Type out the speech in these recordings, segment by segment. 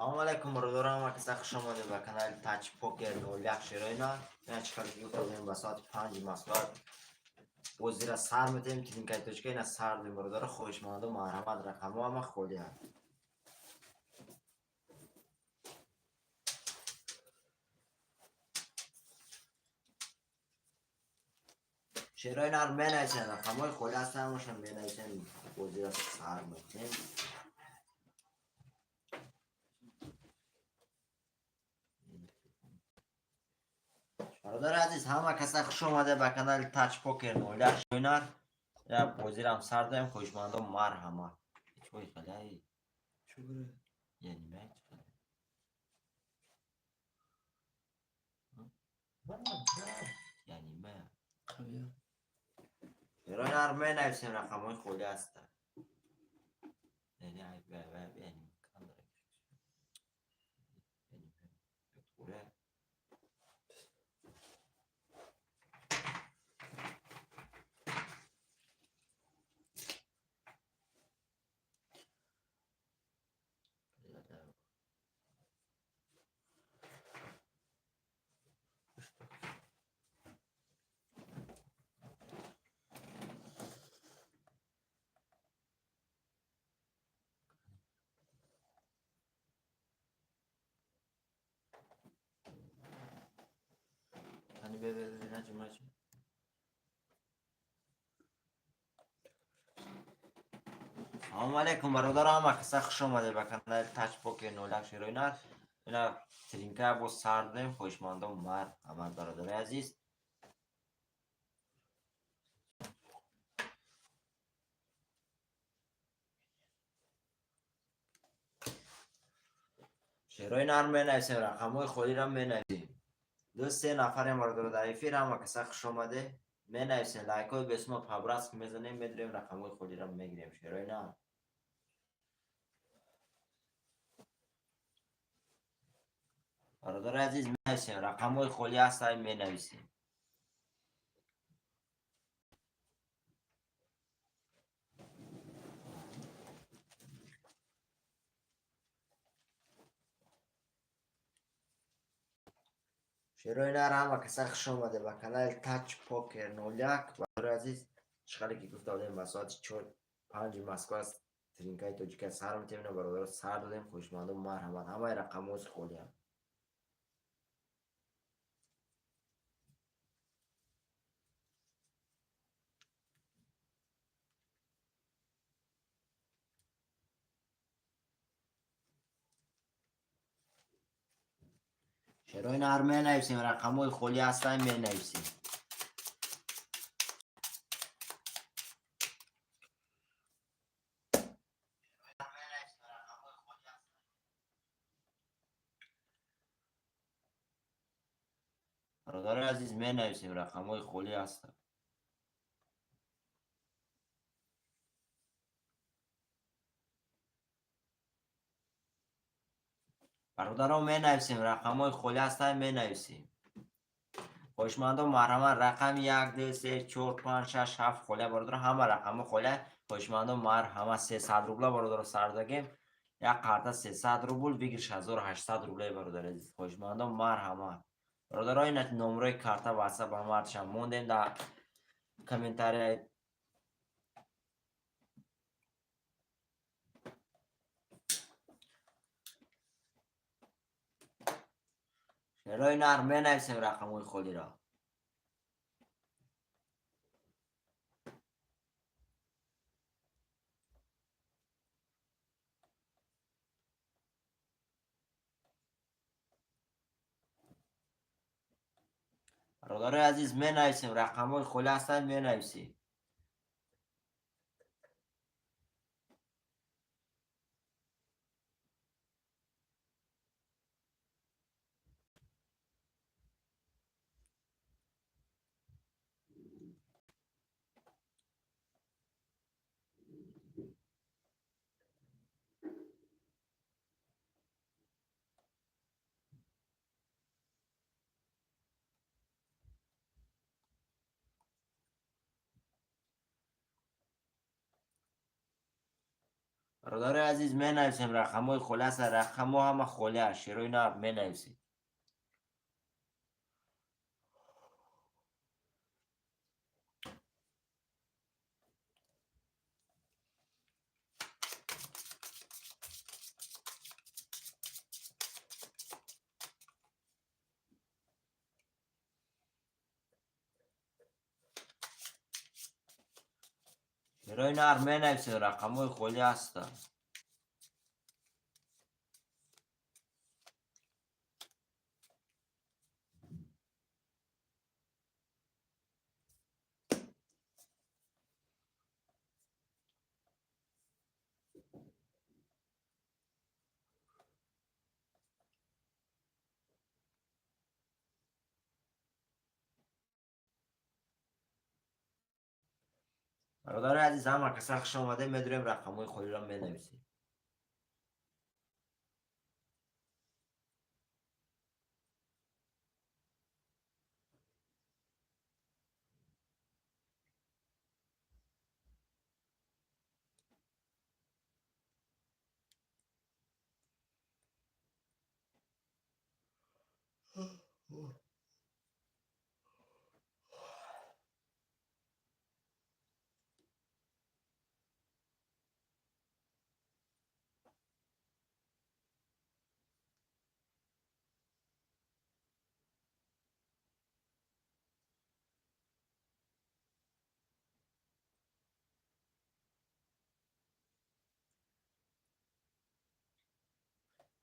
Салом алейкум, бародарам, ва каса хуш омадед ба канали Тач Покер 01 Шероина. Ина чӣ хеле гуфтем, ба соати 5 Москва бозира сар метем, тринкаи точка ина сар дем, бародаро, хоҳишмандо марҳамат, рақамҳо ҳама холианд. Шерои нар менависен, рақамҳои холи ҳастанд, ҳамашон менависен, бозира сар метем. Бародари азиз, ҳама каса хуш омаде ба канали Тач Покер 01 Шоинар. Я бозирам сар додем, хоҳишмандо марҳамат. Чой халай? Яъни яъни ма. Шероинар менависем, рақамҳои холи ҳастанд. Яъни Салом алейкум, бародарам, ҳама каса хуш омадед ба канали Тач Покер 01 Шероинар. Ина тринка боз сар додем, хоҳишмандо марҳамат, бародари азиз. Шерои нар менависем, рақамҳои холиро менависем. Ду се нафарем, бародаро, дар эфир, ҳама каса хуш омаде. Менависем, лайкҳои бесума пабраск мезанем, медурем, рақамҳои холиро мегирем. Шерои нар. Бародари азиз, менависем, рақамҳои холӣ ҳастанд, менависем. Шерои нар, ҳама каса хуш омаде ба канали Тач Покер 01. Бародари азиз, чӣ хеле ки гуфта будем, ба соати 4 5 Москва тринкаи тоҷика сар метем, ина бародаро сар додем, хоҳишмандо марҳамат, ҳамаи рақамҳо холианд. Шерои нар менависем, рақамҳои холӣ ҳастанд, менависем. Бародари азиз, менависем, рақамҳои холӣ ҳастанд. Бародарон, менависем, рақамҳои холӣ ҳастанд, менависем. Хоҳишмандо марҳамат, рақами 1, 2, 3, 4, 5, 6, 7 холия, бародаро, ҳама рақамҳо холия. Хоҳишмандо марҳамат, 300 рубла, бародаро, сар дагем. Як карта 300 рубл, выигрыш 1800 рубле, бародари азиз. Хоҳишмандо марҳамат. Бародаро, ина номерои карта WhatsApp ба ҳамаатшам мондем дар комментария. Шерои нар менависем рақамҳои холиро. Бародарои азиз, менависем, рақамҳои холӣ ҳастанд, менависем. Бародарои азиз, менависем рақамҳои холӣ ҳастанд, рақамҳо ҳама холӣ аст. Шерои нар менависед. Шерои нар менависед, рақамҳои холӣ ҳастанд. Бародари азиз, ҳама каса хуш омадед, медурем рақамҳои холиро менависем.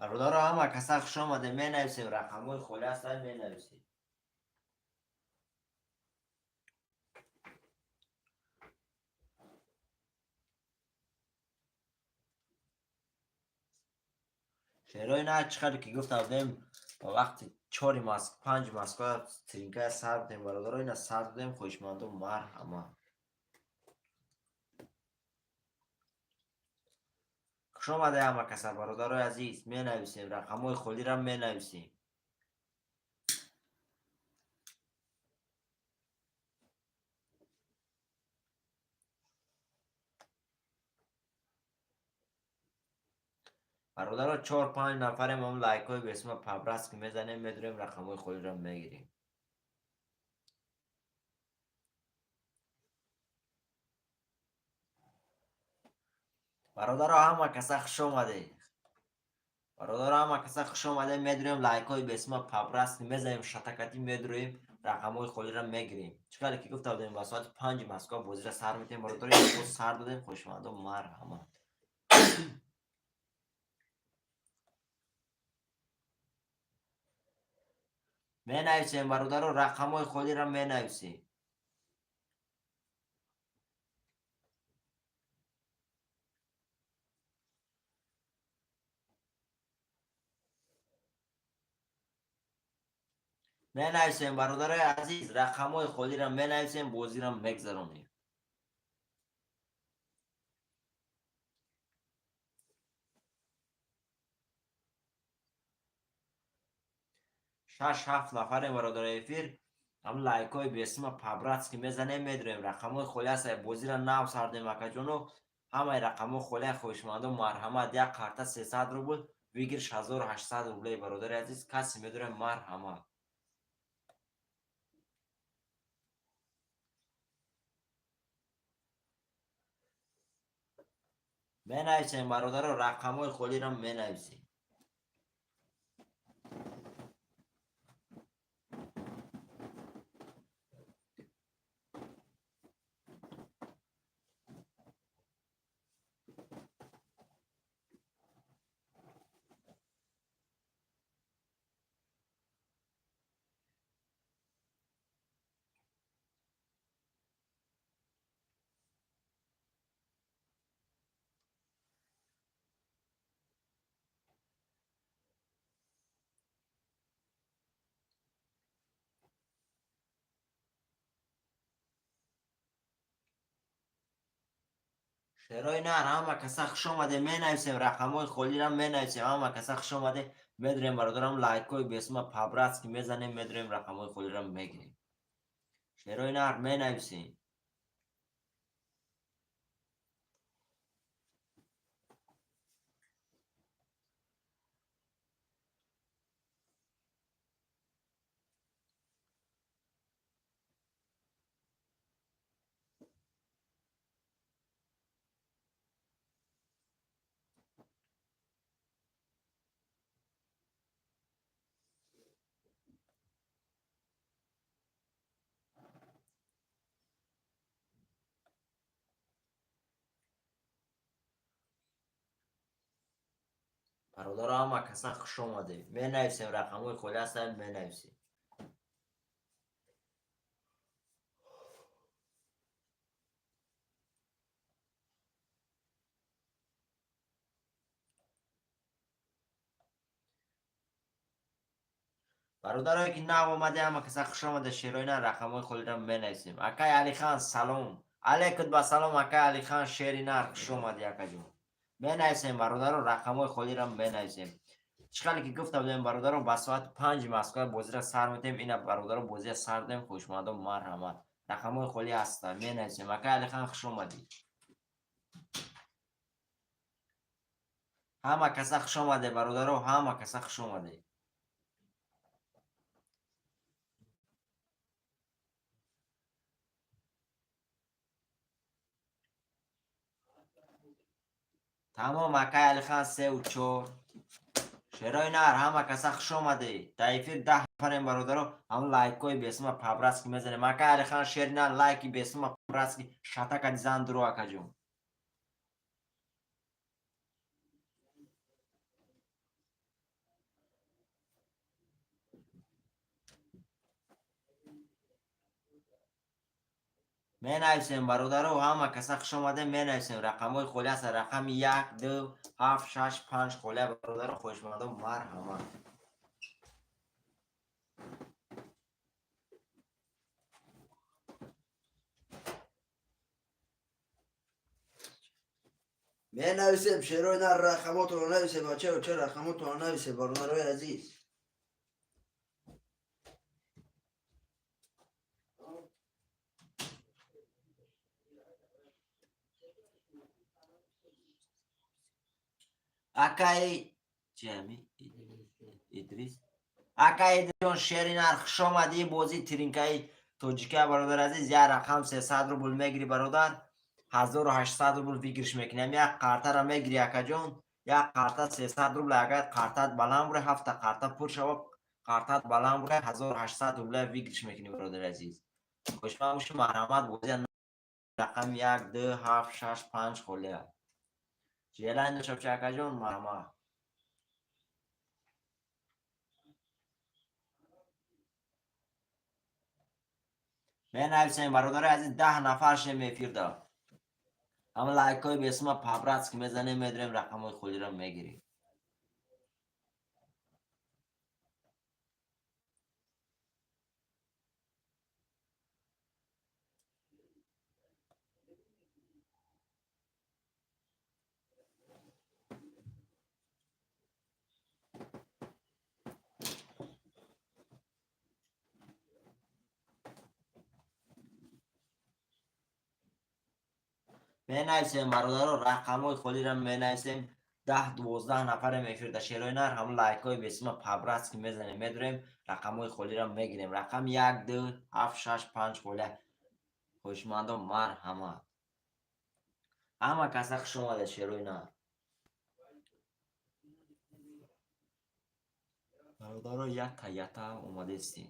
Бародаро, ҳама каса хуш омадед, менависем, рақамҳои холӣ ҳастанд, менависем. Шерои нар чӣ қадр ки гуфта будем, ба вақти чори Москва, панҷи Москва тринкая сар будем, бародаро, ина сар додем, хоҳишмандо марҳамат. Хуш омадед ҳама каса, бародарои азиз, менависем, рақамҳои холиро менависем. Бародаро, чор панҷ нафарем, ҳам лайкҳои бесма по-братски мезанем, медурем, рақамҳои холиро мегирем. Бародаро, ҳама каса хуш омадед. Бародаро, ҳама каса хуш омадед, медурем, лайкҳои бесма по-братски мезанем, шатакатӣ медуроем, рақамҳои холиро мегирем. Чӣ қадр ки гуфта будем, ба соати панҷи Москва бозиро сар метем, бародаро, боз сар додем, хоҳишмандо марҳамат. Менависем, бародаро, рақамҳои холиро менависем. Менависем, бародарои азиз, рақамҳои холиро менависем, бозиро мегзаронем. Шаш ҳафт нафарем, бародарои эфир, ҳам лайкҳои бесима по-братски мезанем, медурем, рақамҳои холӣ ҳаст, бозиро нав сардем, акаҷоно, ҳамаи рақамҳо холия, хоҳишмандо марҳамат, як карта 300 рубл, выигрыш 1800 рублей, бародари азиз, касе медурем, марҳамат. Менависем, бародаро, рақамҳои холиро менависем. Шерои нар, ҳама каса хуш омадед, менависем, рақамҳои холиро менависем, ҳама каса хуш омадед, медурем, бародарам, лайкҳои бесма по-братски мезанем, медурем, рақамҳои холиро мегирем. Шерои нар менависем. Бародаро, ҳама каса хуш омадед. Менависем, рақамҳои холӣ ҳастанд, менависем. Бародарое ки нав омаде, ҳама каса хуш омада. Шерои нар, рақамҳои холиро менависем. Акай Алихан, салом алейкум, ба салом, акай Алихан, шери нар, хуш омадӣ, акаҷон. Менависем, бародаро, рақамҳои холиро менависем. Чӣ хеле ки гуфта будем, бародаро, ба соати 5-и Москва бозиро сар метем. Ина, бародаро, бозиро сар дем. Хушмандон, марҳамат, рақамҳои холӣ ҳастанд, менависем. Акай Алихан, хуш омадӣ, ҳама каса хуш омаде. Бародаро, ҳама каса хуш омаде. Тамом, акай Алихан, сеу чор. Шерои нар, ҳама каса хуш омадӣ. Дар эфир 10 нафарем, бародаро. Ҳам лайкҳои бесума по-братски мезанем. Акай Алихан, шери нар, лайки бесума по-братски шатака дизан дуро, акаҷон. Менависем, бародаро, ҳама каса хуш омадем. Менависем, рақамҳои холӣ ҳастанд, рақами як, ду, ҳафт, шаш, панҷ холия. Бародаро, хоҳишмандон, марҳамат. Менависем, шерои нар, рақамотро нависем, бачао, ча рақамотро нависем, бародарои азиз. Акаи ҷами Идрис, акаи Идрисҷон, шери нар, хуш омадӣ. Бозӣ тринкаи тоҷикия, бародар азиз. Як рақам 300 рубл мегирӣ, бародар, 1800 рубл выигрыш мекунем. Як қартара мегирӣ, акаҷон, як қарта 300 рубл. Агар қартат баланд бура, ҳафта қарта пур шава, қартат баланд бура, 1800 рубля выигрыш мекунӣ, бародари азиз. Хушманд бошӣ, марҳамат. Бозия рақами як, ду, ҳафт, шаш, панҷ холия. Желание дошта бошӣ, акаҷон, марҳамат. Менависем, бародари азиз, 10 нафар шем эфирда. Ҳама лайкҳои бесума по-братски мезанем, медурем, рақамҳои холиро мегирем. Менависем, бародаро, рақамҳои холиро менависем. 10, 12 нафарем эфирда. Шерои нар, ҳамн лайкҳои бесума по-братски мезанем, медурем, рақамҳои холиро мегирем. Рақами як, ду, ҳафт, шаш, панҷ холия. Хоҳишмандон, марҳамат. Ҳама каса хуш омадед, шерои нар. Бародаро, якта ята омадестем.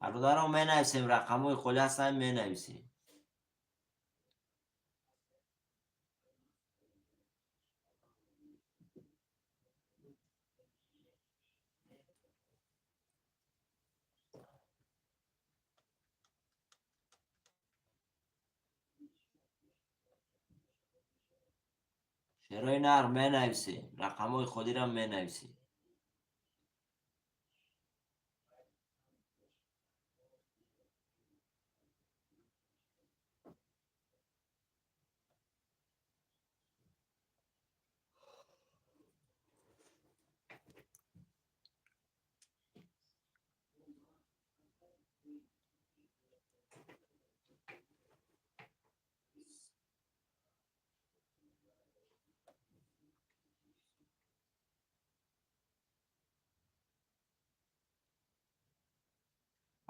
Бародаро, менависем, рақамҳои холӣ ҳастанд, менависем. Шерои нар, менависем, рақамҳои холиро менависем.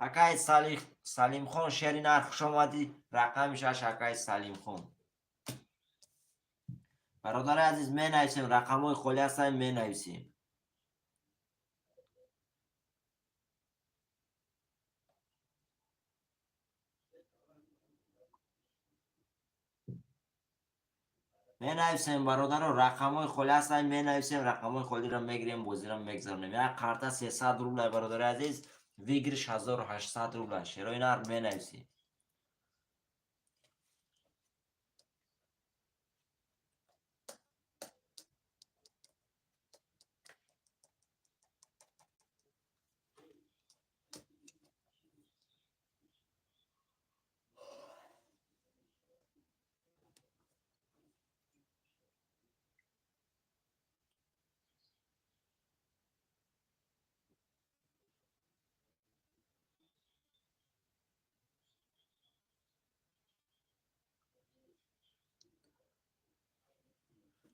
Акай Салимхон, шери нар, хуш омадӣ. Рақами шаш, акай Салимхон. Бародари азиз, менависем, рақамҳои холӣ ҳастанд, менависем. Менависем, бародаро, рақамҳои холӣ ҳастанд, менависем, рақамҳои холиро мегирем, бозиро мегзаронем. Як карта 300 рубля, бародари азиз, выигрыш 1800 рубля. Шерои нар, менависем.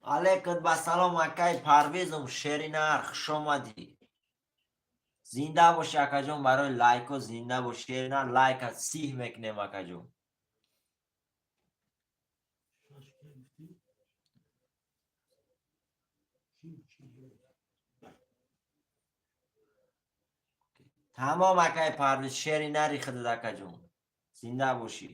Алейкум ба салом, акай Парвезум, шери нар, хушомадӣ. Зинда бошӣ, акаҷон, барои лайко зинда бош, шери нар, лайка сиҳ мекунем, акаҷон. Шаш ки гуфтӣ? Чӣ? Тамом, акай Парвиз, шери нари худат, акаҷон. Зинда бошӣ.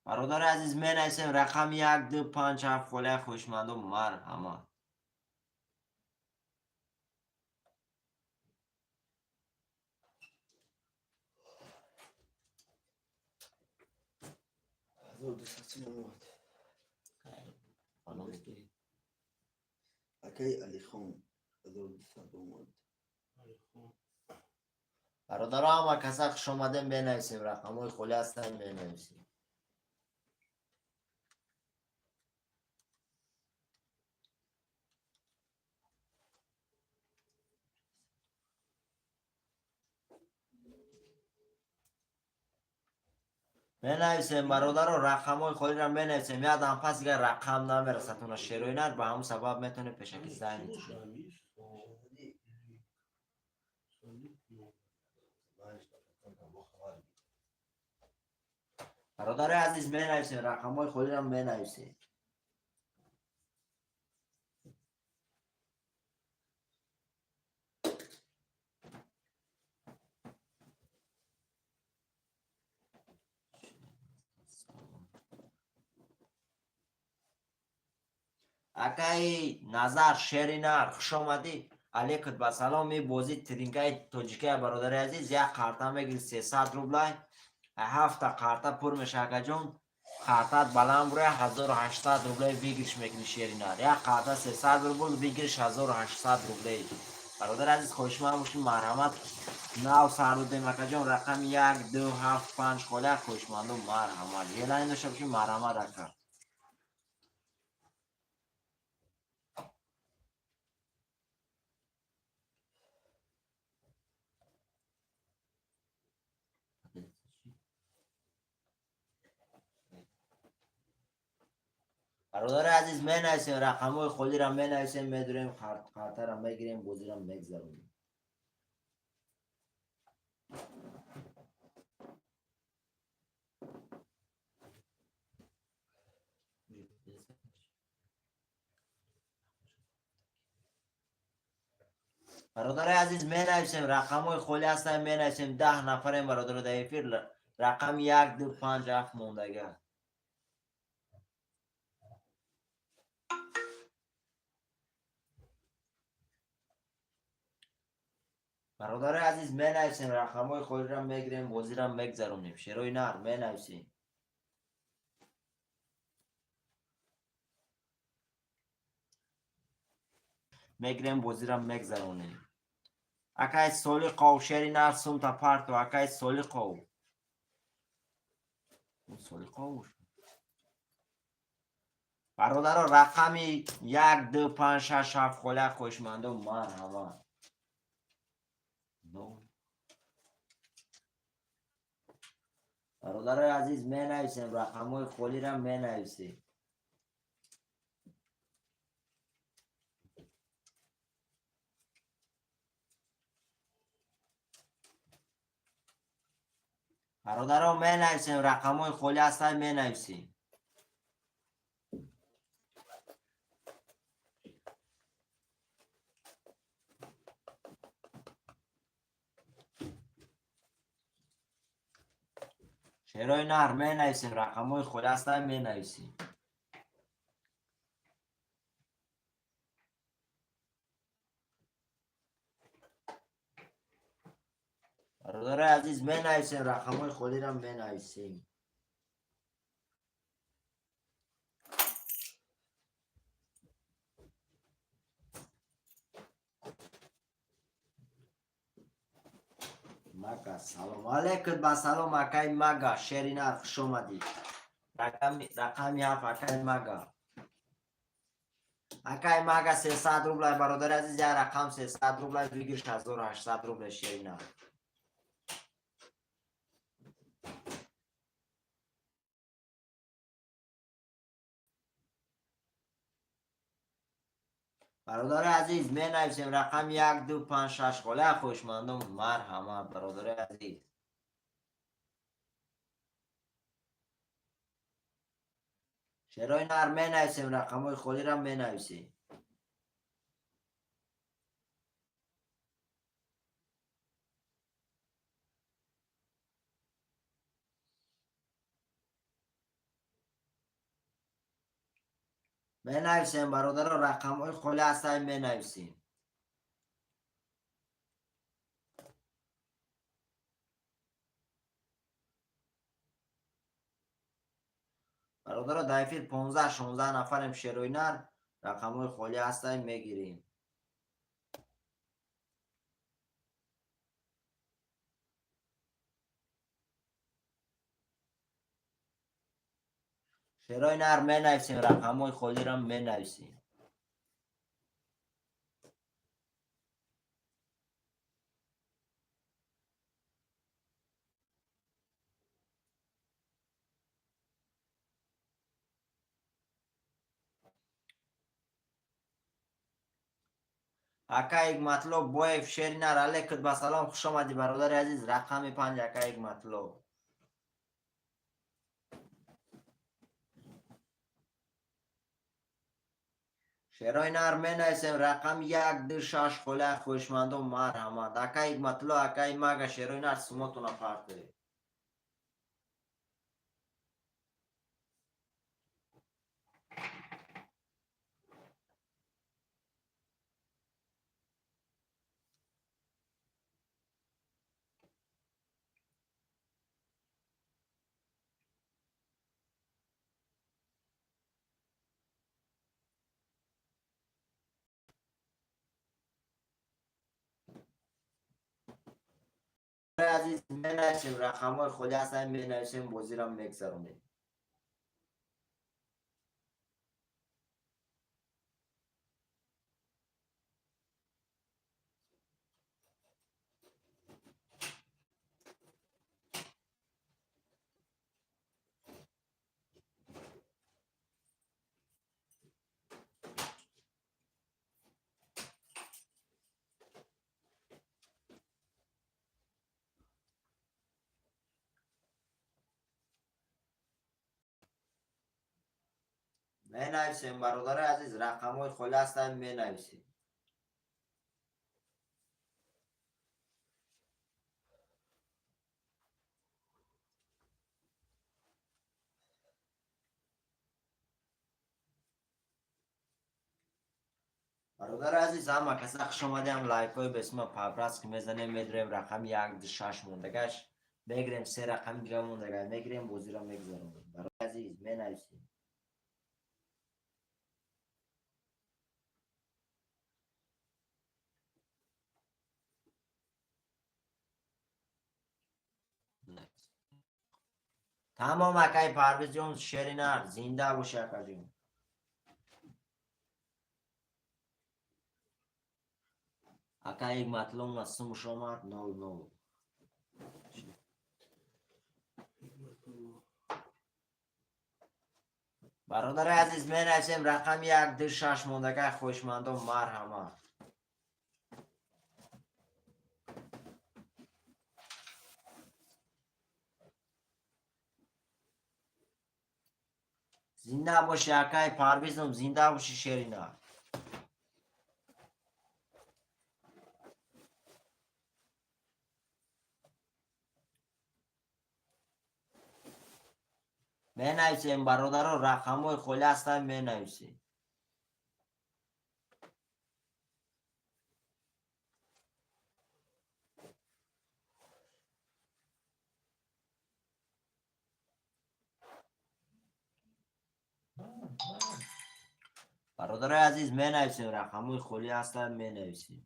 Бародари азиз, менависем, рақами як, ду, панҷ, ҳафт холия, хоҳишмандо, марҳамат. 1200 омад. Акаи Алихон, 1200 омад. Алихон. Бародаро, ҳама каса хушомадем, менависем, рақамҳои холӣ ҳастанд, менависем. Менависем, бародаро, рақамҳои холиро менависем. Як дам пас дигар рақам намерасад уна, шерои нар, ба ҳамун сабаб метавонем пешакӣ занг Чӣ кунем. боша ҳамиш? Солиқ. Солиқ. Бародари азиз, менависем, рақамҳои холиро менависем. Акаи Назар, шери нар, хушомадӣ. Алейкум ба салом. И бозӣ тринкаи тоҷикия, бародари азиз, як карта мегири 300 рублай, ҳафта карта пур меша, акаҷон, картат баланд бура, 1800 рублей выигрыш мекунӣ, шери нар. Як карта 300 рубл, выигрыш 1800 рублей. Бародари азиз, хоҳишманд бошӣ, марҳамат. Нав сар додем, акаҷон, рақами як, ду, ҳафт, панҷ холия, хоҳишманду, марҳамат. Желание дошта бошӣ, марҳамат, ака. Бародари азиз, менависем, рақамҳои холиро менависем, медурем, картаро мегирем, бозиро мегзаронем. Бародари азиз, менависем, рақамҳои холӣ ҳастанд, менависем. 10 нафарем, бародаро, дар эфир, рақами як, ду, панҷ, ҳафт мондага. Бародари азиз, менависем, рақамҳои холиро мегирем, бозиро мегзаронем. Шерои нар, менависем. Мегирем, бозиро мегзаронем. Акай Солиқов, шери нар, сумта парто, акай Солиқов. Солиқов. Бародаро, рақами як, ду, панҷ, шаш, ҳафт холия, хоҳишмандо, марҳамат. Бародарои азиз, менависем, рақамҳои холиро менависем. Бародаро, менависем, рақамҳои холӣ ҳастанд, менависем. Шерои нар, менависем, рақамҳои холӣ ҳастанд, менависем. Бародарои азиз, менависем, рақамҳои холиро менависем. Мага, салом алейкум, ба салом, акай Мага, шери нар, хуш омадӣ. Рақами 7, акай Мага. Акай Мага, 300 рублай, бародари азиз, як рақам 300 рублай, бигир 1800 рублай, шери нар. Бародари азиз, менависем рақами 1, 2, 5, 6 хола, хоҳишмандон, марҳамат, бародари азиз. Шерои нар, менависем, рақамҳои холиро менависем. Менависем, бародаро, рақамҳои холӣ ҳастанд, менависем. Бародаро, дар эфир 15-16 нафарем, шерои нар, рақамҳои холӣ ҳастанд, мегирем. Шерои нар, менависем, рақамҳои холиро менависем. Ака Ҳикматло Боев, шери нар, алейкум ба салом, хуш омадӣ, бародари азиз, рақами 5, ака Ҳикматло. Шерои нар, менависем, рақами 1, 2, 6 хола, хоҳишмандон, марҳамат. Ака Ҳикматло, акаи Мага, шерои нар, сумотона партоед. Азиз, менависем, рақамҳои холӣ ҳастанд, менависем, бозиро мегзаронем. Менависем, бародари азиз, рақамҳои холӣ ҳастанд, менависем. Бародари азиз, ҳама каса хуш омадем, лайкҳои бесима пабраски мезанем, медурем, рақами 1, 2, 6 мондагаш мегирем, се рақами дига мондагаш мегирем, бозиро мегузаронем. Бародари азиз, менависем. Тамом, акай Парвизҷон, шери нар, зинда боши, акаҷон. Акай Ҳикматло сумуш омад 0-0. Ҳикматулло. Бародари азиз, менависем, рақами 1, 2, 6 мондагай, хоҳишмандон, марҳамат. Зинда бошӣ, акай Парвизум, зинда бошӣ, шерина. Менависем, бародаро, рақамҳои холӣ ҳастанд, менависем. Бародарои азиз, менависем, рақамҳои холӣ ҳастанд, менависем.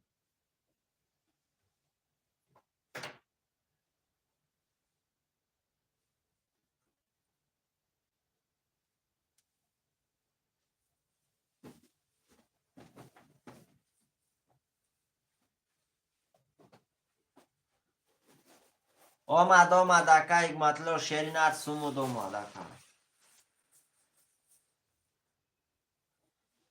Омад, омад, ака Ҳикматулло, шеринар сумуд омад, ака.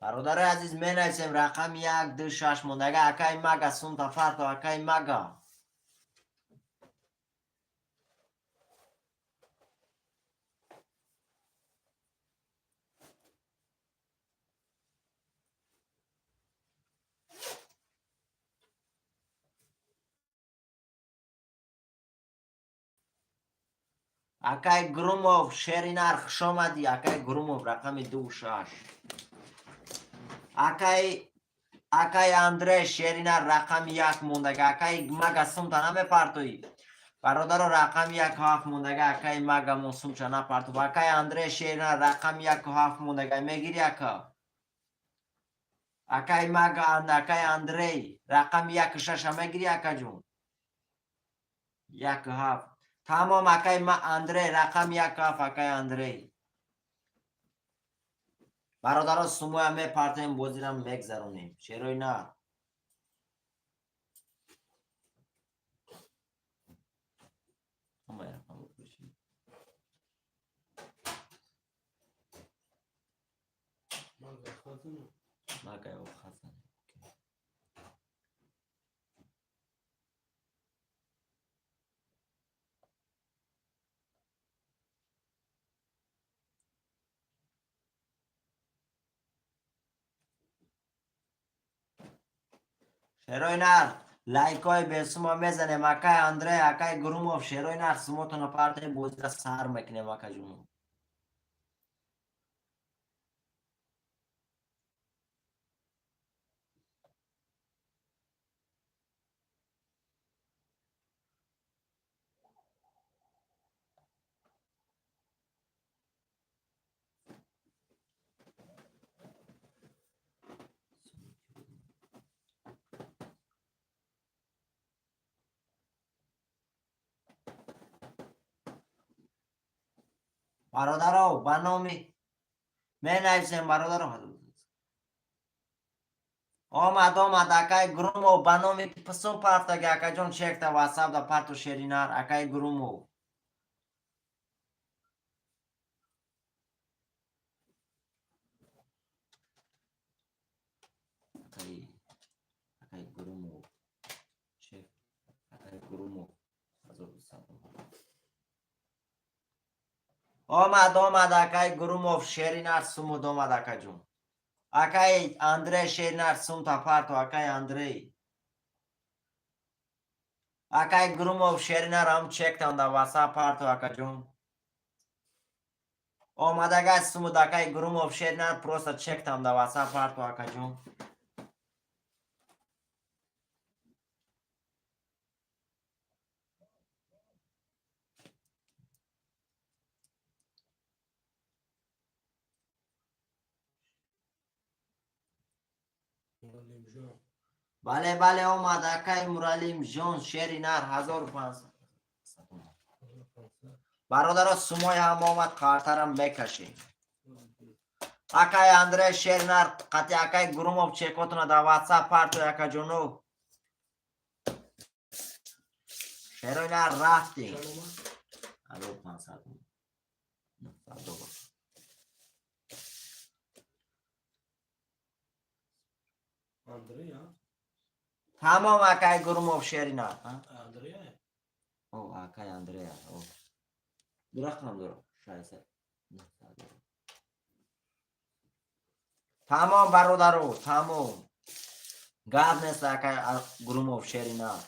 Бародарои азиз, менависем, рақами як, ду, шаш мондага. Акаи Мага, сумта фарто, акаи Мага. Акай Грумов, шеринар, хушомадӣ, акай Грумов, рақами ду, шаш. Акай Андрей, шеринар, рақами як мондага. Акай Мага, сумта намепартоӣ? Бародаро, рақами яку ҳафт мондага. Акай Мага мо сумча напартоб. Акай Андрей, шеринар, рақами яку ҳафт мондага, мегирӣ, ака? Акай Мага, акай Андрей, рақами яку шаша мегирӣ, акаҷон? Яку ҳафт, тамом. Акай Андрей, рақами яку ҳафт, акай Андрей. Бародаро, сумоя мепартоем, бозирам мегзаронем, шерои нар. Ҳамаи рақамро бишин. Мага хазана. Мага хазана. Шерои нар, лайкҳои бесумо мезанем. Акай Андрей, акай Грумов, шерои нар, сумотонро партем, бозира сар мекунем, акаҷуно. Бародаро, ба номи менависем, бародаро. Омад, омад, акай Грумов, ба номи писум партаги, акаҷон, чекта ватсап да парту, шеринар, акай Грумов. Акай Грумов, шеф, акай Грумов, 1200. Омад, омад, акай Грумов, шеринар, сумуд омад, акаҷон. Акай Андрей, шеринар, сумта парту, акай Андрей. Акай Грумов, шеринар, ам чектан да ватсап парту, акаҷон. Омадагай сумуд, акай Грумов, шеринар, просто чектам да ватсап парту, акаҷон. Муралимҷон. Бале, бале, омад, акай Муралимҷон, шеринар, 1500. 1500. Бародаро, сумои ҳам омад, қартарам мекашем. Акай Андрей, шеринар, қати акай Грумов чекотона дар ватсап парту, акаҷону. Шеринар, рафтем. Чанд омад? 1500. 900 доллар. Андрея? Тамом, акай Грумов, шеринар. Андрея? О, акай Андрея. О. Ду рақам дорам. 600. 900. Тамом, бародаро, тамом. Гап нест, акай Гурумов, шери нар.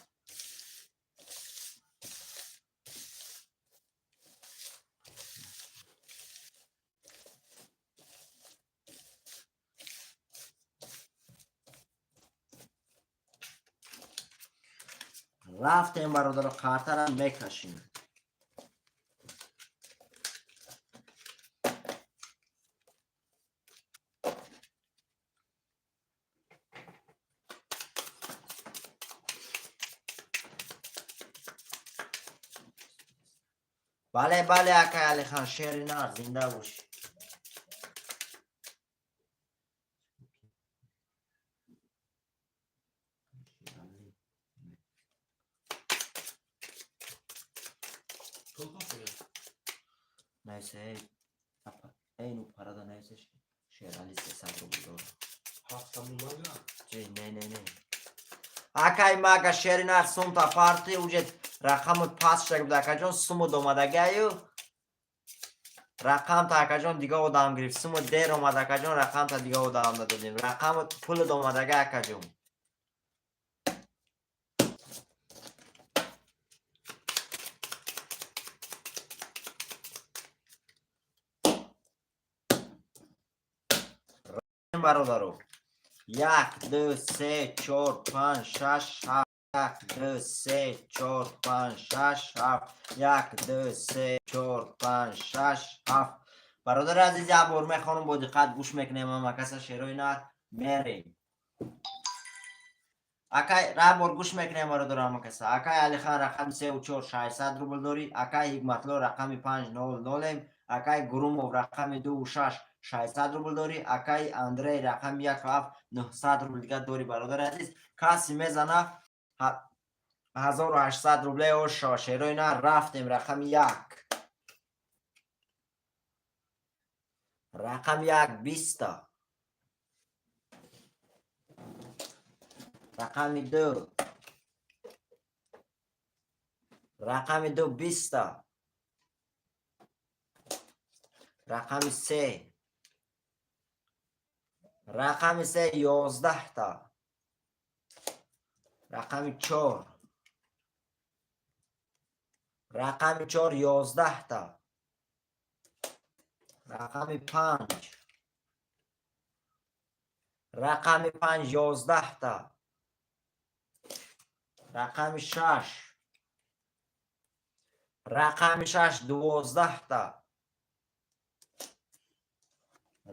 Рафтем, бародаро, қартара мекашем. Бале, бале, акай Алихан, шери нар, зинда бошӣ. Сколько стоит? Нависе, эй, апа, эй, ну парада нависе, Шерали 300 рубл дорад. Ҳафтаму мага. Чӣ, не, не, не. Акай мага, шери нар, сумта парти, уже рақаму паст шуда буд, акаҷон, суму домадагаю. Рақамта, акаҷон, дига одам гирифт. Суму дер омад, акаҷон, рақамта дига одам додем. Рақаму пулу домадага, акаҷон. Бародаро. Як, ду, се, чор, панҷ, шаш, ҳафт. Як, ду, се, чор, панҷ, шаш, ҳафт. Як, ду, се, чор, панҷ, шаш, ҳафт. Бародари азиз, як бор мехонам, бо диққат гӯш мекунем, ама каса шерои нар мерем. Акай, як бор гӯш мекунем, бародар, ама каса. Акай Алихан, рақами сеу чор, 600 рубл дорӣ. Акай Ҳикматло, рақами панҷ, нол нолем. Акай Гурумов, рақами дуву шаш, 600 рубл дорӣ. Акай Андрей, рақами як ҳафт, 900 рубл дига дорӣ, бародари азиз. Касе мезана, 1800 рубле оша, шерои нар, рафтем, рақами як. Рақами як 20-та. Рақами ду. Рақами ду 20-та. Рақами се. Рақами се 11-та. Рақами чор. Рақами чор 11-та. Рақами панҷ. Рақами панҷ 11-та. Рақами шаш. Рақами шаш 12-та.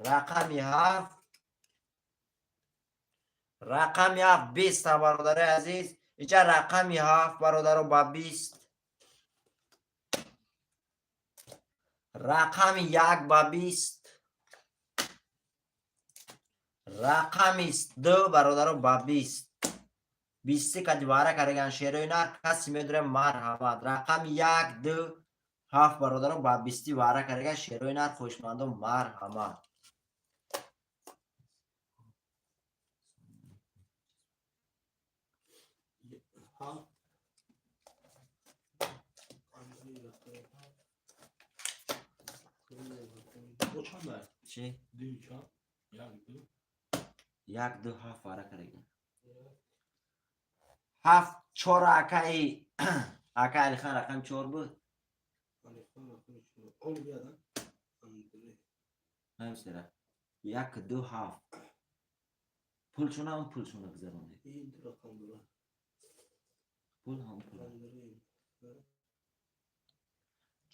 Рақами ҳафт. Рақами ҳафт 20-та, бародари азиз. Иҷа рақами ҳафт, бародаро, ба 20. Рақами як ба 20. Рақами ду, бародаро, ба 20. Бисти кади вара караган, шерои нар, каси медуре, марҳамат. Рақами як, ду, ҳафт, бародаро, ба бисти вара караган, шерои нар, хоҳишмандон, марҳамат. Ҳафт. Андрей рақами ҳафт. Бо чанд ай? Чӣ? Ду чанд? Як, ду. Як, ду, ҳафт вара караган. Ҳафт, чор, акаи Алихан, рақами чор буд. Алихан рақами чор. Он бияда? Андрей. Намесера. Як, ду, ҳафт. Пулшона ҳам пулшона гузарондед. Ин ду рақам дорад. Пул ҳам пул. Андрей.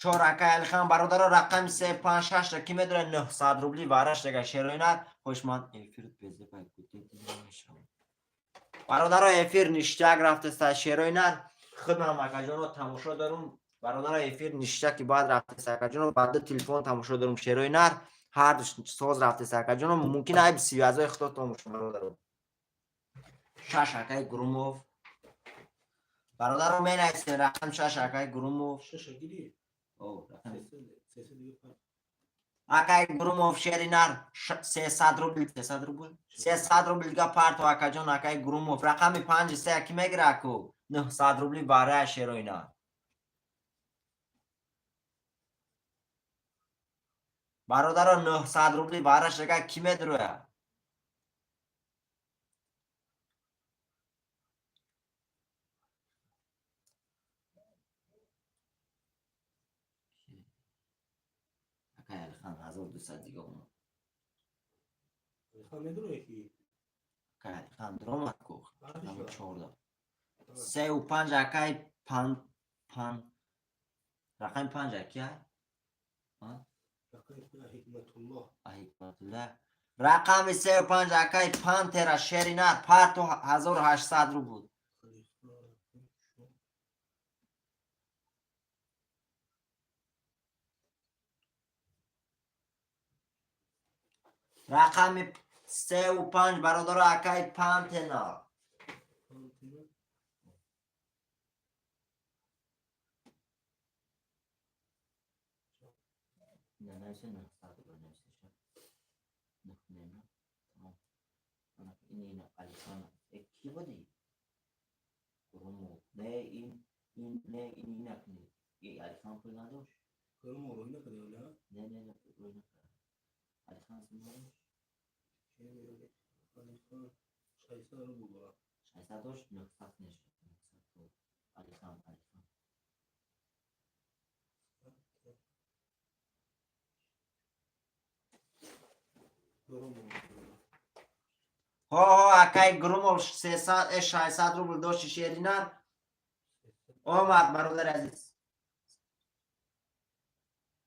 Чор, акаи Алихан, бародаро, рақами се, панҷ, шашта ки медорад, 900 рубли вараш дега, шерои нар, хоҳишманд. Эфир безепай мешавад. Бародаро, эфир ништяк рафтеста, шерои нар, худмам, акаҷоно, тамошо дорум. Бародаро, эфир ништяки баъд рафтеста, акаҷоно, ба ду телефон тамошо дорум, шерои нар, ҳардуш соз рафтеста, акаҷоно, мумкин айб связои худо тамошо, бародаро. Шаш, акаи Гурумов. Бародаро, менависем рақам шаш, акаи Гурумов. Шаша гири? О, рақами Сесе дига фарқ. Акай Гурумов, шери нар, 300 рубл, 300 рубл, 300 рубл дига парто, акаҷон, акай Гурумов. Рақами панҷи се ки мегира, аку, 900 рубли барая, шерои нар. Бародаро, 900 рубли бараш дега ки медуроя? 1200 дига омад. Алихан медуре ки? Акай Алихан дуромад ку. Рақами чорда. Сеу панҷ, акай пан пан. Рақами панҷ аки? Ҳикматуллоҳ. Ҳикматуллоҳ. Рақами сеу панҷ, акай Пантера, шеринар парту 1800 рубл. Рақами сеу панҷ, бародаро, акай Пантена. Ки буди? Не, ин ин не, ин инакни. Алихан пул надошт. Гурумов рӯй накард ё не? Не, не, рӯй накард. Алихан сум надошт. Алихан 600 рубл дорад. 600 дошт, 900 нешуд. 900. Алихан, Алихан. Гурумов. Ҳо, ҳо, акай Грумов 600 рубл дошти, шеринар омад, бародари азиз.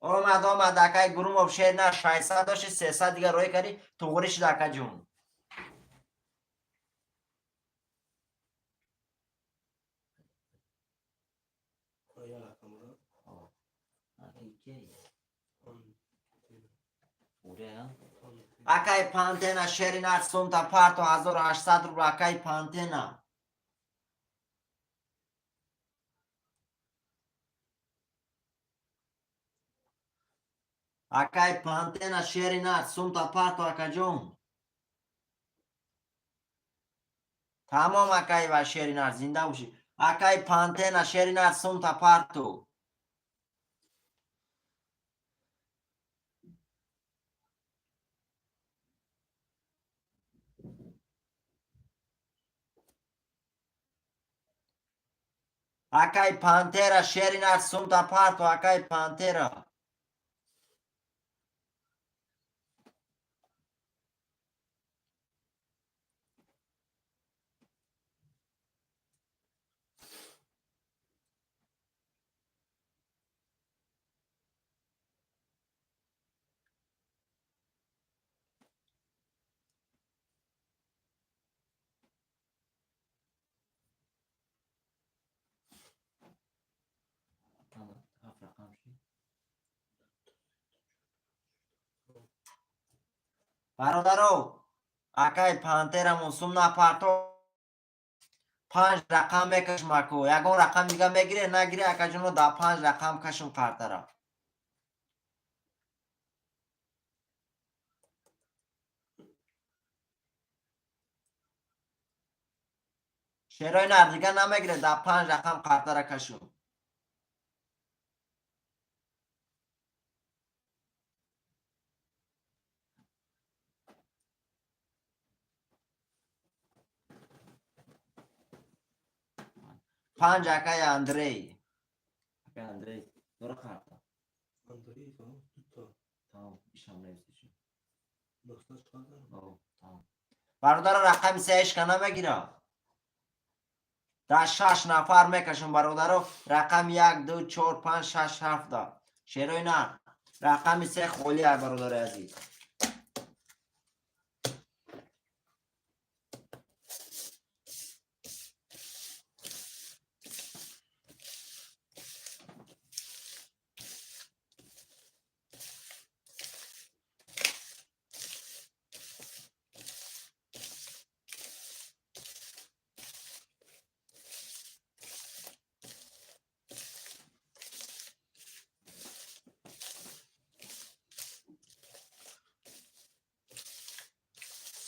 Омад, омад, акай Грумов, шеринар 600 дошти, 300 дига роӣ кардӣ, туғрӣ шуд, акаҷон. Я рақамра. Акай Пантена, шеринар сумта парто 1800 рубл, акай Пантена. Акай Пантена, шеринар сумта парто, акаҷон. Тамом, акай ва шеринар, зинда бошӣ. Акай Пантена, шеринар сумта парто. Акай Пантера, шеринар сумта парто, акай Пантера. Ҳафт рақам шид. Бародаро, акай Пантерамон сум напарто, панҷ рақам мекашм, аку. Ягон рақам дига мегире, нагире, акаҷоно, да панҷ рақам кашм картара. Шерои нар дига намегире, да панҷ рақам картара кашум. Панҷ, акай Андрей. Акай Андрей, дора карта? Андрей, тамом, дута. Тамом, ишам нависиши. 900 чанд? Тамом. Бародаро, рақами сеашка намегира. Дар шаш нафар мекашам, бародаро, рақами як, ду, чор, панҷ, шаш, ҳафта. Шерои нар. Рақами се холия, бародари азиз.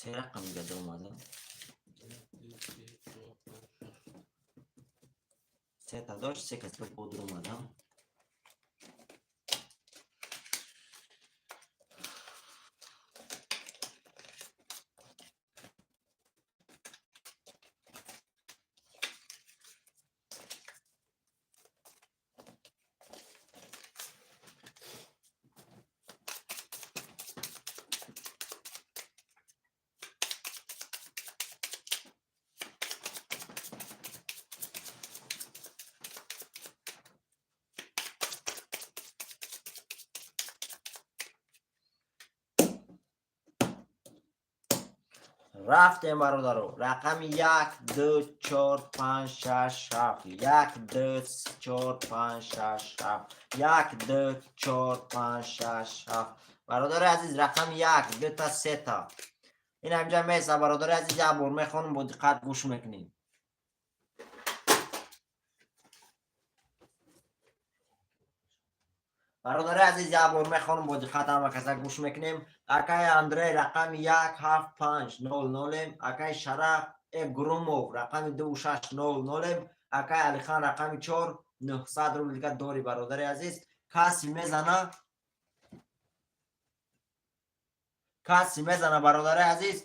Се рақам дига омада. Сета дошт, се касба бодр омадам. Рафтем, бародаро. Рақами як, ду, чор, панҷ, шаш, ҳафт. Як, ду, чор, панҷ, шаш, ҳафт. Як, ду, чор, панҷ, шаш, ҳафт. Бародари азиз, рақами як, дута, сета. Ин ҳамҷа меса, бародари азиз, як бор мехонам, бо диққат гӯш мекунем. Бародари азиз, як бор мехонам, бо диққат ҳама каса гӯш мекунем. Акаи Андрей, рақами як, ҳафт, панҷ, нол, нолем. Акаи Шараф Гурумов, рақами ду, шаш, нол, нолем. Акаи Алихан, рақами чор, 900 рубл дига дори, бародари азиз. Каси мезана, каси мезана, бародари азиз,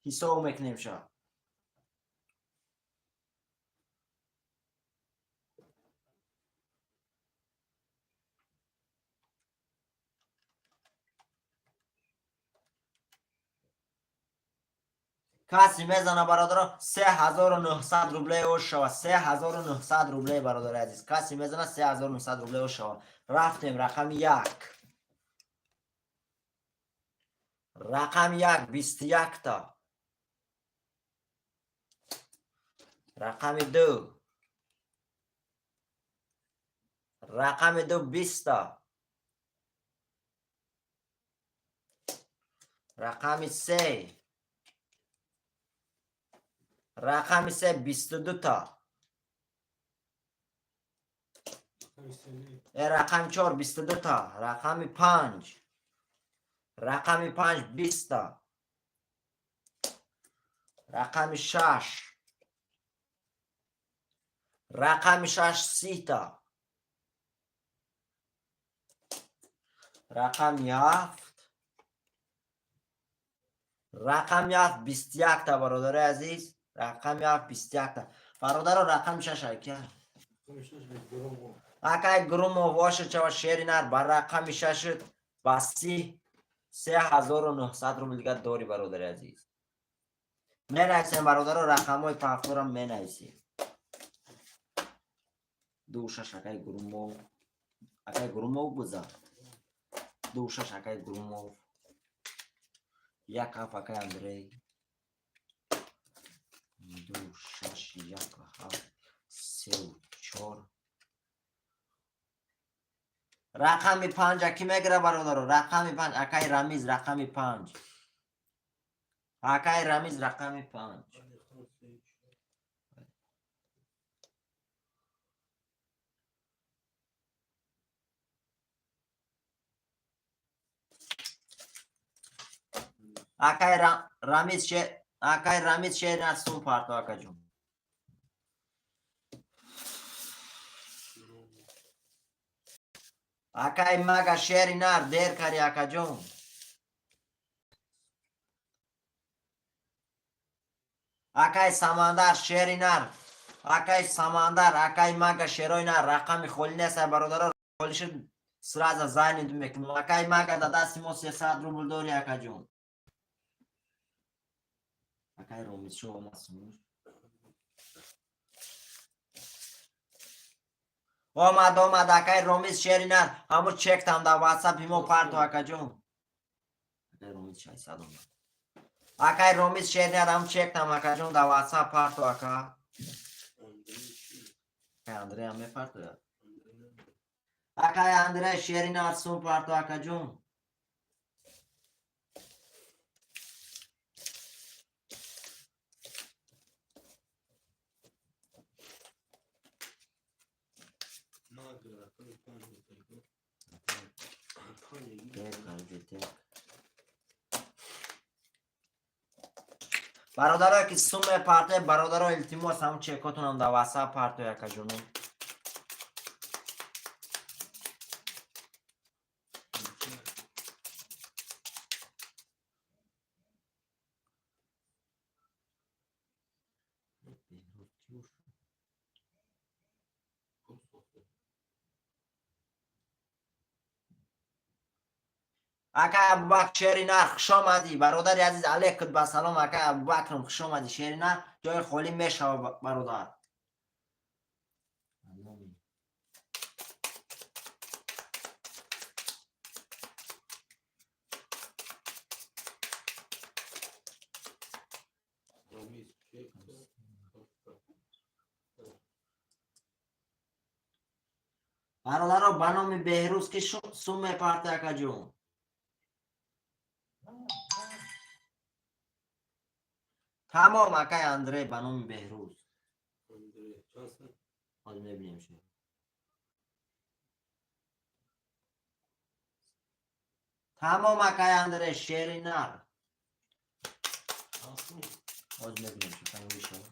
ҳисоб мекунем ша. Каси мезана, бародаро, 3900 рубле ош шава. 3900 рубле, бародари азиз. Каси мезана, 3900 рубле ош шава. Рафтем, рақами як. Рақами як, 21-та. Рақами ду. Рақами ду, 20-та. Рақами се. Рақами се, 22-та. Рақами чор, 22-та. Рақами панҷ. Рақами панҷ, 20-та. Рақами шаш. Рақами шаш, 30-та. Рақами ҳафт. Рақами ҳафт, 21-та, бародари азиз. Рақами ҳафт, 21-та. Бародаро, рақами шаш айка. Акай Грумов, оша чава, шери нар, ба рақами шашит ба 3900 рубл дига дори, бародари азиз. Менависем, бародаро, рақамҳои пафторам менависем. Ду, шаш, акай Грумов. Акай Грумов буза. Ду, шаш, акай Грумов. Як, ҳафт, акай Андрей. Ду, шаш, як, ҳафт, сеу, чор. Рақами панҷа кӣ мегира, бародаро? Рақами панҷ, акай Рамиз, рақами панҷ. Акай Рамиз, рақами панҷ. Акай Рамиз, акай Рамиз, шери аз сум парто, акаҷон. Акай Мага, шери нар, дер кари, акаҷон. Акай Самандар, шери нар. Акай Самандар, акай Мага, шерои нар, рақами холӣ нест, бародаро, холӣ шуд, сразу занят мекунем. Акай Мага, да дасти мо 300 рубл дори, акаҷон. Акай Ромизшо омад сумуш. Омад, омад, акай Ромиз, шери нар, ҳамун чектам дар ватсапи мо парто, акаҷон. Акай Ромиз 600 омад. Акай Ромиз, шери нар, ҳамун чектам, акаҷон, дар ватсап парто, ака. Акай Андреям мепартояд. Акай Андрей, шери нар, сум парто, акаҷон. Мага, рақами панҷ буд. Тек, арҷи, тек. Бародарое ки сум мепарте, бародаро, илтимос, ҳамун чекотунам дар ватсап партоя, акаҷоно. Акай Абубакр, шери нар, хушомадӣ, бародари азиз. Алейкум ба салом, акай Абубакрм, хушомадӣ. Шери нар, ҷои холӣ мешава, бародар. Бародаро, ба номи Беҳрӯз ки сум мепарта, акаҷон. Тамом, акай Андрей, ба номи Беҳрӯз. Ҳозир мебинем шумо. Тамом, акай Андрей, шери нар. Ҳозир мебинем шумо.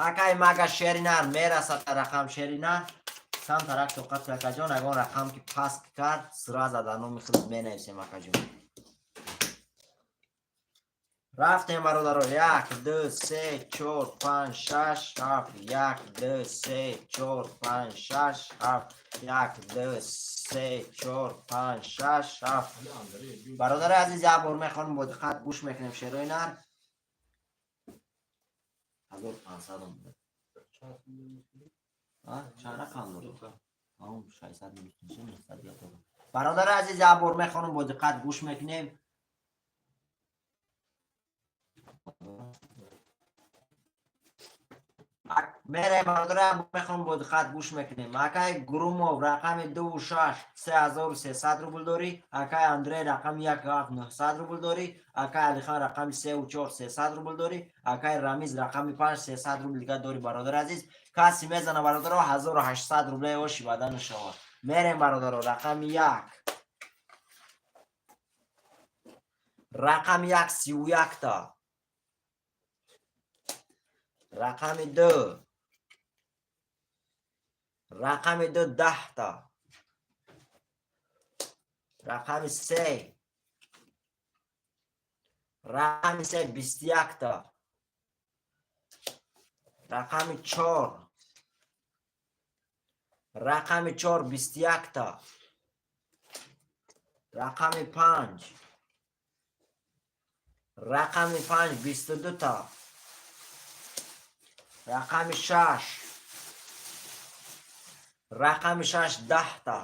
Акай мага шери нар мерасад рақам шери нар. Камтарак тоқат акаҷон, ягон рақам ки паст кард, сразу дар номи худ менависем, акаҷон. Рафтем, бародаро. Як, ду, се, чор, панҷ, шаш, ҳафт. Як, ду, се, чор, панҷ, шаш, ҳафт. Як, ду, се, чор, панҷ, шаш, ҳафт. Бародари азиз, як бор мехонем, бо диққат гӯш мекунем шерои нар. 1500 омада. Чанд рақам дорад? 600 900. Бародари азиз, як бор мехонем, бо диққат гӯш мекунем. Мерем, бародарам, мехоҳам, бо диққат гӯш мекунем. Акай Грумов, рақами дуву шаш, 3300 рубл дорӣ. Акай Андрей, рақами як ҳафт, 900 рубл дорӣ. Акай Алихан, рақами сеу чор, 300 рубл дорӣ. Акай Рамиз, рақами панҷ, 300 рубл дига дорӣ. Бародари азиз, каси мезана, бародаро, 1800 рубле оши бада нашавад. Мерем, бародаро. Рақами як, рақами як, 31-та. Рақами ду, рақами ду, 10-та. Рақами се, рақами се, 21-та. Рақами чор, рақами чор, 21-та. Рақами панҷ, рақами панҷ, 22-та. Рақами шаш, рақами шаш, 10-та.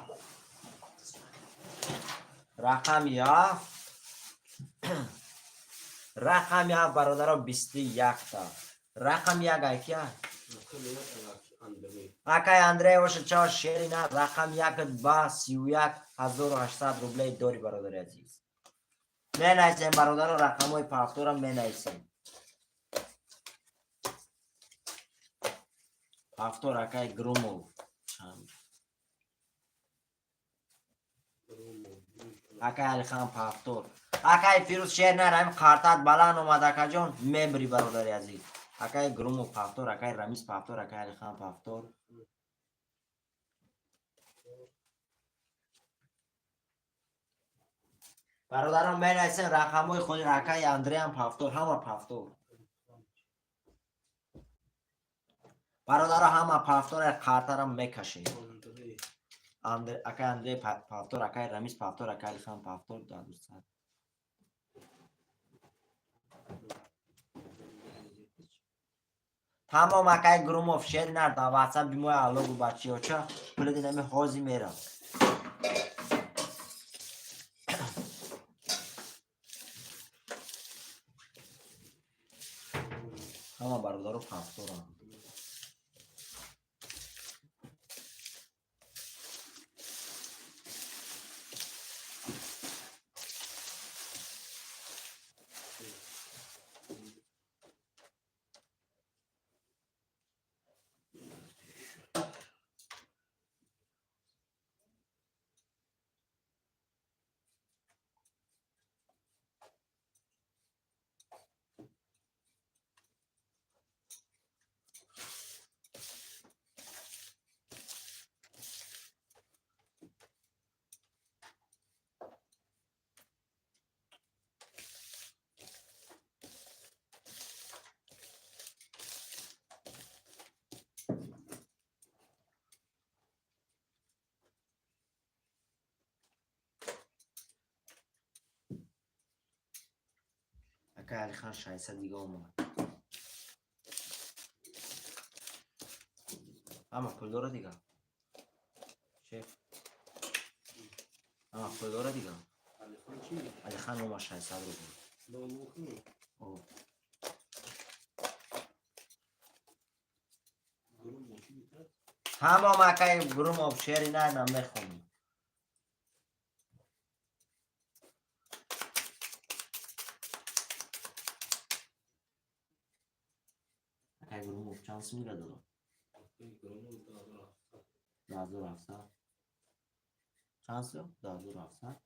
Рақами ҳафт, рақами ҳафт, бародаро, 21-та. Рақами як айкия? Акай Андрей, оша чао, шерина. Рақами як ба 31 800 рублей дори, бародари азиз. Менависем, бародаро, рақамҳои пафтора менависем. Пафтор, акай Грумов. Акай Алихан, пафтор. Акай Фирӯз, шер нар, ҳамин қартат баланд омад, акаҷон, мебри, бародари азиз. Акай Грумов пафтор, акай Рамиз пафтор, акай Алихан пафтор. Бародарон, менависем рақамҳои худи. Акай Андреам пафтор, ҳама пафтор, бародаро, ҳама пафтор. Қартарам мекашем. Акай Андрей пафтор, акай Рамиз пафтор, акай Алихан пафтор. Дадусад тамом. Акай Грумов, шер нар, дар ватсап бимои аллогу бачиёча пули динами ҳози мера. Ҳама бародаро пафторам. Акай Алихан, 600 дига омад. Ҳама пул дора дига, шеф, ҳама пул дора дига. Алихан омад, 600 рубл. Тамом, акай Гурумов, шери нар намехонӣ. Акай Гурумов чанд сумира додо? 2700. Чанд сум? 2700.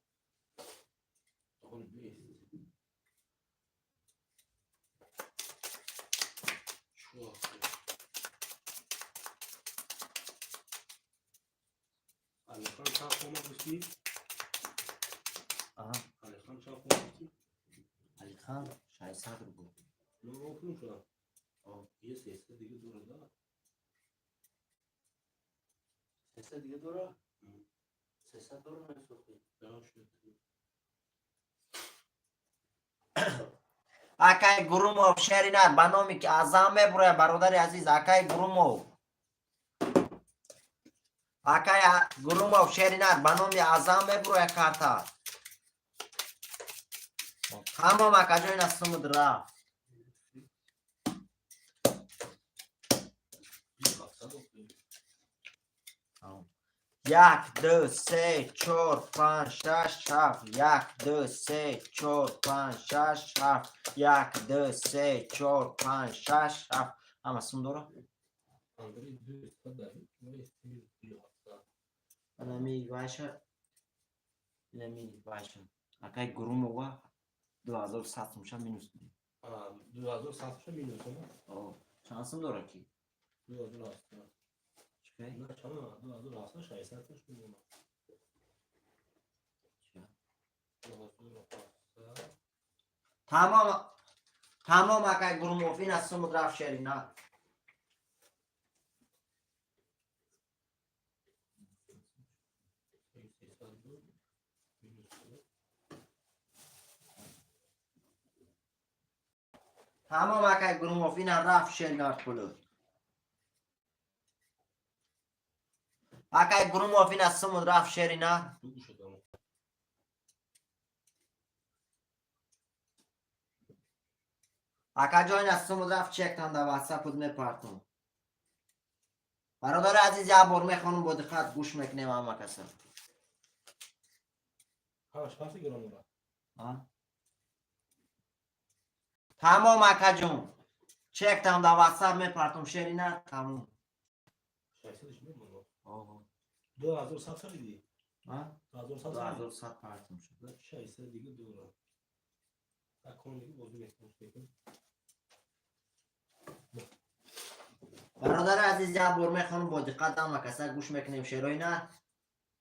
Алихан чанд сома гуфтӣ? Аҳа. Алихан чанд сома гуфтӣ? Алихан 600 рубл. Ну, окунум шудам. Е 300 дига дорад, да? 300 дига дора? 300 дора месохӣ. Да, шуд. Акай Гурумов, шери нар ба номи ки Азам мебурояд, бародари азиз, акай Гурумов. Акай Гурумов, шери нар ба номи Азам мебурояд карта. Тамом, акаҷо, ина сумуд рафт. 700 окунем. Як, ду, се, чор, панҷ, шаш, ҳафт. Як, ду, се, чор, панҷ, шаш, ҳафт. Як, ду, се, чор, панҷ, шаш, ҳафт. Ҳама сум дора? Андрей 200 дари, вай 700. Инами вайша, инами вайша, акай Гурумова 2100 сумша минус кунем. А, 2100 ша минус, ама? О, чанд сум дора ки? 2700. Чикай? На, чама, 2700, 600 ша мемонад. Чия? 2700. Тамом, тамом, акай Гурумов, ина сумуд рафт, шери нар. 300 буд. Минус шуд. Тамом, акай Гурумов, ина рафт, шери нар пулу. Акай Гурумов, ина сумуд рафт, шери нар. Ду шуд, ама. Акаҷо, ина сумуд рафт, чектан да ватсапуд мепартум. Бародари азиз, як бор мехонум, бо диққат гӯш мекунем ҳама каса. Ҳамаш паси гиромура. А? Тамом, акаҷон, чектам да ватсап мепартум, шери нар, тамом. 600 мемонад. Оҳо. 2100 харидӣ? А? 2100 ду харидӣ? ҳазору сад партум шуд. На, 600 дига дорад. Акон дига бозӣ мекунем. Бародари азиз, як бор мехонум, бо диққат ҳама каса гӯш мекунем, шерои нар,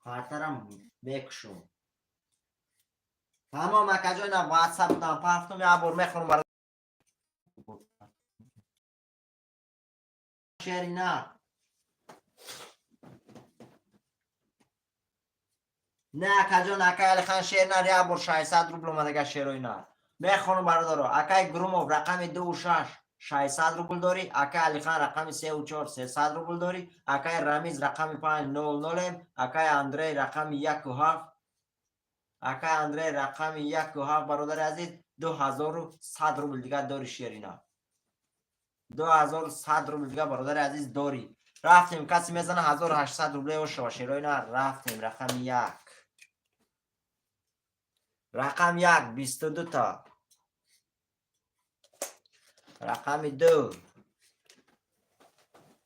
қартарам мекушум. Тамом, акаҷо, ина ватсап дам партум, як бор мехонум, шери нар. Не, акаҷон, акай Алихан, шер нар, як бор 600 рубл омадага, шерои нар. Мехонум, бародаро. Акай Гурумов, рақами дуву шаш, 600 рубл дорӣ. Акай Алихан, рақами сеу чор, 300 рубл дорӣ. Акай Рамиз, рақами панҷ, нол нолем. Акай Андрей, рақами яку ҳафт, акай Андрей, рақами яку ҳафт, бародари азиз, 2100 рубл дига дорӣ, шери нар. 2100 рубл дига, бародари азиз, дорӣ. Рафтем, касе мезана, 1800 рубле ошава, шерои нар. Рафтем, рақами як, рақам як, 22 та. Рақами ду,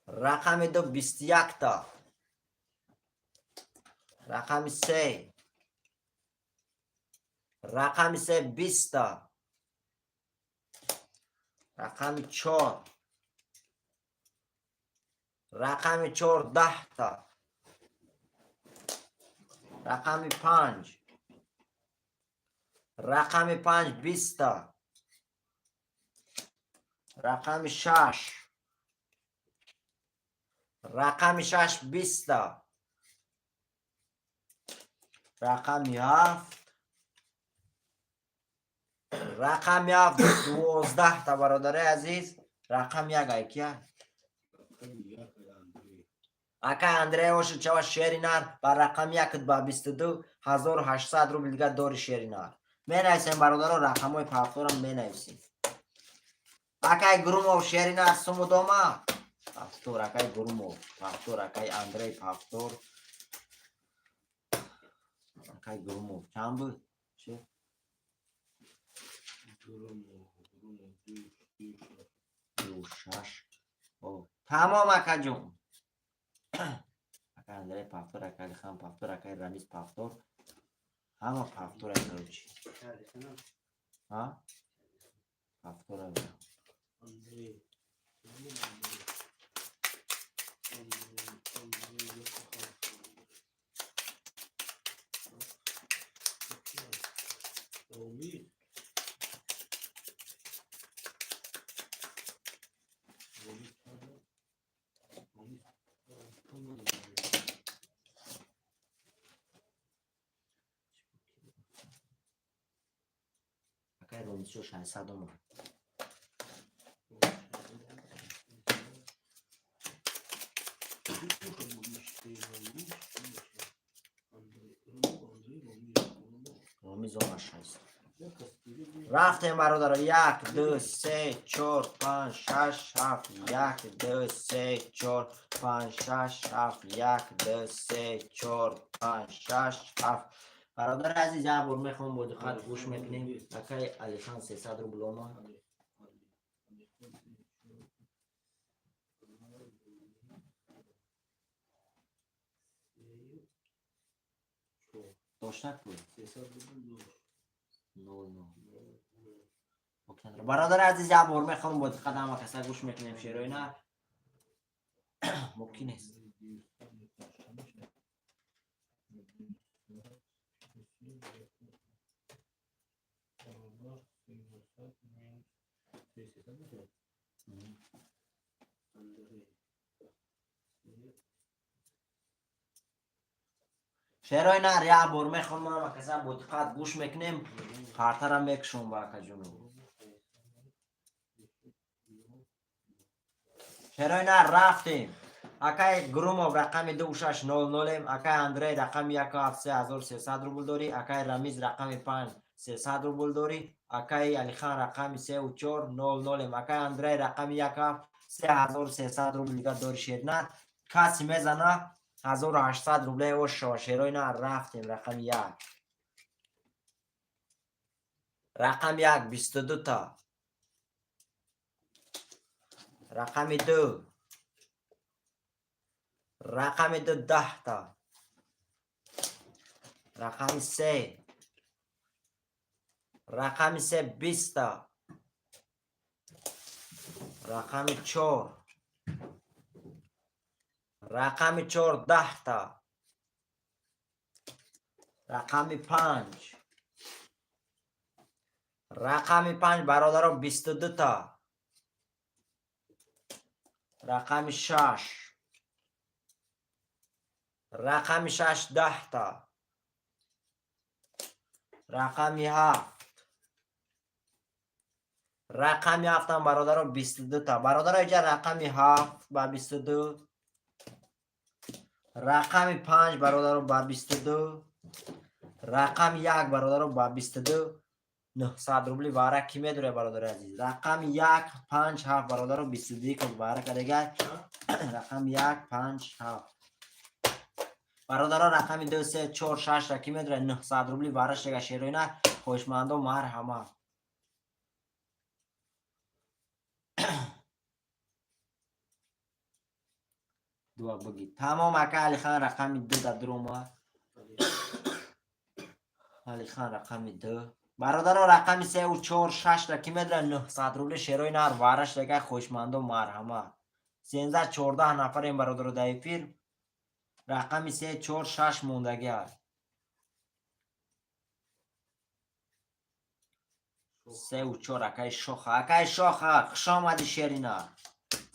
рақами ду, 21 та. Рақами се, рақами се, 20 та. Рақами чор, рақами чор, 10 та. Рақами панҷ, рақами панҷ, 20 та. Рақами шаш, рақами шаш, 20 та. Рақами ҳафт, рақами ҳафт, 12 та. Бародари азиз, рақами як айкия? Ака Андрей оши чава, шери нар, ба рақами якт ба 22 800 рубл дига дори, шери нар. Менависем, бародаро, рақамҳои пафторам менависем. Акай Грумов, шери нар, суму дома. Повтор, акай Гурмов. Повтор, акай Андрей, повтор. Акай Гурмов. Чанд буд? Чӣ? Гурумов, Гурумов, ду, ду, шаш. Ду, шаш. О, тамом, акаҷон. Акай Андрей повтор, акай Алихан повтор, акай Рамиз повтор. Ҳама повтор, короче. А? Повтор. Андрей. Андрей. Андрей, Андрей, як ҳафт. Ромир. Ромир чанд? Ромир. Пул надорам. Акай Ромизшо 600 омад. Ромиз омад 600. Рафтем, бародаро. Як, ду, се, чор, панҷ, шаш, ҳафт. Як, ду, се, чор, панҷ, шаш, ҳафт. Як, ду, се, чор, панҷ, шаш, ҳафт. Бародари азиз, як бор мехоҳам, бо диққат гӯш мекунем. Акай Алихан 300 рубл омад. Доштак буд нол нол. Бародари азиз, як бор мехоҳам, бо диққат ҳама каса гӯш мекунем. Шероина мумкин нест. Шерои нар, як бор мехоҳам, ҳама каса бо диққат гӯш мекунем. Партара мекушом ба акаҷону. Шерои нар, рафтем. Акай Грумов, рақами 2600-ем. Акай Андрей, рақами яку ҳафт, 3300 рубл дорӣ. Акай Рамиз, рақами панҷ, 300 рубл дорӣ. Акай Алихан, рақами сеу чор, нол нолем. Акай Андрей, рақами яку ҳафт, 3300 рубл дига дорӣ. Шернар каси мезана, 1800 рубле ош шава. Шерои нар, рафтем. Рақами як, рақами як, 22 та. Рақами ду, рақами ду, 10 та. Рақами се, рақами се, 20 та. Рақами чор, рақами чор, 10 та. Рақами панҷ, рақами панҷ, бародаро, 22 та. Рақами шаш, рақами шаш, 10 та. Рақами ҳафт, рақами ҳафтам, бародаро, 22 та. Бародаро, иҷа рақами ҳафт ба 22, рақами панҷ, бародаро, ба 22, рақами як, бародаро, ба 22, 900 рубли вара кӣ медорад, бародари азиз? Рақами як, панҷ, ҳафт, бародаро, 22 ка вара кадегай. Рақами як, панҷ, ҳафт, бародаро. Рақами ду, се, чор, шашра кӣ медорад? 900 рубли вара шега. Шероина, хоҳишмандо, марҳамат. Дуа бигӣ. Тамом, ака Алихан, рақами ду да дуромад. Алихан, рақами ду. Бародаро, рақами сеу, чор, шашра кӣ медорад? 900 рубли шерои нар вараш дега. Хоҳишмандо, марҳамат. 13, 14 нафарем, бародаро, дар эфир. Рақами се, чор, шаш мондагӣ аст. Сеу чор, акаи Шоха. Акаи Шоха, хушомадӣ, шерина.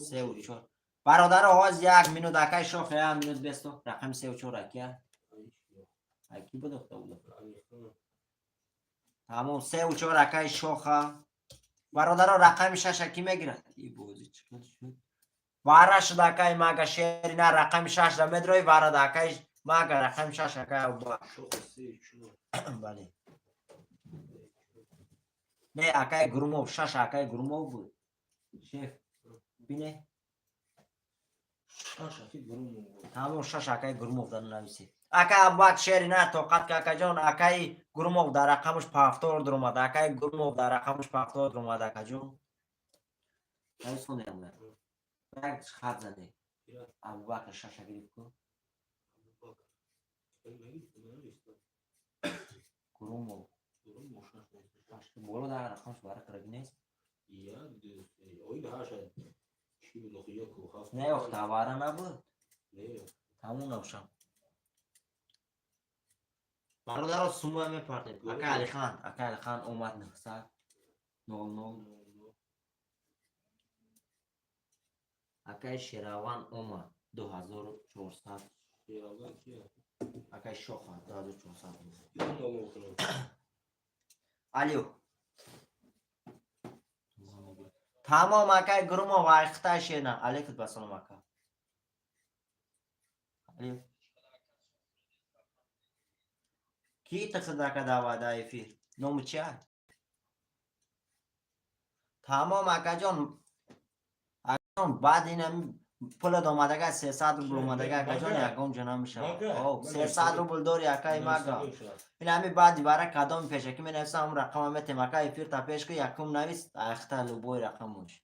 Сеу чор, бародаро, ҳоз як минут. Акаи Шоха, як минут бесто. Рақами сеу чор акия аки будохта буда. Тамом, сеу чор, акаи Шоха. Бародаро, рақами шаша кӣ мегирад? И бозӣ чӣ қадр шуд? Вара шуд, акаи Мага. Шерина, рақами шашра медрои варада, акаи Мага. Рақами шаш, акаи Абубакр. Бале, не, акаи Гурмов, шаш, акаи Гурмов буд. Шеф, бине. Шаш аки Гурумов. Тамом, шаш акаи Гурумов дар нависед. Ака Абубакр, шери на тоқат ка, акаҷон. Акаи Гурумов дар рақамаш повтор дуромад. Акаи Гурумов дар рақамаш повтор дуромад, акаҷон. Нависондем, як хат заде. Абубакр шаша гирифт ку. Абубакр. Нагирифт, нанависта. Гурумов. Гурумов шаш нависта. Боло дар рақамаш барақ раги нест. Як, ду, се. Оид ҳаша. Чӣ буд охи, яку ҳафт. Не, ох, тавара набуд. Не. Тамом, набошам. Бародаро, сумма мепартем. Ака Алихан, ака Алихан омад, 900 00. Акаи Шераван омад, 2400. Шераван кия? Акаи Шоха, 2400. Ё нол кунам. Алё. Тамом, акаи Гурумов, айхта шена. Алейкум басалом, ака. Алё. Ки тахдака давада эфир? Ному чия? Тамом, акаҷон. Акаҷон, баъд инами пулат омадага, 300 рубл омадага, акаҷон, ягон ҷо намешавад. 300 рубл дори, акаи мага. Инами баъди бара кадоми пешакӣ менависам, ҳамун рақама метем. Ака, эфирта пеш ку, якум навис, айхта любой рақамош.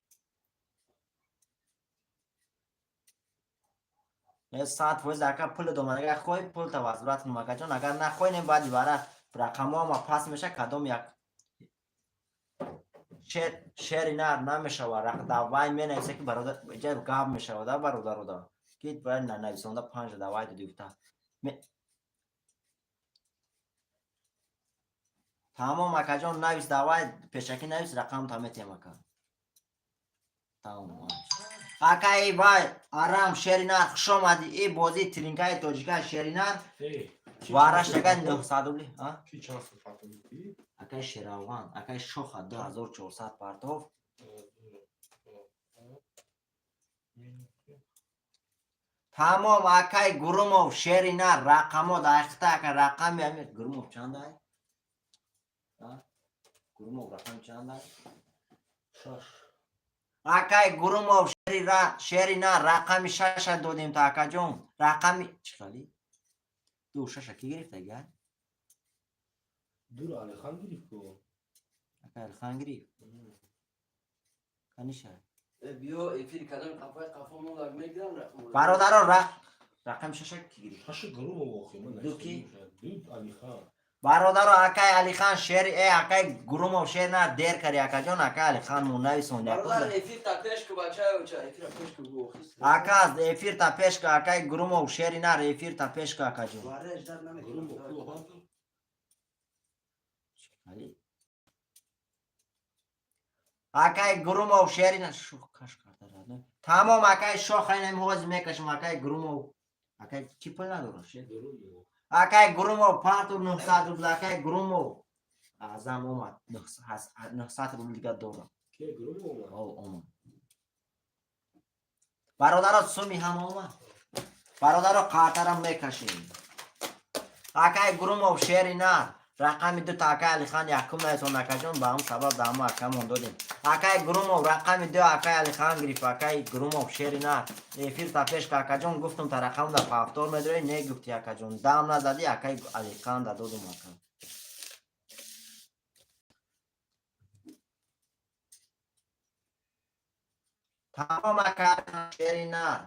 100%, ака, пулат омадага, хоҳи пулта возврат кунам, акаҷон, агар нахоҳи, нем, баъди бара рақамҳоама пас меша, кадом як шери нар намешава, давай менависа, ки бародар ҷа гап мешава да бародарода, ки бояд нанависонда панҷа давай дуди гуфта. Тамом, акаҷон, навис, давай пешакӣ навис, рақамта метиҳам, ака. Тамом, акаи вай арам, шери нар, хуш омадӣ. И бозии тринкаи тоҷика, шери нар. Вараш яга 900 рубли. Ки чанд сум партов? Акаи Шераван, акаи Шоха 2400 партов. Тамом, акаи Гурумов, шери нар, рақамо дайхта, ака, рақами ами Гурумов чандай? Гурумов рақами чандай? Шаш. Акаи Гурумов, шери нар, рақами шаша додем та, акаҷон. Рақами чӣ хали? Ду шаша ки гирифт, агар? Дур Алихан гирифт ку. Акаи Алихан гирифт. Каниша. Биё, эфири кадоми қафои қафо мондак мегирам рақам. Бародаро, рақами шаша ки гирифт? Шаша Гурумов охи. Ду ки? Ду Алихан. Бародаро, акаи Алихан шери, акаи Гурумов, шер на дер кари, акаҷон, акаи Алихан мо нависон. Бародар, эфир та пеш ку, бачаё, эфира пеш ку. Ака, эфир та пеш ку, акаи Гурумов, шери нар, эфир та пеш ку, акаҷон. Вареш дар Гурумов намекунам. ку. Акаи Гурумов, шери на шух каш карда. Тамом, акаи Шоха, инами ҳозир мекашам, акаи Гурумов. Акаи чӣ пул надорад? Гурумов. Акаи Гурумов парту 900 рубл, акаи Гурумов. Аъзам омад, 900 рубл дига дорам. Ки Гурумов омад? О, омад. Бародаро, суми ҳам омад. Бародаро, қартарам мекашем. Акаи Гурумов, шери нар, рақами дута акаи Алихан якум наисон, акаҷон, ба ҳам сабаб да ҳама акамон додем. Акаи Гурумов рақами ду акаи Алихан гирифт, акаи Гурумов, шери нар. Эфир та пеш ка, акаҷон, гуфтум та рақам да повтор медорӣ, не гуфти, акаҷон. Дам назадӣ, акаи Алихан да додум, ака. Тамом, ака, шери нар.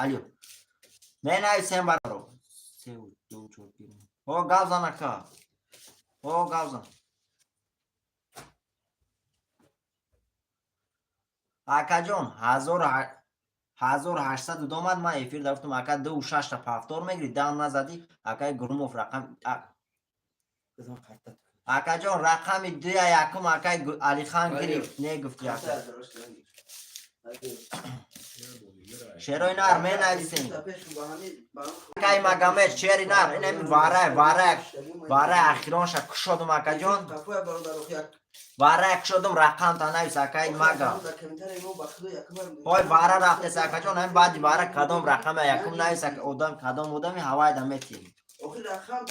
Алё. Менависем, бародаро. Се, ду, чор, пир. О, гап зан, ака. О, гап зан. Акаҷон, 1802 омад, ман эфир да гуфтум, ака, ду шашта повтор мегирӣ, дам назадӣ, акаи Гурумов рақам. Акаҷон, рақами дуя якум акаи Алихан гирифт, не гуфти, ака. Шерои нар менависем. Акаи Магомед, шери нар, инами варай, варай, варай ахиронша кушодум, акаҷон. Варай кушодум, рақамта навис, акаи Мага. Ой, вара рафтес, акаҷон, ҳами баъди вара кадом рақама якум навис, одам, кадом одами ҳавайда метиҳем. Охир рақам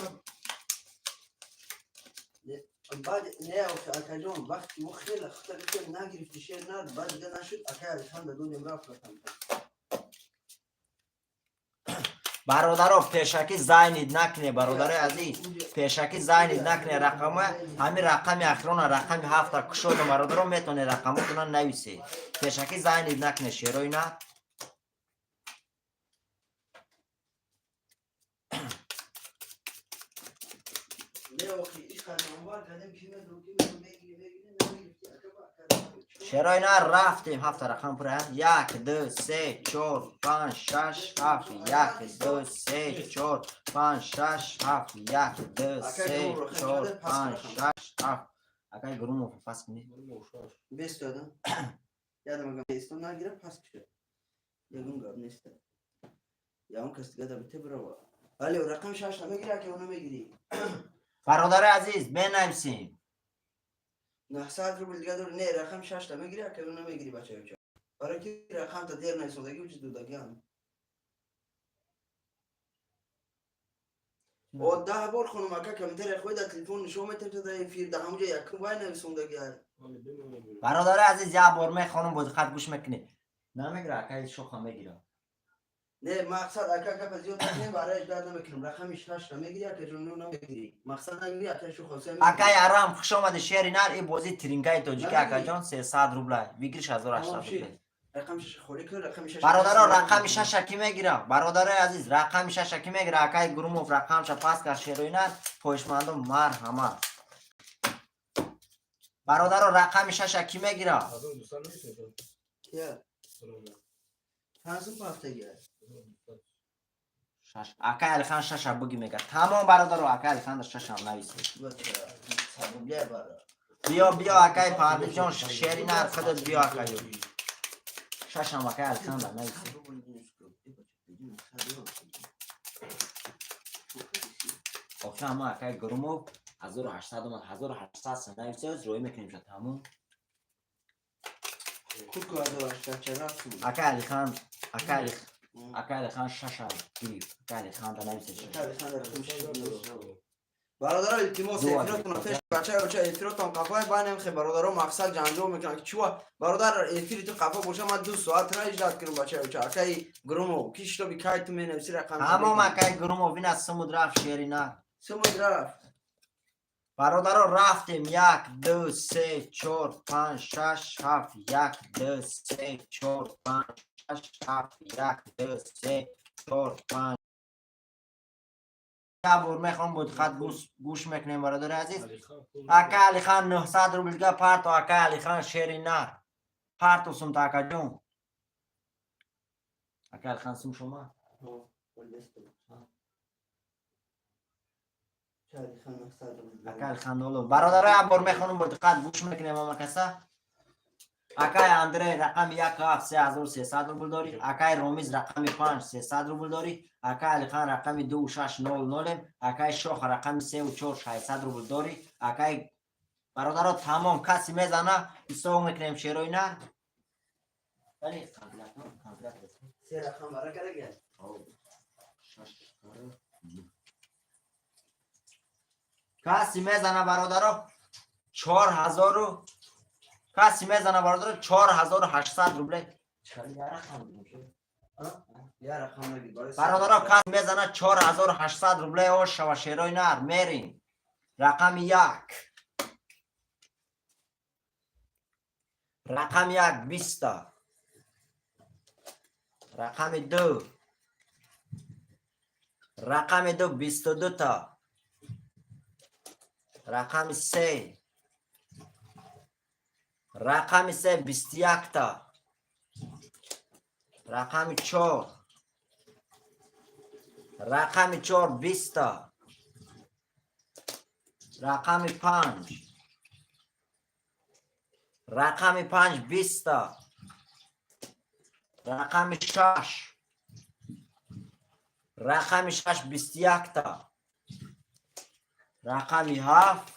баъд не, охи, акаҷон, вақти мо хеле хата гуфтем, нагирифти, шер нар, баъд дига нашуд, акаи Алихан да додем, рафт рақам. Бародаро, пешакӣ зайнид накне, бародарои азиз, пешакӣ зайнид накне. Рақама, ҳамин рақами ахирона, рақами ҳафта кушодам, бародаро, метавонед рақамотона нависед. Пешакӣ зайнид накне, шерои на. Шерои на, рафтем. Ҳафта рақам пура: як, ду, се, чор, панҷ, шаш, ҳафт. Як, ду, се, чор, панҷ, шаш, ҳафт. Як, ду, се, чор, панҷ, шаш, ҳафт. Акай Грумов, пас кунед. Бестода. Ядам агам бесто нагира, пас киша. Ягон гап нест. Ягон кас дига да бите бирава. Вале рақами шаш намегири, ака, намегири. Бародари азиз, менависем. 900 рубл дига дори. Не, рақами шаш намегири, ака, намегири, бачаёча. Барои ки рақамта дер нависондагӣ, уҷи додагиам. О, 10 бор хонум, ака, комментария хоҳи дар телефон нишон метем, та дар эфир дар ҳамуҷа якум вай нависондагӣ. Бародари азиз, як бор мехонам, бо диққат гӯш мекунед. Намегира, акай Шоха мегира. Не, мақсад, ака, гапа зиёд накунем, барои ждать намекунем. Рақами шаш намегири, ака ҷон, намегири. Мақсад, нагири, ака, шу хоса. Акай Арам, хуш омади, шери нар. И бозии трингаи тоҷики, акаҷон, 300 рубла, выигрыш 1800 рубла. Рақами шаш холӣ кун, рақами шаш. Бародаро, рақами шаша кӣ мегира? Бародарои азиз, рақами шаша кӣ мегира? Акай Грумов рақамша пас кард, шерои нар. Хоҳишмандон, марҳамат. Бародаро, рақами шаша кӣ мегира? Я. Пансум ҳафтаги. Шаш, акай Алихан шаша буги мега. Тамом, бародаро, акай Алихандр шашам нависед. Бача, 100 рубля бара. Биё, биё, акай Парвизҷон, шери нар, худат биё, акаю. Шашам акай Алихандр нависед. Охир ҳама акай Грумов 1800 омад, 1800 сум нависед, роӣ мекунем ша, тамом. Курку 1800 чара сум. Акай Алихан, акай Алихан шаша гирифт. Акай Алихандр нависед шаша. Бародаро, илтимос, Ду эфиротон адад. Пеш бачаоча, эфиротон қафай байнем хе, бародаро, мақсад ҷанҷол мекунам ки чуа, бародар, эфири ту қафа боша, ман 2 соат ра ждать кунам, бачаоча. Акаи Грумов, ки шитоби кай ту менависи рақам. Тамом, акай Грумов, ина сумуд рафт, шери нар. Сумуд рафт. Бародаро, рафтем: як, ду, се, чор, панҷ, шаш, ҳафт. Як, ду, се, чор, панҷ, шаш, ҳафт. Як, ду, се, чор, панҷ. Як бор мехоҳам, бо диққат гӯш мекунем, бародари азиз. Ака Алихан 900 рубл дига парто. Ака Алихан, шери нар, парто сумта, акаҷон. Ака Алихан, сум шума. Ака Алихан ноло. Бародаро, як бор мехонам, бо диққат гӯш мекунем ама каса. Акай Андрей рақами як ҳафт 3300 рубл дорӣ. Акай Ромиз рақами панҷ 300 рубл дорӣ. Акай Алихан рақами ду шаш нол нолем. Акай Шох рақами сеу чор 600 рубл дорӣ. Акай, бародаро, тамом, каси мезана, ҳисоб мекунем, шерои нар. Вале калькулятор. Се рақам бара карага. Шаш. Каси мезана, бародаро, чор ҳазору, каси мезана, бародаро, 4800 рубле. Я рақам нагир. Бародаро, каси мезана, 4800 рубле ош шава, шерои нар, мерим. Рақами як, рақами як 20-та, рақами ду, рақами ду 22-та, рақами се, рақами се 21-та, рақами чор, рақами чор 20-та, рақами панҷ, рақами панҷ 20-та, рақами шаш, рақами шаш 21-та, рақами ҳафт,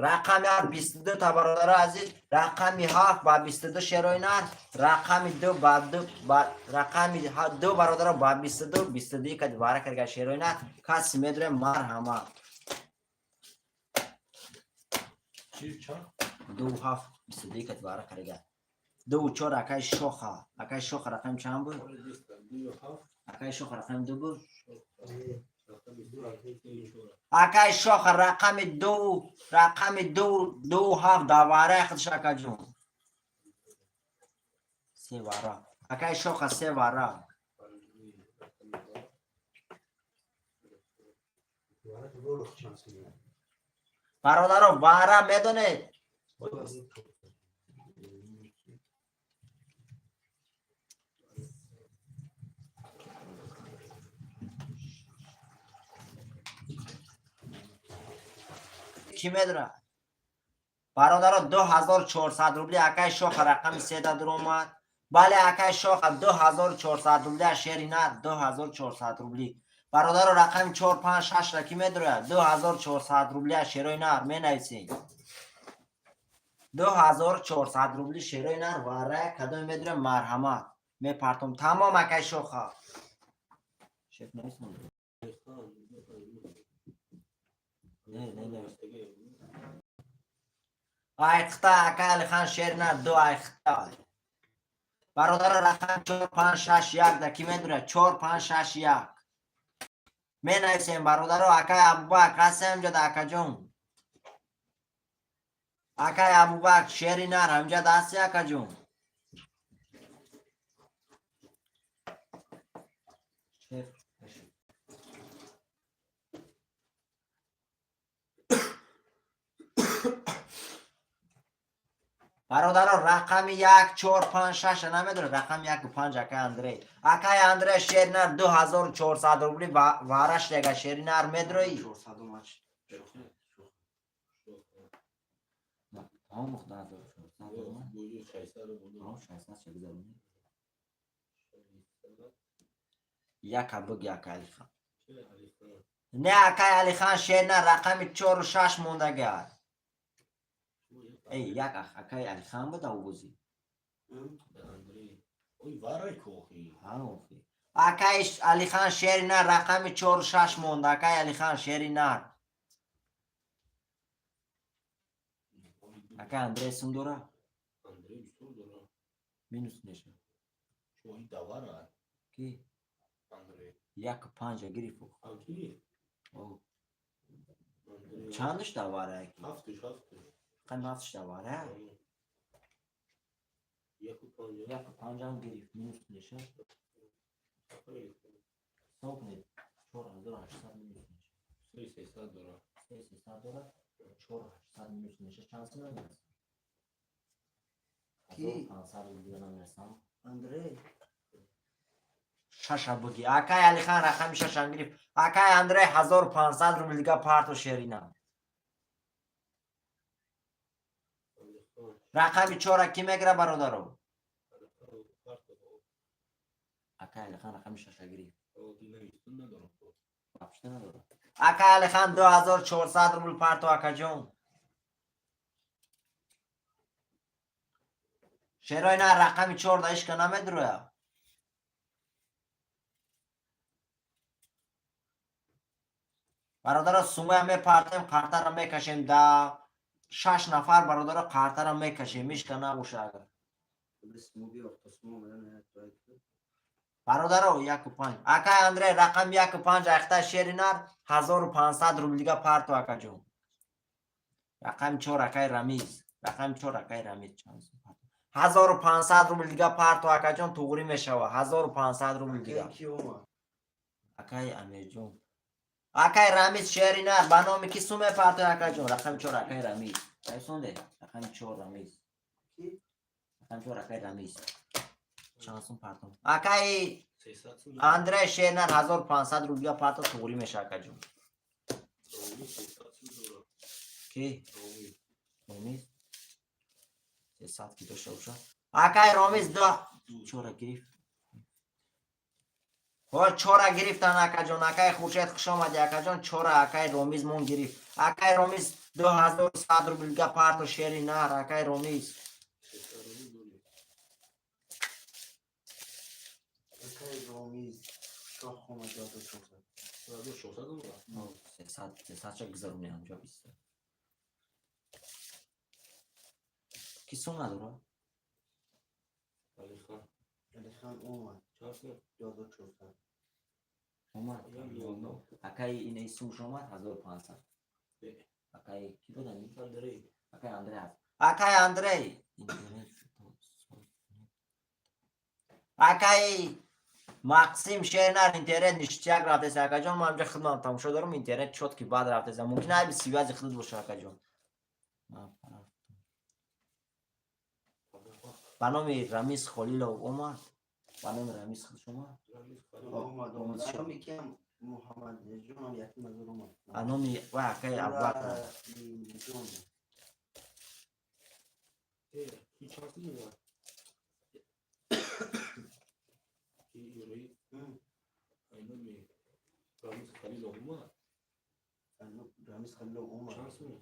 рақами ҳафт 22-та. Бародари азиз, рақами ҳафт ба 22, шерои нар. Рақами ду ба ду, ба рақами ду, бародаро, ба 22, 22 кади бара карга, шерои нар. Каси медурем, марҳамат. Чи чанд? Ду ҳафт 22 кади бара карга. Дуву чор акай Шоха. Акай Шоха рақами чанд буд? Акай Шоха рақами ду буд? Акай Шоха рақами ду, рақами ду, ду ҳафт давараи худш, акаҷон. Се вара. Акай Шоха се вара. Бародаро, вара медонед? Кӣ медонад? Бародаро, 2400 рубли акай Шоха рақами седа дуромад. Бале, акай Шоха 2400 рубли, шери нар 2400 рубли. Бародаро, рақами чор, панҷ, шашра кӣ медурояд? 2400 рубли шерои нар менависем. 2400 рубли шерои нар варая кадоме медурояд, марҳамат. Мепартом. Тамом, акай Шоха. Шеф нависам. Не, не, не. Айқта акай Алихан шери нар ду айқта. Бародаро, рақами чор, панҷ, шаш, як да кӣ медурояд? Чор, панҷ, шаш, як. Менависем, бародаро. Акай Абубакр ҳастем ҳамҷода, акаҷон? Акай Абубакр, шери нар ҳамҷода ҳасти, акаҷон? Шеф. Бародаро, рақами як, чор, панҷ, шаша намедонад? Рақами яку панҷ акай Андрей. Акай Андрей, шери нар 2400 рубли вараш дега, шери нар медроӣ? 400 омад. Тамом, 2400 омад. Шашсад ша гузаронӣ. Яка буги, акай Алихан. Не, акай Алихан, шери нар рақами чору шаш мондагиад. Эй, як акай Алихан буд ав бозӣ. Акай Алихан, шери нар рақами чору шаш монда. Акай Алихан, шери нар. Акай Андрей сум дора? Минус меша. Ки? Як панҷа гирифт. Чандаш давара ки? Рақами ҳафташ давара? Яку панҷам гирифт. Минус меша. Ҳисоб кунед. 4800 минус меша. Се сесад дора. 4800 минус меша. Чанд сум намерасам? Ки? 1500 рубли намерасам. Андрей. Шаша буги. Акай Алихан рақами шашам гирифт. Акай Андрей, 1500 рубли дига парто, шерина. Рақами чора кӣ мегира, бародаро? Акай Алихан рақами шаша гирифт. Вообще надорам. Акай Алихан, 2400 рубл парто, акаҷон. Шерои нар рақами чор да ишка намедуроя? Бародаро, сумая мепартем, қартара мекашем да шаш нафар, бародаро, қартара мекашем, ишка набоша агар. Бародаро, яку панҷ. Акай Андрей, рақами яку панҷ айхта, шери нар 1500 рубл дига парто, акаҷон. Рақами чор акай Рамиз. Рақами чор акай Рамиз чанд сум парто? 1500 рубл дига парто, акаҷон, туғрӣ мешава. 1500 рубл дига. Акай Амирҷон. Акай Рамиз, шери нар ба номи ки сум мепарто, акаҷон? Рақами чор акай Рамиз. Кайсонде? Рақами чор Рамиз. Рақами чор акай Рамиз. Чанд сум парто? Акай Андрей, шери нар 1500 рубл дига парто, туғрӣ меша, акаҷон. Ки? Ромиз? 300 ки дошта бошад. Акай Ромиз ду чора гирифт. Ҳо, чора гирифтан, акаҷон. Акай Хуршед, хуш омадӣ, акаҷон. Чора акай Ромиз мон гирифт. Акай Ромиз, 2100 рубл дига парто, шери нар, акай Ромиз. Акай Ромиз. Шох омад 2400. 300, 300 ша гузаронӣ ҳамҷо биста. Ки сум надора? Алихан. Алихан омад. Чанд сум? 2400. Омад. Я 00. Акаи инаи сумш омад 1500. Э. Акаи ки буд ами? Андрей. Акаи Андрей аст. Акаи Андрей. Акаи Максим Шернар интернет ништяк рафтеса, акаҷон. Ман инҷа хидмат тамошо дорам, интернет чёткий бад рафтеса. Мумкин айби связи худат боша, акаҷон. Ба номи Рамиз Холилов омад. Ба номи Рамиз худш омад. Рамиз Халилов. Омад, омад. Омад. Номи киам? Муҳаммадҷонам 1000 омад. А номи вай акаи Абубакр. Ибраҳимҷон. Э, ки чанд сум омад? Ки Юрий, ай номи Рамиз Халилов омад. Рамиз Халилов омад. Чанд сум?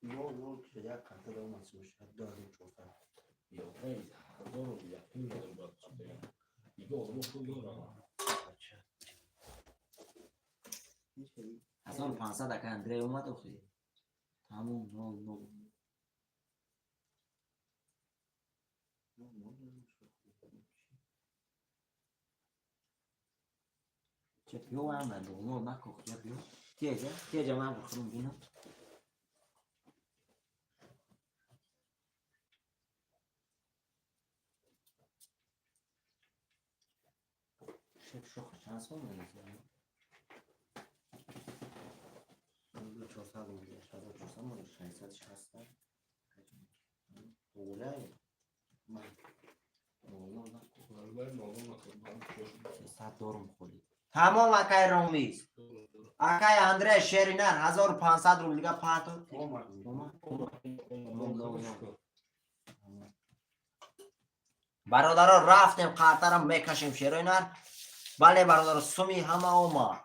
00 кишад, як картада омад сумш. 2400. Ё, ай, 1500 бояд қабл. Дига одамо пул доранд. 1500 акаи Андрей омад охи. Тамом 00. Че биё ам на 00 накох, я биё. Тиеҷа, тиеҷа ман бихӯрам бинам. Шеф шох чанд сом мегирад? 400 омад, 1400 омад, 660. Тоғрай. Ман. 00 накох. Баробар 00 накун. Ман чош. 300 дорум холи. Тамом акай Ромиз. Дорам. Акай Андрей Шеринар 1500 рубл дига пато. Омад. Омад. Омад. Бародаро, рафтем, қартарам мекашем Шеринар. Бале, бародаро, суми ҳама омад.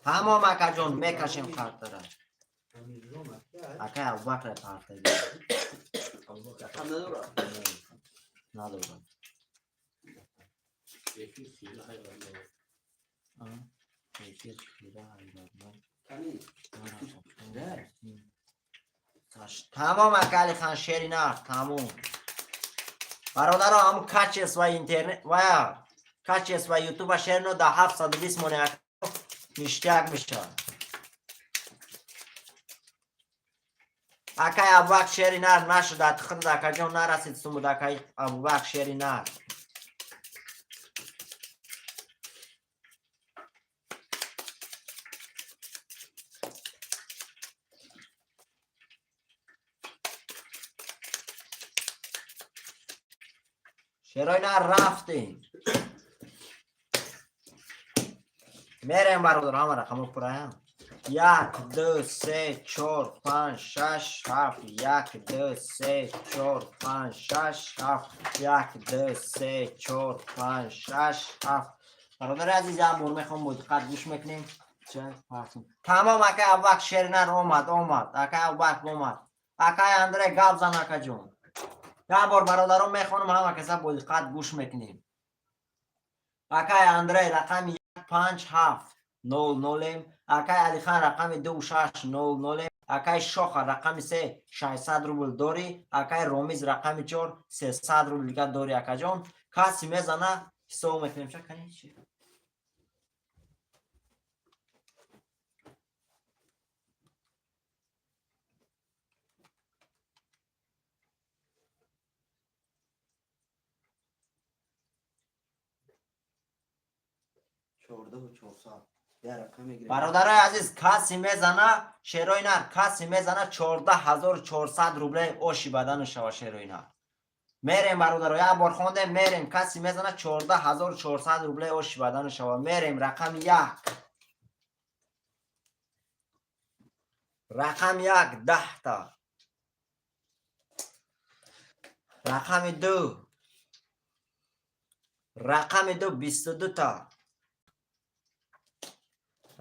Тамом акаҷон, мекашем қартара. Амирҷон ака. Акай Абубакр партаги. Рақам надорад. Надорам. Эфир хира ҳайрат. Эфир хира ҳайратнок. Кани. Тамом ака Алихан Шеринар, тамом. Бародаро, ҳамун качество интернет ва качество ютуба шерино да 720 моне ака ништяк мешавад. Акай Абубакр Шеринар нашуда, худат акаҷон нарасид сумуд акай Абубакр Шеринар. Шерои рафтем. Мерем, бародар, ҳама рақамҳо пурраям. Як, ду, се, чор, панҷ, шаш, ҳафт. Як, ду, се, чор, панҷ, шаш, ҳафт. Як, ду, се, чор, панҷ, шаш, ҳафт. Бародари азиз, як бор мехоҳам бо диққат гӯш мекунем. Ча партум. Тамом акай Абубакр Шеринар омад, омад. Акай Абубакр омад. Акай Андрей гап зан, акаҷон. Як бор бародарон мехонам, ҳама каса бо диққат гӯш мекунем. Акай Андрей рақами як панҷ ҳафт нол нолем. Акай Алихан рақами ду шаш нол нолем. Акай Шоха рақами се 600 рубл дорӣ. Акай Ромиз рақами чор 300 рубл дига дорӣ, акаҷон. Каси мезана ҳисоб мекунем. Ша кани чи? 14400. Як рақам мегирем. Бародарои азиз, каси мезана шерои нар, каси мезана 14400 рубле оши бадану шава шерои нар. Мерем, бародаро, як бор хондем, мерем, каси мезана 14400 рубле оши бадану шава. Мерем, рақами як. Рақами як 10та. Рақами ду. Рақами ду 22та.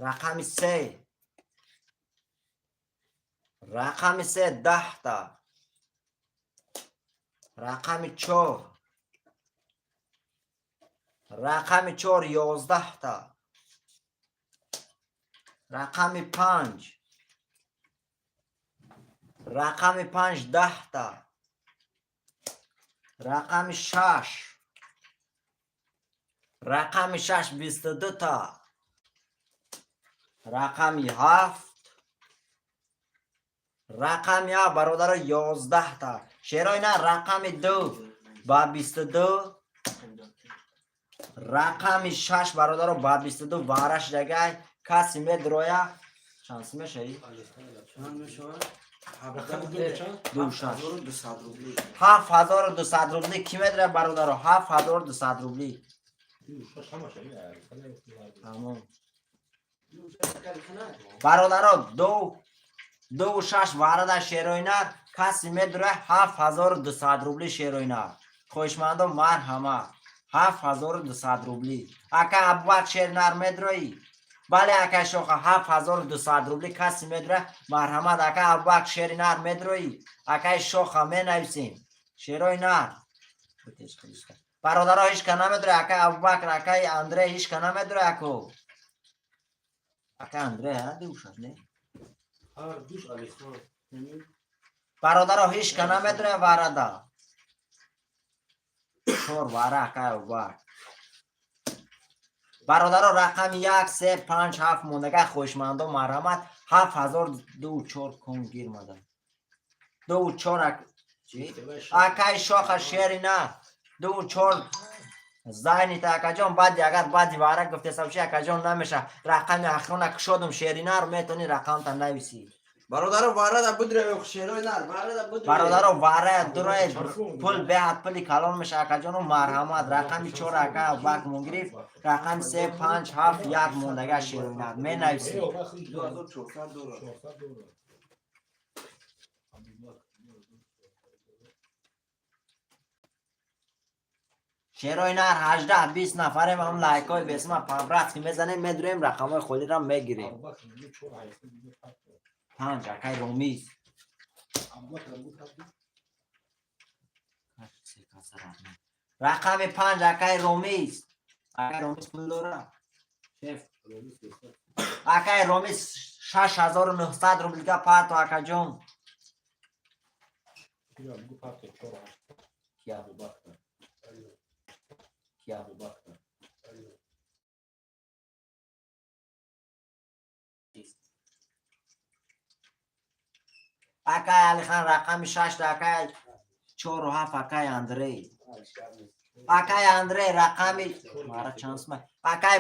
Рақами се. Рақами се 10та. Рақами чор. Рақами чор 11та. Рақами 5, рақами 5 10та. Рақами 6, рақами 6 22та. Рақами 7, рақами 7, бародаро, 11та. Шерои нар, рақами 2 ба 22, рақами 6, бародаро, ба 22 вара шидагай. Каси медроя, чанд сум мешавӣ? Чанд мешавад? Рақами ду чанд? Ду шаш. 7200 рубли. 7200 рубли. Ки медроя, бародаро, 7200 рубли? Ду шаш ҳамаша. Тамом, бародаро, ду ду шаш варада шерои нар. Каси медроя, 7200 рубли шерои нар. Хоҳишмандо, марҳамат, 7200 рубли. Ака Абубакр, шер нар медроӣ? Бале, ака Шоха, 7200 рубли. Каси медроя, марҳамат. Ака Абубакр, шери нар медроӣ? Акаи Шоха, менависем шерои нар. Бародаро, ҳичка намедроя. Акаи Абубакр, акаи Андрей, ҳичка намедроя. Ако, ака Андрей, душаш не? Ҳар душ Алихан. Бародаро, ҳичка намедроя. Варада чор вара, акаи Абубакр. Бародаро, рақами 1, 3, 5, 7 мондага. Хоҳишмандо, марҳамат, ҳафт ҳазор. Ду чор кун гирмада, ду чор. Чи, акаи Шоха, шери на ду чор зайнита, акаҷон. Баъди агар баъди вара гуфтесам чи, акаҷон, намеша. Рақами ахирона кушодум. Шеринар метавонӣ рақамта нависӣ. Бародаро, варада будре, шерои нар варада будре. Бародаро, вара дурои, пул беҳад пули калон меша, акаҷону, марҳамат. Рақами 4 ака Абубакр мугирифт. Рақами 3, 5, 7, 1 мондага. Шеринар менависӣ. 2400 доллар. 400 доллар. Абубакр. Шерои нар, 18 20 нафарем. Ҳам лайкҳои бесма по-братски мезанем, медурем, рақамҳои холиро мегирем. Абубакр мегӯ чор ҳайсад дига фарқ. 5, акай Ромиз. Абубакр мегӯ фарқ. Рақами 5, акай Ромиз. Акай Ромиз пул дора, шеф? Ромиз 300. Акай Ромиз, 6900 рублига парто, акаҷон. Кира мегӯ фарқ чор ҳашт. Кия? Абубакр. Кия? Абубакр. Акай Алихан, рақами 6, акай чору ҳафт, акай Андрей. Акай Андрей, рақами мара чанд сума? Акай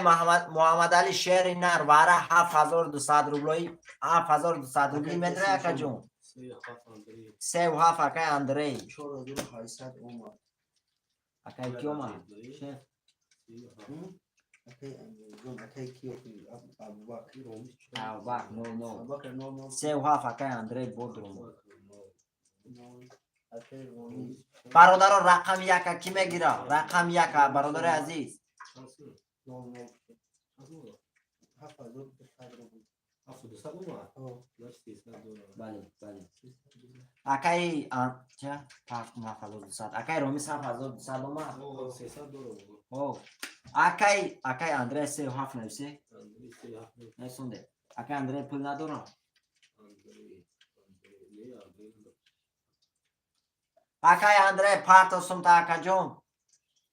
Муҳаммадали, шери нар вара 7200 рублои, 7200 рубли медра, акаҷон? Се ҳафт Андрей. Севу ҳафт, акай Андрей. 4800 омад. Акай ки омад, шеф? Се ҳафт. Акай Амирҷон, акай киё? Абубакр. Ромиз чор. Абубакр нол нол. Абубакр нол нол. Севу ҳафт, акай Андрей бодрум. Абубакр нол. Нол. Акай Ромиз. Бародаро, рақами яка ки мегира? Рақами яка, бародари азиз? Чанд сум? Нол нол. Чанд сум? 7200 рубл. 7200 омад? О. Значит, 300 доллар. Бале. 300 доллар. Акаи ча 7200, акаи Ромиз 7200 омад. О, 300 доллар буд. О, акаи Андрей севу ҳафт нависе. Андрей се ҳафт. Несонде, акаи Андрей пул надора. Андрей. Андрей. Не, Андрей. Акаи Андрей, парто сумта, акаҷон.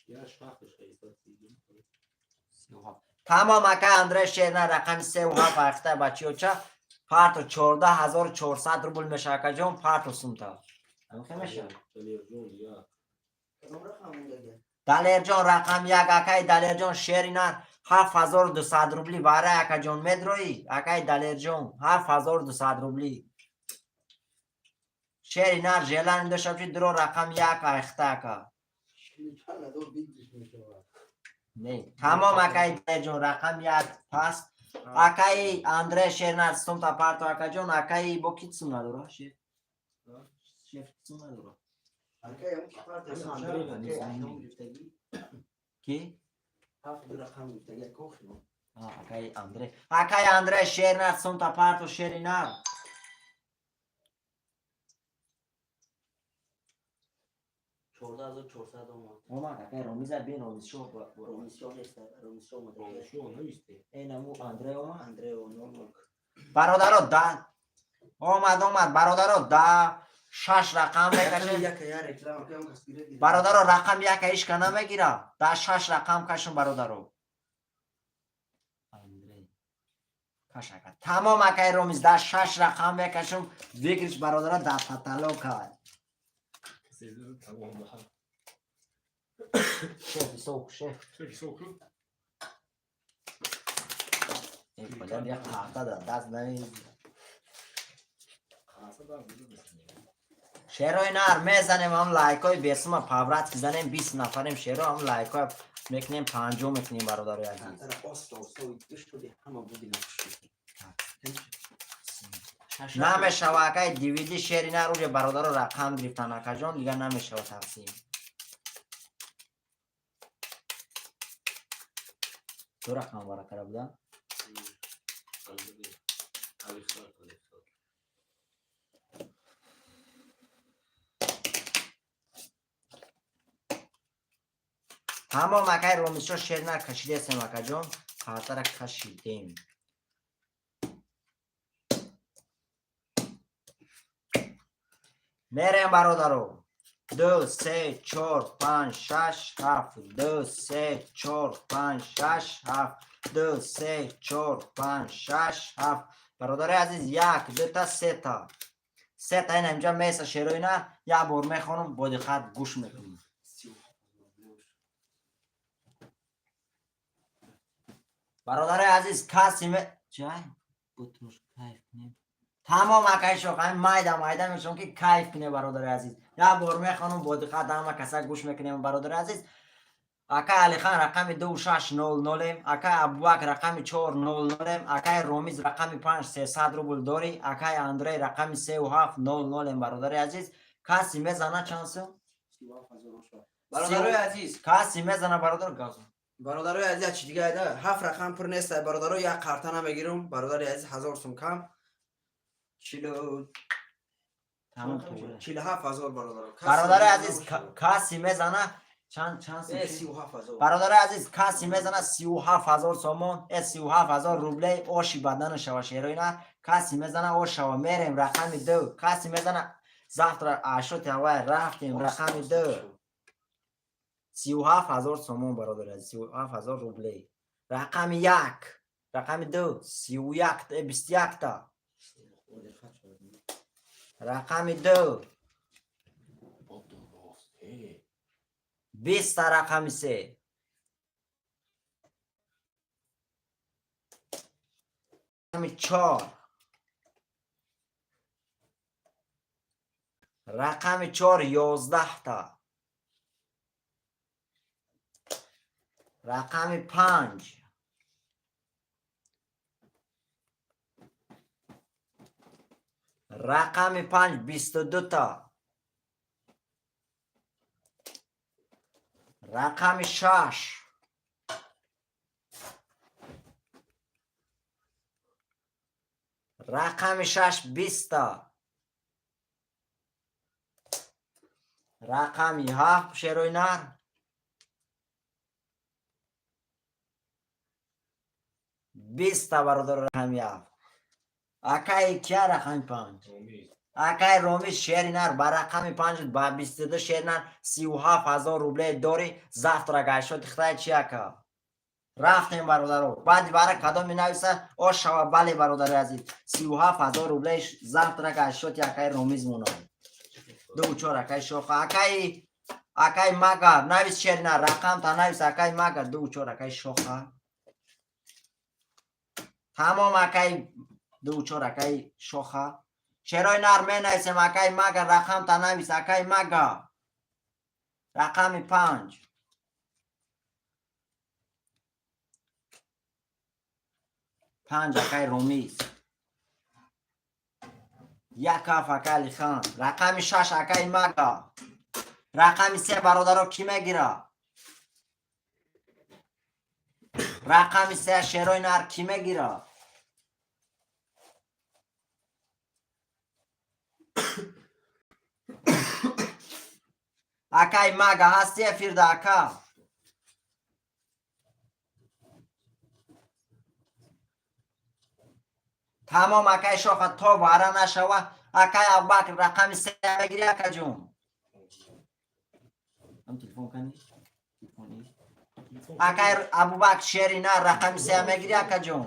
Я шахт 630. 37. Тамом, акаи Андрей, шерна рақами 37 ахта бачиёча парто, 14 400 рубл меша, акаҷон, парто сумта. Ҳамихе меша? Далерҷон як. Кадом рақам мондага? Далерҷон, рақам 1. Акаи Далерҷон, шери нар 7200 рубли вара, акаҷон, медроӣ? Акаи Далерҷон, 7200 рубли шери нар. Желание дошта боши, дуро, рақам 1 айхта, ака. Не, тамом, акаи Далерҷон, рақам 1 паст. Акаи Андре, шернар сумта парто, акаҷон. Акаи бо ки сум надора, шеф? Шеф, сум надора? Акай ам ки парта. Андрей. Акай рақам гирифтагӣ. Ки? Ҳафт рақам гирифтагӣ, акохи. Акаи Андре, акаи Андре, шернар сумта парто, шери нар. 14 400 омад. Омад, акай Ромиза бин, Ромизшоҳ. Ромизшоҳ нест, Ромизшоҳ омад. Ромишо нависте. Энаму Андрей омад. Андрео 00. Бародаро, да омад, омад, бародаро, да шаш рақам мекашем. Яка я реклама кам кас гирад. Бародаро, рақам яка ишка намегира, да шаш рақам кашем, бародаро. Андрей каш, ака, тамом, акай Ромиз, да шаш рақам мекашем, выигрыш, бародаро, да потолок ай. Тамом. Шеф, ҳисоб, шеф. Шеф, ҳисоб кун. Як ҳафта да даст нами. Қаса да буду. Шерои нар мезанем, ҳам лайкҳои бесума паврат занем, 20 нафарем, шеро, ҳам лайкҳоя мекунем, 50 мекунем, бародарои азиз. Тара оста оста шуди ҳама буди нахуш. Намешава, акай дивиди, шери нар уже, бародаро, рақам гирифтан, акаҷон, дигар намешава тақсим. Ду рақам варакара буда. Алихан, Алихан. Тамом, акай Ромисшо, шер нар кашидесем, акаҷон, қартара кашидем. Мерем, бародаро: ду, се, чор, панҷ, шаш, ҳафт, ду, се, чор, панҷ, шаш, ҳафт, ду, се, чор, панҷ, шаш, ҳафт. Бародари азиз, як, дута, сета, сета, ина инҷа меса, шерои на як бор мехонам, бо диққат гӯш мекунем. Бародари азиз, каси чай бутуш кайф кунем. Тамом, акай шоқ, ҳамин майда майда мешавам, ки кайф кунем. Бародари азиз, як бор мехонам, бо диққат ҳама каса гӯш мекунем. Бародари азиз, акай Алихан рақами 2600-ем, акай Абубакр рақами 400-ем, акай Ромиз рақами панҷ, 300 рубл дорӣ, акай Андрей рақами сеу 700-ем. Бародари азиз, каси мезана чанд сум? Бародарои азиз, каси мезана, бародар, газ. Бародарои азиз, чи дига айда ҳафт рақам пур нест, бародаро, як қарта намегирам, бародари азиз, 1000 сум кам, чилу Тамом, туғри. 47 000, бародаро. Бародари азиз, каси мезана чанд сум? 37 000. Бародари азиз, каси мезана 37 000 сомон, 37 000 рублей, оши бадана шава, шероина, каси мезана, ош шава. Мерем, рақами ду, каси мезана, завтра ашоти ҳавай рафтем. Рақами ду, 37 000 сомон, бародари азиз, 37 000 рублей. Рақами як, рақами ду, 31, 21-та. Рақами ду, 20-та. Рақами се, рақами чор, рақами чор, 11-та. Рақами панҷ, рақами панҷ, 22-та. Рақами шаш, рақами шаш, 20-та. Рақами ҳафт, шерои нар, 20-та, бародар. Рақами ҳафт, акаи кия? Рақами панҷ, акаи Ромиз, шери нар, ба рақами панҷ, ба 22, шери нар, 37 000 рубле дорӣ. Завтра гайшоти хитай чи, ака? Рафтем, бародаро. Баъди бара кадоми нависа, ош шава. Бале, бародари азиз, 37 000 рубле завтра гайшоти акаи Ромиз монад. Ду чор, акаи Шоха, акаи Мага, навис, шери нар, рақамта навис, акаи Мага, ду чор, акаи Шоха. Тамом, акаи ду чор, акаи Шоха. Шерои нар менависем, акаи Мага, рақамта навис, акаи Мага. Рақами панҷ, панҷ, акаи Ромиз, як ҳафт, акаи Алихан. Рақами шаш, акаи Мага. Рақами се, бародаро, кӣ мегира? Рақами се, шерои нар, кӣ мегира? Акай Мага, ҳасти эфирда, ака? Тамом, акай Шоха, то вара нашава. Акай Абубакр, рақами се мегири, акаҷон? Ам телефон кани? Телефони? Акай Абубакр, шерина, рақами се мегири, акаҷон?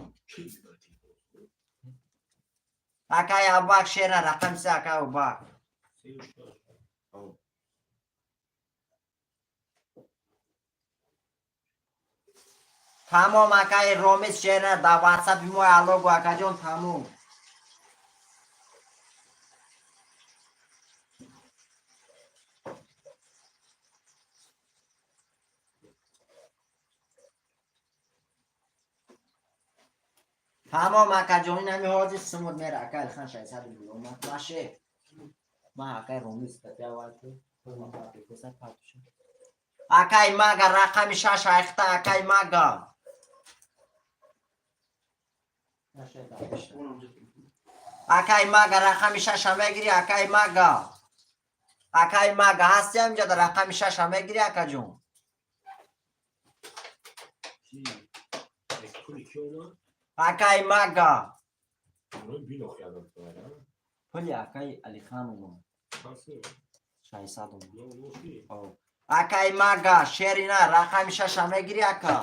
Акай Абубакр, шерина, рақами се, акай Абубакр. Тамом, акай Ромис, шерина, дар ватсапи мо алло гу, акаҷон, тамом. Тамом, акаҷон, ин ҳами ҳозир сумуд мера, ака Алихан 600 рубл омад. Маше. Ма акай Ромис аввал ту. Акай Мага, рақами шаш айхта, акай Мага. Акай Мага, рақами шаша мегири, акай Мага? Акай Мага, ҳасти ҳаминҷа, рақами шаша мегири, акаҷон? Акай Мага. Пули акай Алихан омад. 600 омад. Акай Мага, шерина, рақами шаша мегири, ака?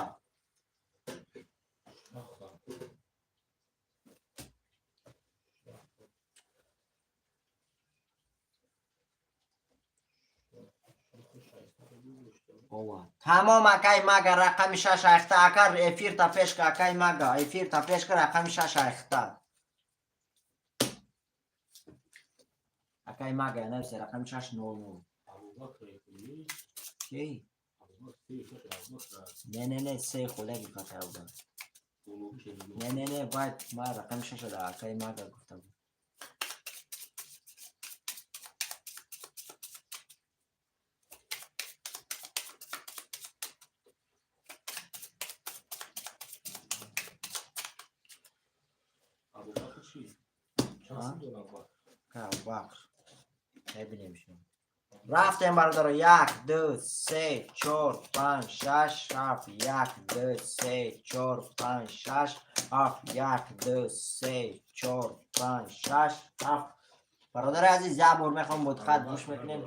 Тамом, акай Мага, рақами шаш айхта, ака, эфирта пешка, акай Мага, эфирта пешка, рақами шаш айхта. Акай Мага, нависе рақами шаш нол нол. Ки? Не, не, не, се холе гуфта акай. Не, не, не, баъд ма рақами шаша да акай Мага гуфта буд. Абубакр. Мебинем шумо. Рафтем, бародаро, як, ду, се, чор, панҷ, шаш, ҳафт, як, ду, се, чор, панҷ, шаш, ҳафт, як, ду, се, чор, панҷ, шаш, ҳафт. Бародари азиз, як бор мехоҳам бо диққат гӯш мекунем.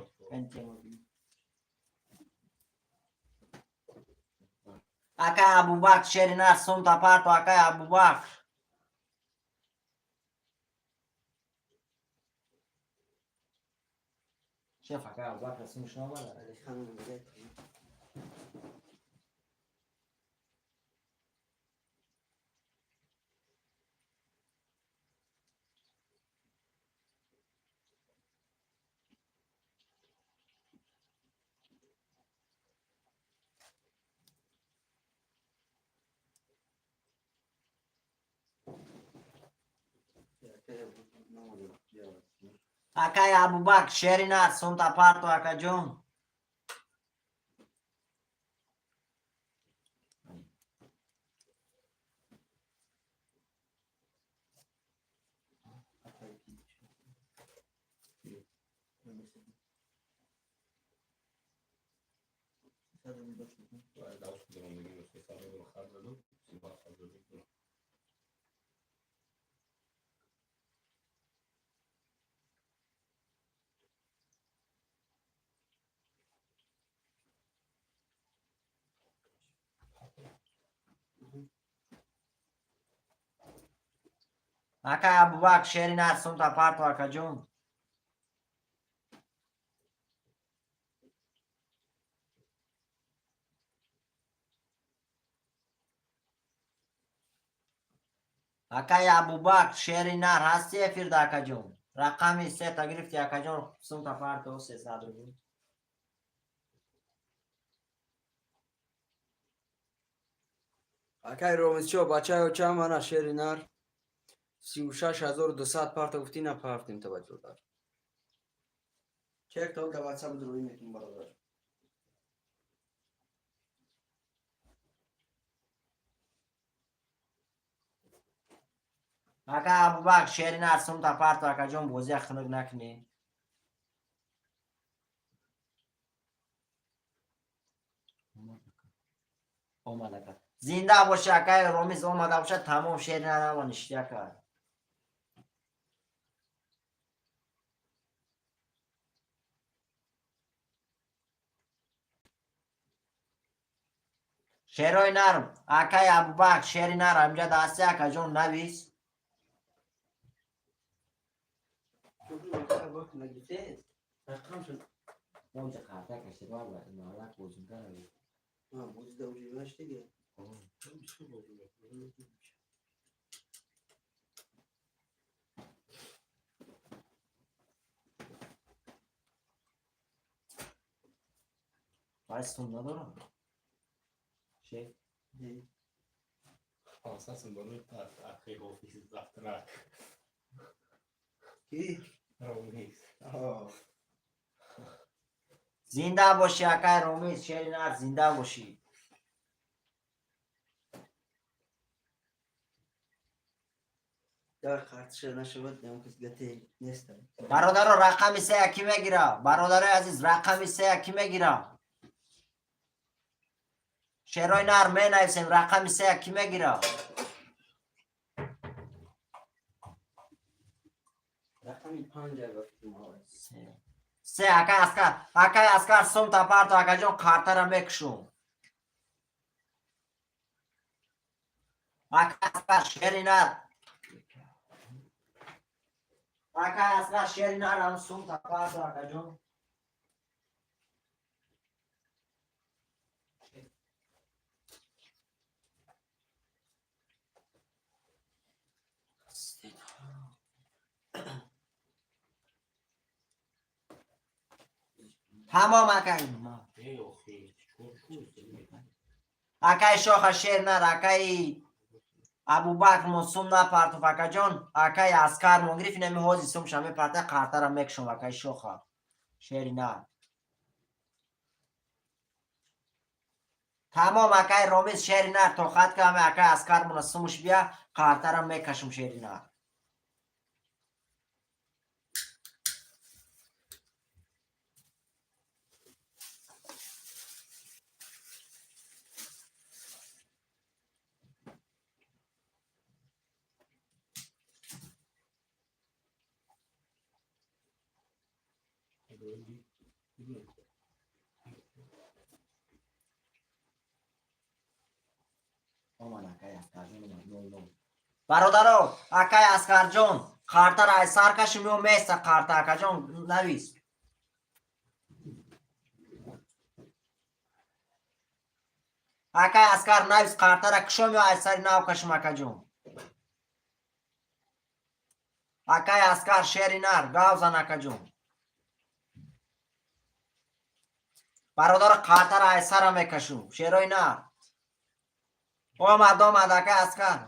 Акай Абубакр, шерина, сумта парто, акай Абубакр. Шеф, акай Абубакр, сумш наомада? Алихан мегӯяд. Акай Абубакр, шерина, сумта парто, акаҷон. Акай Абубакр, шерина, сумта парто, акаҷон. Акай Абубакр, шери нар, ҳасти эфирда, акаҷон? Рақами сета гирифти, акаҷон, сумта парто, 300 рубл. Акай Ромисчо, бачаё, чанд мана шери нар 36 200 парта гуфтӣ, напартем та баҷодар. Чек то да ватсап дурӯӣ мекунем, бародар. Ака Абубакр, шери нар, сумта парто, акаҷон, бозия хунук накунӣ. Омада ка. Зинда боши, акай Ромиз, омада бошад, тамом, шери нарама ништяка. Шерои нарм, акай Абубакр, шери нарм инҷа дасти, акаҷон, навис. Рақам шуд. Онҷа қарта кашид, малак бозингар. Бозида уже ваштига. Бисёр бозӣ мекунад. Вай сум надорам. Шер. 500 сум барои акай Ҳофиз завтрак. Ки? Ромиз. Зинда бошӣ, акай Ромиз, шери нар, зинда бошӣ. Дар қартиша нашавад, ям кас гате неста. Бародаро, рақами сея кӣ мегира? Бародарои азиз, рақами сея кӣ мегира? Шерои нар менависем, рақами сея кӣ мегира? Рақами панҷа ба фикр мавай. Се, акай Аскар, акай Аскар, сум тапарто, акаҷон, қартара мекушум. Акай Аскар, шери нар. Акай Аскар, шери нар, ам сум тапарто, акаҷон. Тамом, акай. Э, охи, чикор шуд? Акай Шоха, шер нар, акай Абубакр мон сум напартоф, акаҷон, акай Аскар мон гирифт, инами ҳози сумша мепарта, қартара мекушом, акай Шоха. Шери нар. Тамом, акай Ромиз, шери нар, тоқат каме, акай Аскар мона сумуш бия, қартара мекашум, шери нар. Омад, акай Аскарҷон, омад, 00. Бародаро, акай Аскарҷон, қартара ай сар кашим ё места қарта, акаҷон, навис. Акай Аскар, навис, қартара кушом ё ай сари нав кашим, акаҷон. Акай Аскар, шери нар, гав зан, акаҷон. Бародаро, қартара ай сара мекашум, шерои нар. Омад, омад, акай Аскар.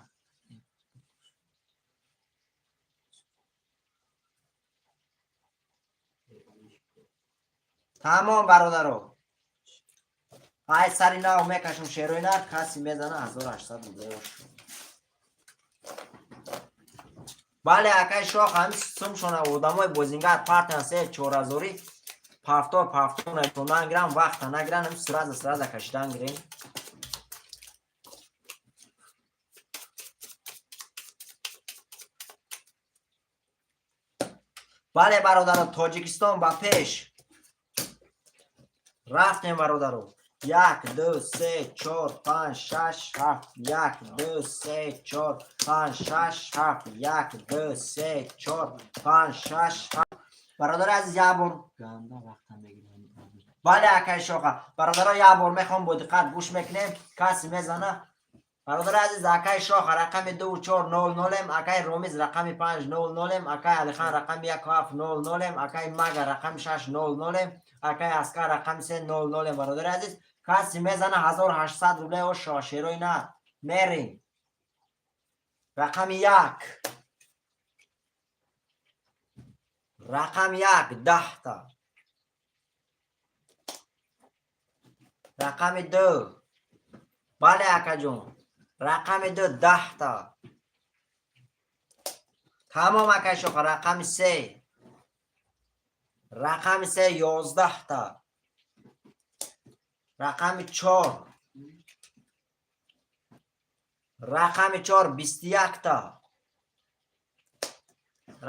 Тамом, бародаро. Ай сари нав мекашум, шерои нар, каси мезана 1800 рубле. Бале, акай Шох, ҳамин сумшона одамои бозингар партиян се чорҳазорӣ пафтор пафтор нагиран, гирам, вақта нагиран, ҳамин сразу сразу кашидан гирем. Бале, бародаро, Тоҷикистон ба пеш. Рафтем, бародаро. Як, ду, се, чор, панҷ, шаш, ҳафт. Як, ду, се, чор, панҷ, шаш, ҳафт. Як, ду, се, чор, панҷ, шаш, ҳафт. Бародари азиз, як бор ганда вақта мегирам. Бале, акай Шоха. Бародаро, як бор мехоҳам, бо диққат гӯш мекунем. Касе мезана. Бародари азиз, акай Шоха рақами ду чор нол нолем, акай Ромиз рақами панҷ нол нолем, акай Алихан рақами як ҳафт нол нолем, акай Мага рақами шаш нол нолем, акай Аскар рақами се нол нолем. Бародари азиз, касе мезана 1800 рубле ошо, шерои на. Мерем. Рақами як. Рақами як 10та. Рақами ду. Бале, акаҷон. Рақами ду 10та. Тамом, акай Шоха, рақами се. Рақами се 11та. Рақами чор. Рақами чор 21 та.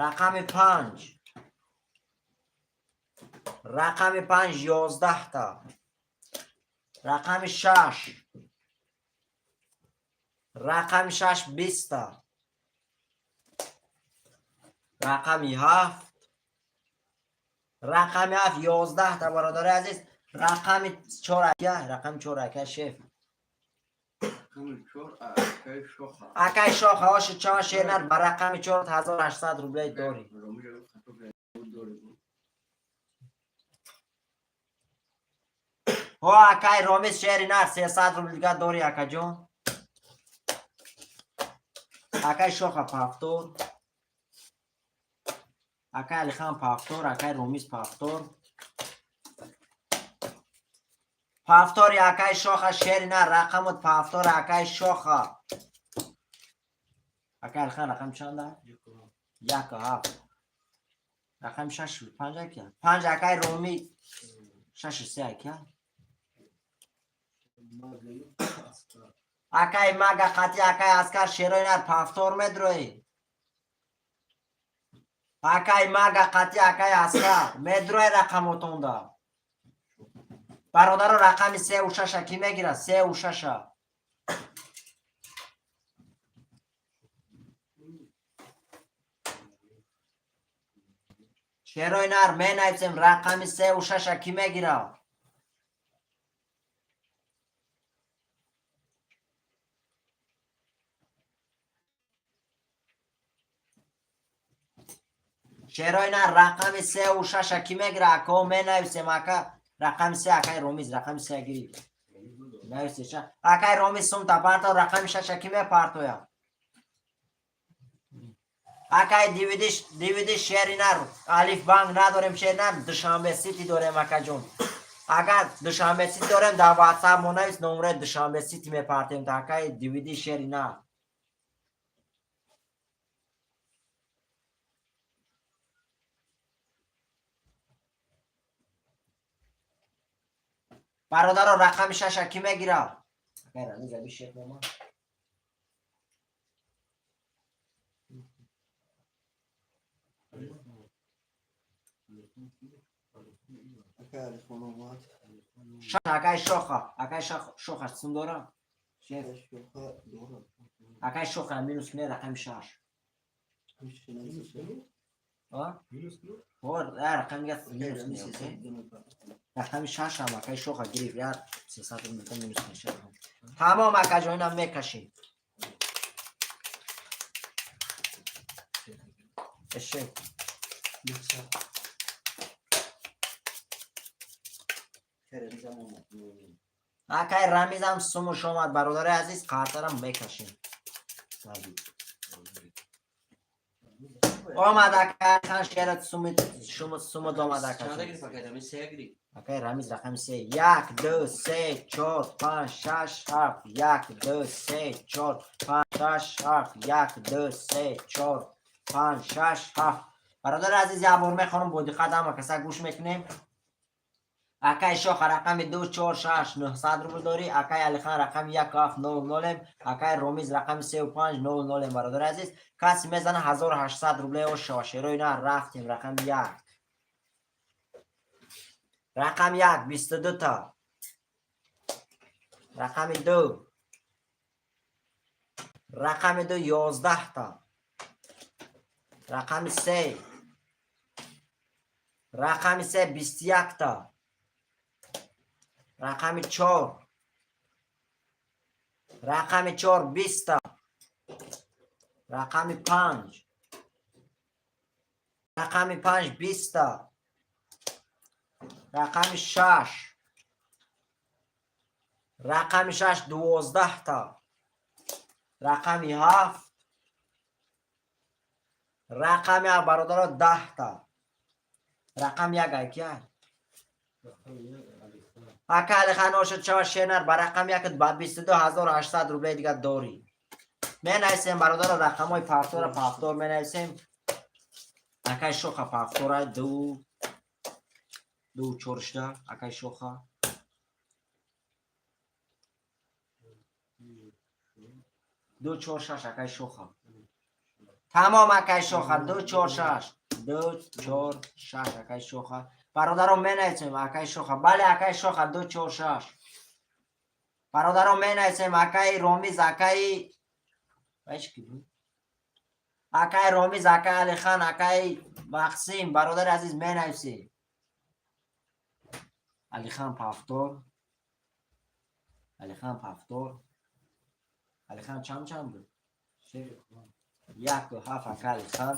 Рақами панҷ. Рақами панҷ 11 та. Рақами шаш. Рақами шаш 20 та. Рақами ҳафт. Рақами ҳафт 11 та, бародари азиз. Рақами чор ака, рақами чор, ака шеф. Рақами чор акаи Шоха. Акай Шоха, оши чор шернар, ба рақами чор 1800 рублей дорӣ. Ромиҷа хато дорӣ. Ҳо, акай Ромиз, шери нар, 300 рубл дига дорӣ, акаҷон. Акай Шоха повтор. Акай Алихан повтор, акай Ромиз повтор. Повтори, акай Шоха, шери нар, рақамот повтор, акай Шоха. Акай Алихан, рақам чанда? Яку ҳафт. Рақами шаш панҷ ака? Панҷ, акай Роми, шашу се ака? Акай Мага қати акай Аскар, шерои нар, повтор медроӣ. Акай Мага қати акай Аскар медрои рақамотонда. Бародаро, рақами сеу шаша кӣ мегирад? Сеу шаша. Шерои нар, менависем, рақами сеу шаша кӣ мегирад? Шерои нар, рақами сеу шаша кӣ мегирад? Ако, менависем, ака. Рақами се, акай Ромиз, рақами се гирифт. Нависеша. Акай Ромиз, сумта парто, рақами шаша кӣ мепартояд? Акай дивидиш, дивиди, шери нар, Алиф банк надорем, шери нар, Душанбе Сити дорем, акаҷон. Агар Душанбе Сити дорем, дар WhatsApp мо навис, номраи Душанбе Сити мепартем. Акай дивиди, шери нар. Бародаро, рақами шаша кӣ мегирад? Акай Рамиз, аби шеф мома. Акай Алихон омад. Шаш, акай Шоха, акай Шоха сум дора? Шеф. Акай Шоха дорад. Акай Шоха минус кунед, рақами шаш. А? Ҳо, рақами дига минус кунед, окей? Рақами шашам акай Шоха гирифт, як 300 рубл минус кунед. Тамом, акаҷон, инам мекашем. Эшек. Акай Рамизам омад. Акай Рамизам сумуш омад, бародари азиз, қартарам мекашем. Омад, акай хан, шерат суми шумо сумуд омад, Чанда акаҷон. гирифт акай Рамиз? Се гирифт. Акай Рамиз, рақами се. Як, ду, се, чор, панҷ, шаш, ҳафт. Як, ду, се, чор, панҷ, шаш, ҳафт. Як, ду, се, чор, панҷ, шаш, ҳафт. Бародари азиз, як бор мехонам, бо диққат ҳама каса гӯш мекунем. Акай Шоха, рақами ду, чор, шаш, 900 рубл дорӣ. Акай Алихан, рақами як, ҳафт, нол, нолем. Акай Ромиз, рақами сеу панҷ, нол, нолем. Бародари азиз, касе мезана, 1800 рубле ошава. Шерои на, рафтем, рақами як. Рақами як 22 та. Рақами ду. Рақами ду 11 та. Рақами се. Рақами се 21 та. Рақами чор. Рақами чор 20 та. Рақами панҷ. Рақами панҷ 20 та. Рақами шаш. Рақами шаш 12 та. Рақами ҳафт. Рақами ҳафт, бародаро, 10 та. Рақами як айкия? Ака Алихан, ошуд шава, шенар, ба рақами якат ба 22 800 рублей дига дорӣ. Менависем, бародаро, рақамҳои повтора, повтор менависем. Акай Шоха повтора, ду ду чоршда, акай Шоха. Ду, чор, шаш, акай Шоха. Тамом, акай Шоха, ду, чор, шаш, ду, чор, шаш, акай Шоха. Бародарон, менависем, акай Шоха. Бале, акай Шоха, ду, чор, шаш. Бародарон, менависем, акаи Ромиз, акаи ки буд? Акаи Ромиз, акаи Алихан, акаи Мақсим, бародари азиз, менависем. Алихан, повтор. Алихан, повтор. Алихан чанд, чанд буд? Яку ҳафт, ака Алихан.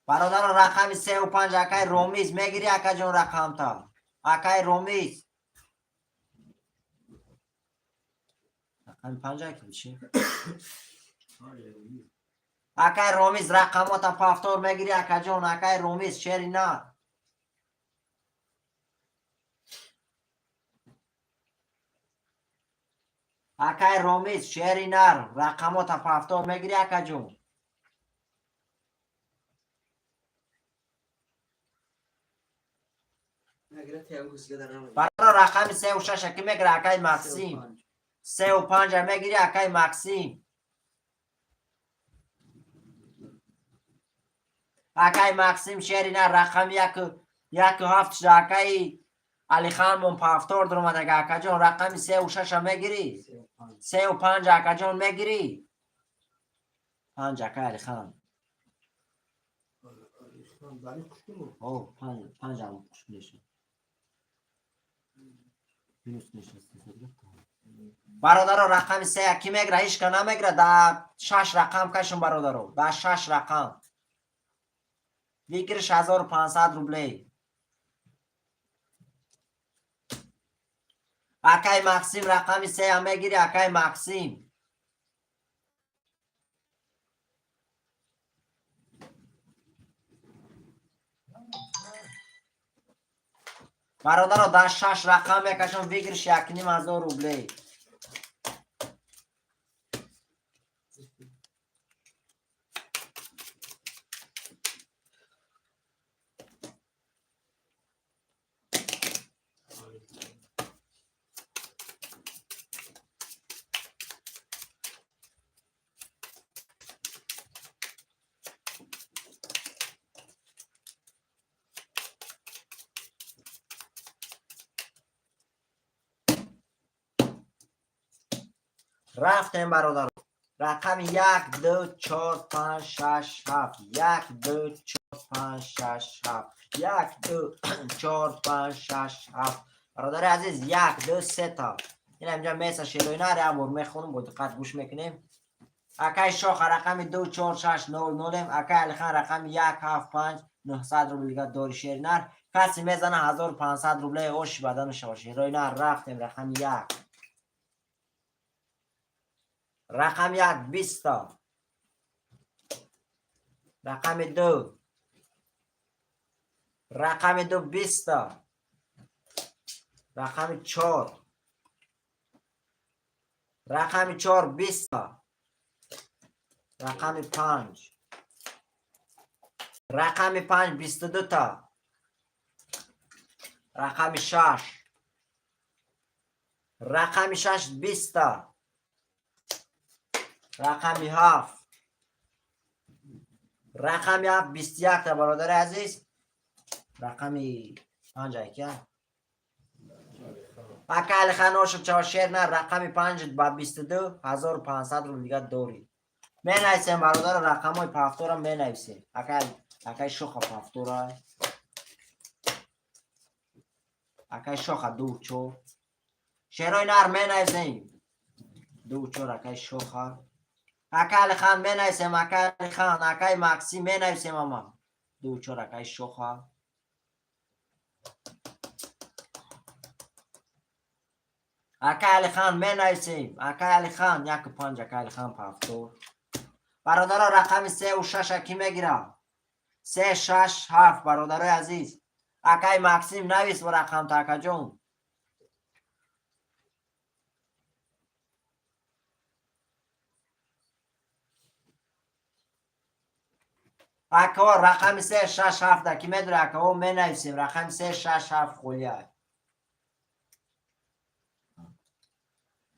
Бародаро, рақами сеу панҷ, акаи Ромиз, мегирӣ, акаҷон, рақамта? Акаи Ромиз, рақами панҷ аки чи? Акаи Ромиз, рақамота повтор мегирӣ, акаҷон? Акаи Ромиз, шери нар. Акаи Ромиз, шери нар, рақамота повтор мегирӣ, акаҷон? Нагира, тиягон кас дига дар намегира. Бародар, рақами сеу шаша ки мегира? Акаи Максим, сеу панҷа мегирӣ, акаи Максим? Акаи Максим, шери нар, рақами яку яку ҳафт шуда. Акаи Алиханмон повтор дуромадага. Акаҷон, рақами сеу шаша мегирӣ? Сеу панҷ, акаҷон, мегирӣ? Панҷ, акаи Алихан. О, панҷ, панҷам хуш мешад, минус мешад. Бародаро, рақами сея ки мегира? Ҳичка намегира. Да шаш рақам кашем, бародаро, да шаш рақам. Выигрыш 1500 рублей. Акай Максим, рақами сея мегири, акай Максим? Бародаро, дар шаш рақам мекашам, выигрыш 1500 рублей. Рафтем, бародаро. Рақами як, ду, чор, панҷ, шаш, ҳафт, як, ду, чор, панҷ, шаш, ҳафт, як, ду, чор, панҷ, шаш, ҳафт. Бародари азиз, як, ду, сета. Ина инҷа меса шероинар, як бор мехонам, бо диққат гӯш мекунем. Акаи Шоха, рақами ду, чор, шаш, нол, нолем. Акаи Алихан, рақами як, ҳафт, панҷ, 900 рубл дига дори. Шеринар, касе мезана, 1500 рубле оши бадану шава. Шероинар, рафтем. Рақами як, рақами як, 20-та. Рақами ду, рақами ду, 20-та. Рақами чор, рақами чор, 20-та. Рақами панҷ, рақами панҷ, 22-та. Рақами шаш, рақами шаш, 20-та. Рақами ҳафт, рақами ҳафт, 21-та. Бародари азиз, рақами панҷ айка, ака Алихан, ошиб чава. Шер на, рақами панҷ ба 22, 1500 рубл дига дорӣ. Менависем, бародаро, рақамҳои повтора менависем. Акаи Шоха, повтора. Акаи Шоха, ду, чор. Шерои нар, менависем, ду, чор, акаи Шоха. Акаи Алихан, менависем. Акаи Алихан, акаи Максим, менависем ама, ду, чор, акаи Шоха. Акаи Алихан, менависем. Акаи Алихан, яку панҷ, акаи Алихан, повтор. Бародаро, рақами сеу шаша кӣ мегира? Се, шаш, ҳафт, бародарои азиз. Акаи Максим, навис рақамта, акаҷон. Акао, рақами се, шаш, ҳафта кӣ медора? Акао, менависем, рақами се, шаш, ҳафт холия.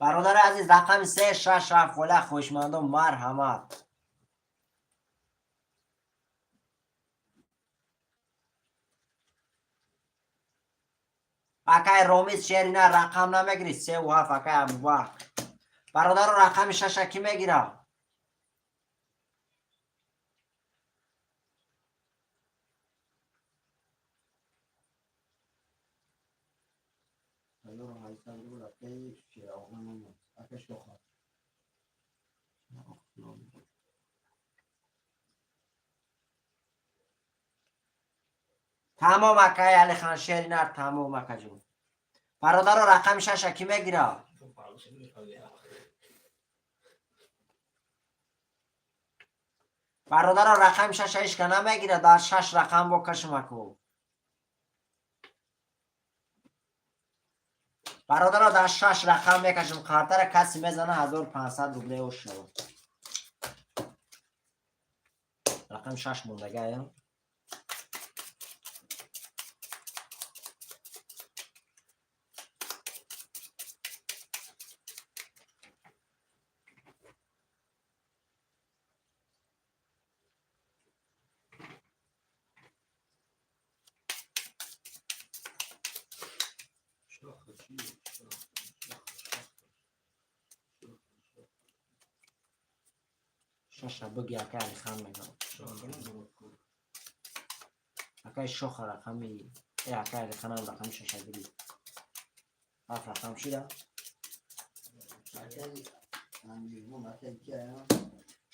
Бародари азиз, рақами се, шаш, ҳафт холя, хоҳишмандо, марҳамат. Акай Ромиз, шерина, рақам намегирӣ? Севу ҳафт, акай Абубакр. Бародаро, рақами шаша кӣ мегирад? 1800 рубл, акаи Шероғна номад, ака Шоха. Тамом, акай Алихан, шеринар, тамом, акаҷон. Бародаро, рақами шаша кӣ мегирад? Бародаро, рақами шаша ҳичка намегирад? Дар шаш рақам бо кашмаку. Бародаро, дар шаш рақам мекашем қартара, касе мезана, 1500 рубле ош шавад. Рақами шаш мондагая. Шоха, чи? Шоха, шоха, шоха. Шаша буги, акай Алихан мегам. Шоха надорад ку. Акай Шоха рақами акай Алиханам рақами шаша гири. Ҳафт рақам шида. Акаи Амирбон, акаи кия?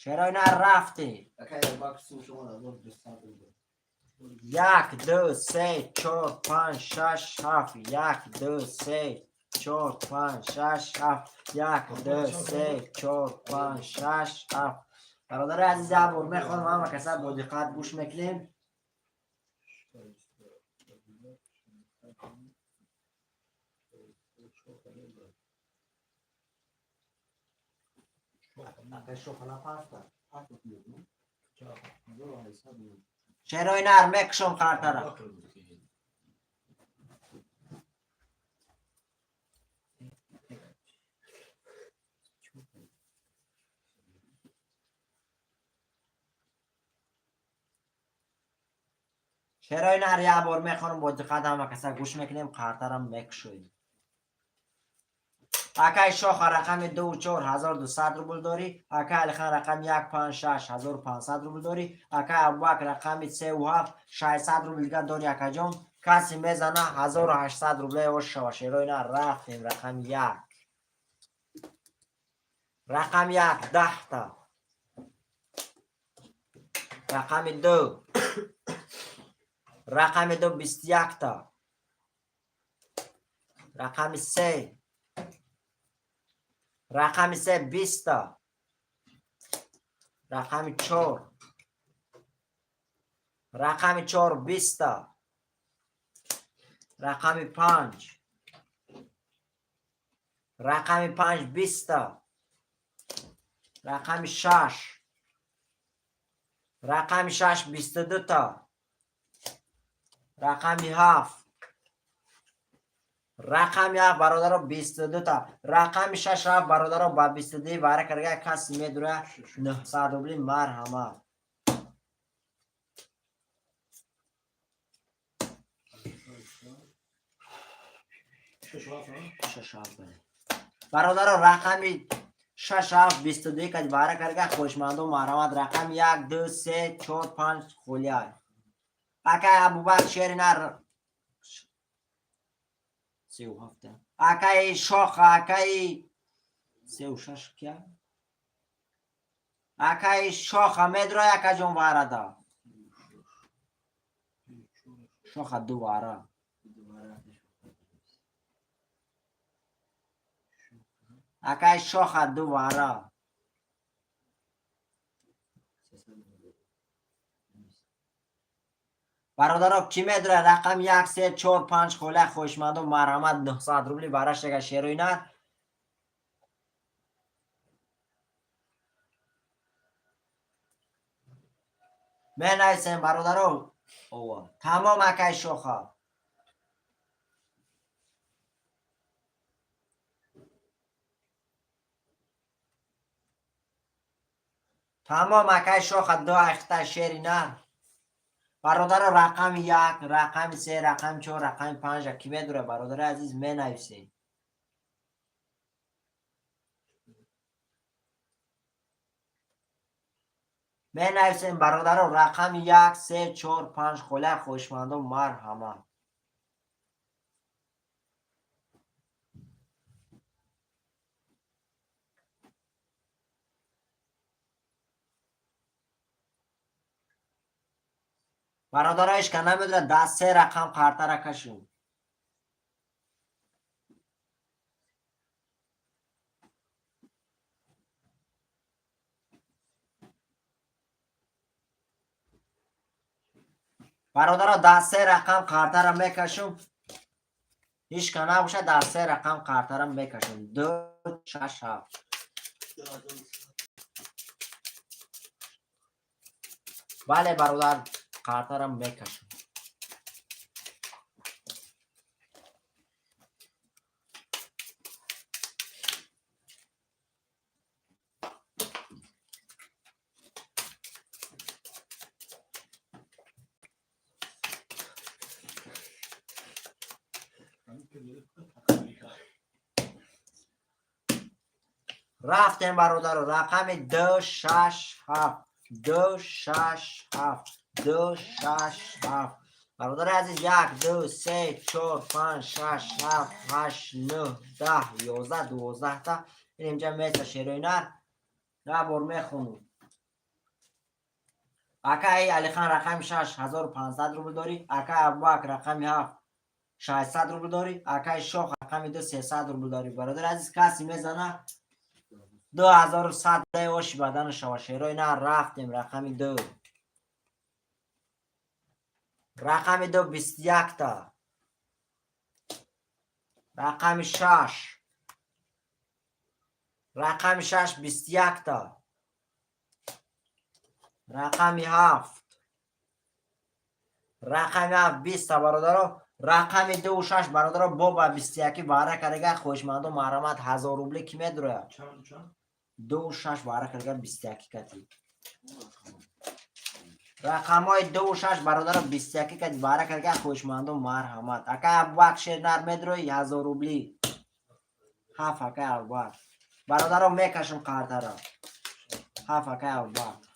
Шерои нар, рафтем. Акаи Абубакр, сум шумо 1200 рубл. Як, ду, се, чор, панҷ, шаш, ҳафт. Як, ду, се, чор, панҷ, шаш, ҳафт. Як, ду, се, чор, панҷ, шаш, ҳафт. Бародари азиз, як бор мехоҳам, ҳама каса бо диққат гӯш мекунем. Шоха надорад. Акаи Шоха напарта. Парта кунед, 1800 рубл. Шерои нар, мекушом қартара. Абубакр буд ки. Шерои нар, як бор мехонам, бо диққат ҳама каса гӯш мекунем, қартарам мекушоем. Акай Шоха, рақами ду чор, 1200 рубл дорӣ. Акай Алихан, рақами як, панҷ, шаш, 1500 рубл дорӣ. Акай Абубакр, рақами севу ҳафт, 600 рубл дига дорӣ, акаҷон. Касе мезана, 1800 рубле ош шава. Шерои нар, рафтем. Рақами як, рақами як 10-та, рақами ду, рақами ду 21-та, рақами се, рақами се 20-та, рақами чор, рақами чор 20-та, рақами панҷ, рақами панҷ 20-та, рақами шаш, рақами шаш 22-та, рақами ҳафт, рақами ҳафт, бародаро, 22-та, рақами шаш, ҳафт, бародаро, ба 22 вара карга, каси медура, 900 рубли, марҳамат. Шаш ҳафт, а? Шаш ҳафт, бале. Бародаро, рақами шаш, ҳафт, 22 кади вара карга, хоҳишмандо, марҳамат. Рақами як, ду, се, чор, панҷ холия. Акай Абубакр, шеринар, сеу ҳафта. Акаи Шоха, акаи сеу шаш кия? Акаи Шоха медро, акаҷон, варада. Шоха ду вара. Дубара ака Шоха. Акаи Шоха ду вара. 300 рубл. Бародаро, кӣ медора рақам як, се, чор, панҷ холя, хоҳишмандо, марҳамат, 900 рубли бараштага, шерои нар. Менависем, бародаро. Ова. Тамом, акаи Шоха. Тамом, акай Шоха, ду айхта шери нар. Бародаро, рақами як, рақами се, рақами чор, рақами панҷа ки медура, бародари азиз, менависем. Менависем, бародаро, рақами як, се, чор, панҷ холя. Хоҳишмандон, марҳамат. Бародаро, ишка намедонад, даст се рақам қартара кашум. Бародаро, дар се рақам қартара мекашум. Ҳичка набошад, дар се рақам қартара мекашум: ду, шаш, ҳафт. Бале, бародар, қартара мекашам. Рафтем, бародаро, рақами ду, шаш, ҳафт, ду, шаш, ҳафт, ду, шаш, ҳафт. Бародари азиз, як, ду, се, чор, панҷ, шаш, ҳафт, ҳашт, нӯҳ, 10, 11, 12-та. Ин инҷа меса, шерои нар. На бор мехонум. Акаи Алихан, рақами шаш, 1500 рубл дорӣ. Акаи Абубакр, рақами ҳафт, 600 рубл дорӣ. Акаи Шоҳ, рақами ду, 300 рубл дорӣ. Бародари азиз, касе мезана, 2100 оши бадану шава. Шерои нар, рафтем, рақами ду, рақами ду, 21-та. Рақами шаш, рақами шаш, 21-та. Рақами ҳафт, рақами ҳафт, 20-та. Бародаро, рақами дуву шаш, бародаро, бо ба 21 баҳра кардага. Хоҳишмандо, марҳамат, 1000 рубли ки медурояд? Дуву шаш баҳра кардага, 21 кати. Рақамҳои дуву шаш, бародаро, 21 кати баҳра кардага. Хоҳишмандо, марҳамат. Акай Абубакр, шернар медурои, 1000 рубли. Ҳафт, акай Абубакр. Бародаро, мекашам қартара. Ҳафт, акай Абубакр.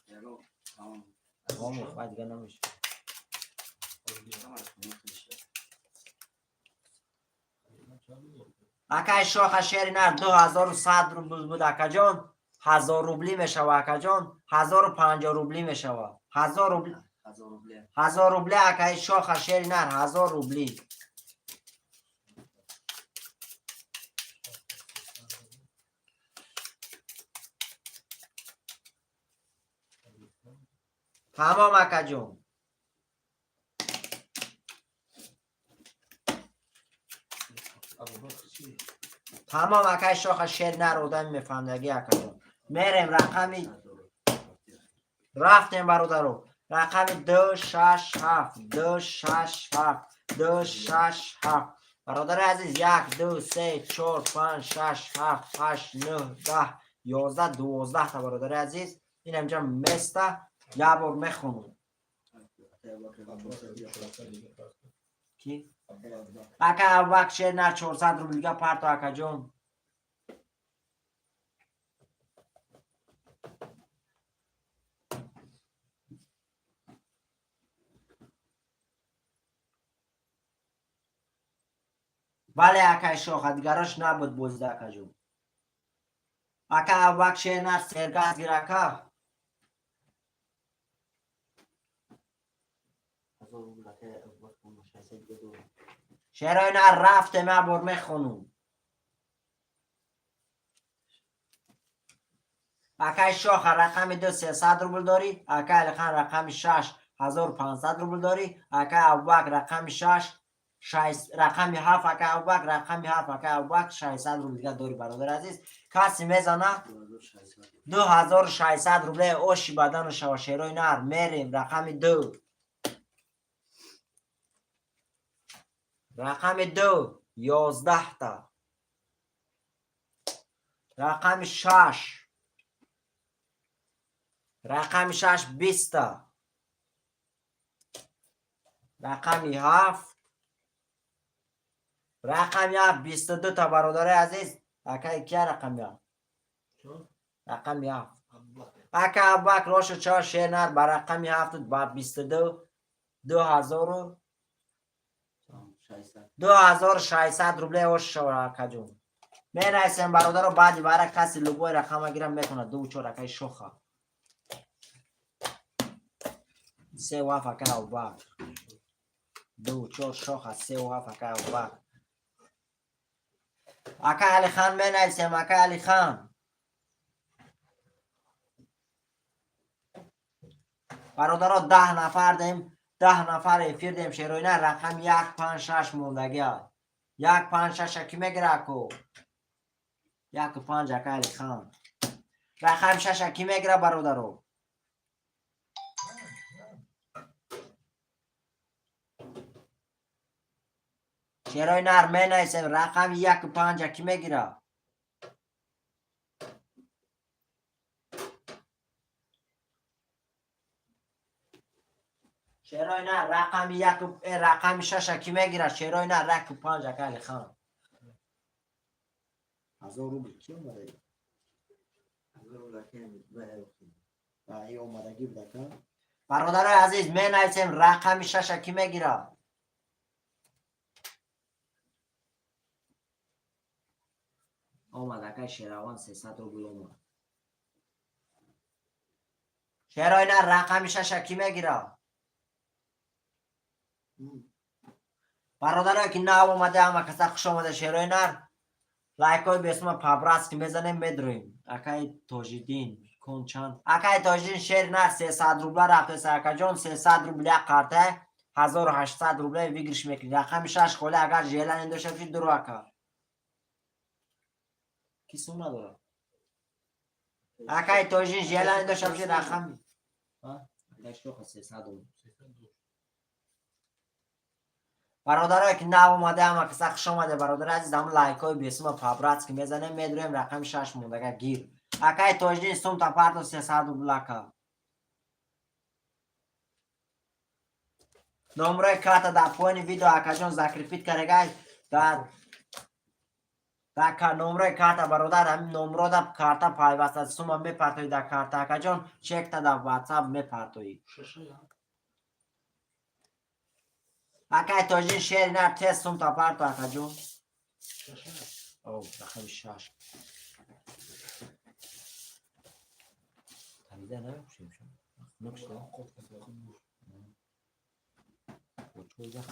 Дига намешавад. Акай Шоха, шери нар, 2100 рубл буд, акаҷон. 1000 рублӣ мешава, акаҷон, 1050 рублӣ мешава. 1000 рубли, 1000 рубли. Акаи Шоха, шери нар, 1000 рублӣ. Тамом, акаҷон. Тамом, акаи Шоха, шер нар, одами мефаҳмдагӣ, акаҷон. Мерем рақами, рафтем, бародаро, рақами ду, шаш, ҳафт, ду, шаш, ҳафт, ду, шаш, ҳафт. Бародари азиз, як, ду, се, чор, панҷ, шаш, ҳафт, ҳашт, нӯҳ, 10, 11, 12-та. Бародари азиз, ин инҷа места, як бор мехонум. Ки ака Абубакр, шер нар, 400 рублига парто, акаҷон. Бале, акай Шоха, дигарош набуд бозида, акаҷон. Ака Абубакр, шер нар, сергаз гир, ака. Шерои нар, рафтем, як бор мехонум. Акаи Шоха, рақами ду, 300 рубл дорӣ. Акаи Алихан, рақами шаш, 1500 рубл дорӣ. Акаи Абубакр, рақами шаш, рақами ҳафт, акаи Абубакр, рақами ҳафт, акаи Абубакр, 600 рубл дига дорӣ. Бародари азиз, касе мезана, 2600 рубле оши бадану шава. Шерои нар, мерем, рақами ду, рақами ду, 11-та. Рақами шаш. Рақами шаш 20-та. Рақами ҳафт. Рақами ҳафт 22-та, бародарои азиз. Акаи кия рақами ҳафт? Рақами ҳафт. Ака Абубакр ошу чор шернар ба рақами ҳафт ба 22 2000 2600 рубле ош шава, акаҷон. Менависем, бародаро, баъди вара каси любой рақама гирам метавонад. Ду чор, акаи Шоха. Севу ҳафт, акаи Абубакр. Ду чор, Шоха, севу ҳафт, акаи Абубакр. Акаи Алихан менависем, акаи Алихан. Бародаро, 10 нафар дем, 10 нафар эфир дем. Шероина, рақами як, панҷ, шаш мондагиа. Як, панҷ, шаша ки мегира, ако? Яку панҷ, акаи Алихан. Рақами шаша ки мегира, бародаро? Шерои нар, менависем, рақами яку панҷа ки мегира? Шерои нар, рақами яку рақами шаша ки мегира? Шерои нар, яку панҷ, акаи Алихан. 1000 рубл ки омада? Омадагӣ будака. Бародарои азиз, менависем, рақами шаша ки мегира? Омад, акай Шераван, 300 рубл омад. Шерои нар, рақами шаша ки мегира? Бародарое ки нав омада, ҳама каса хуш омада. Шерои нар, лайкҳои бесума по-братски мезанем, медроем. Акаи Тоҷиддин кон чанд? Акаи Тоҷиддин, шери нар, 300 рубла рафтеса, акаҷон. 300 рубл як қарта, 1800 рубла выигрыш мекунӣ. Рақами шаш холӣ, агар желание дошта бошӣ, дуро, ака. Ки сум надорад? Акаи Тоҷиддин, желание дошта бошӣ, рақами акаи 300 рубл. Бародарое ки нав омада, ҳама каса хуш омада. Бародари азиз, ҳамн лайкҳои бесума по-братски мезанем, медроем. Рақами шаш мондага, гир, акаи Тоҷиддин, сумта парто, 300 рубл, ака. Номрои карта дар поёни видео, акаҷон, закрепить карагай дар номрои карта, бародар. Ҳамин номро да карта пайваста, сума мепартоӣ дар карта, акаҷон, чекта дар ватсап мепартоӣ. Акай Тоҷин, шери нар, тез сумта парто, акаҷон. Рақами шаш тарида намепӯшем. Хунук шуда. Бо ях.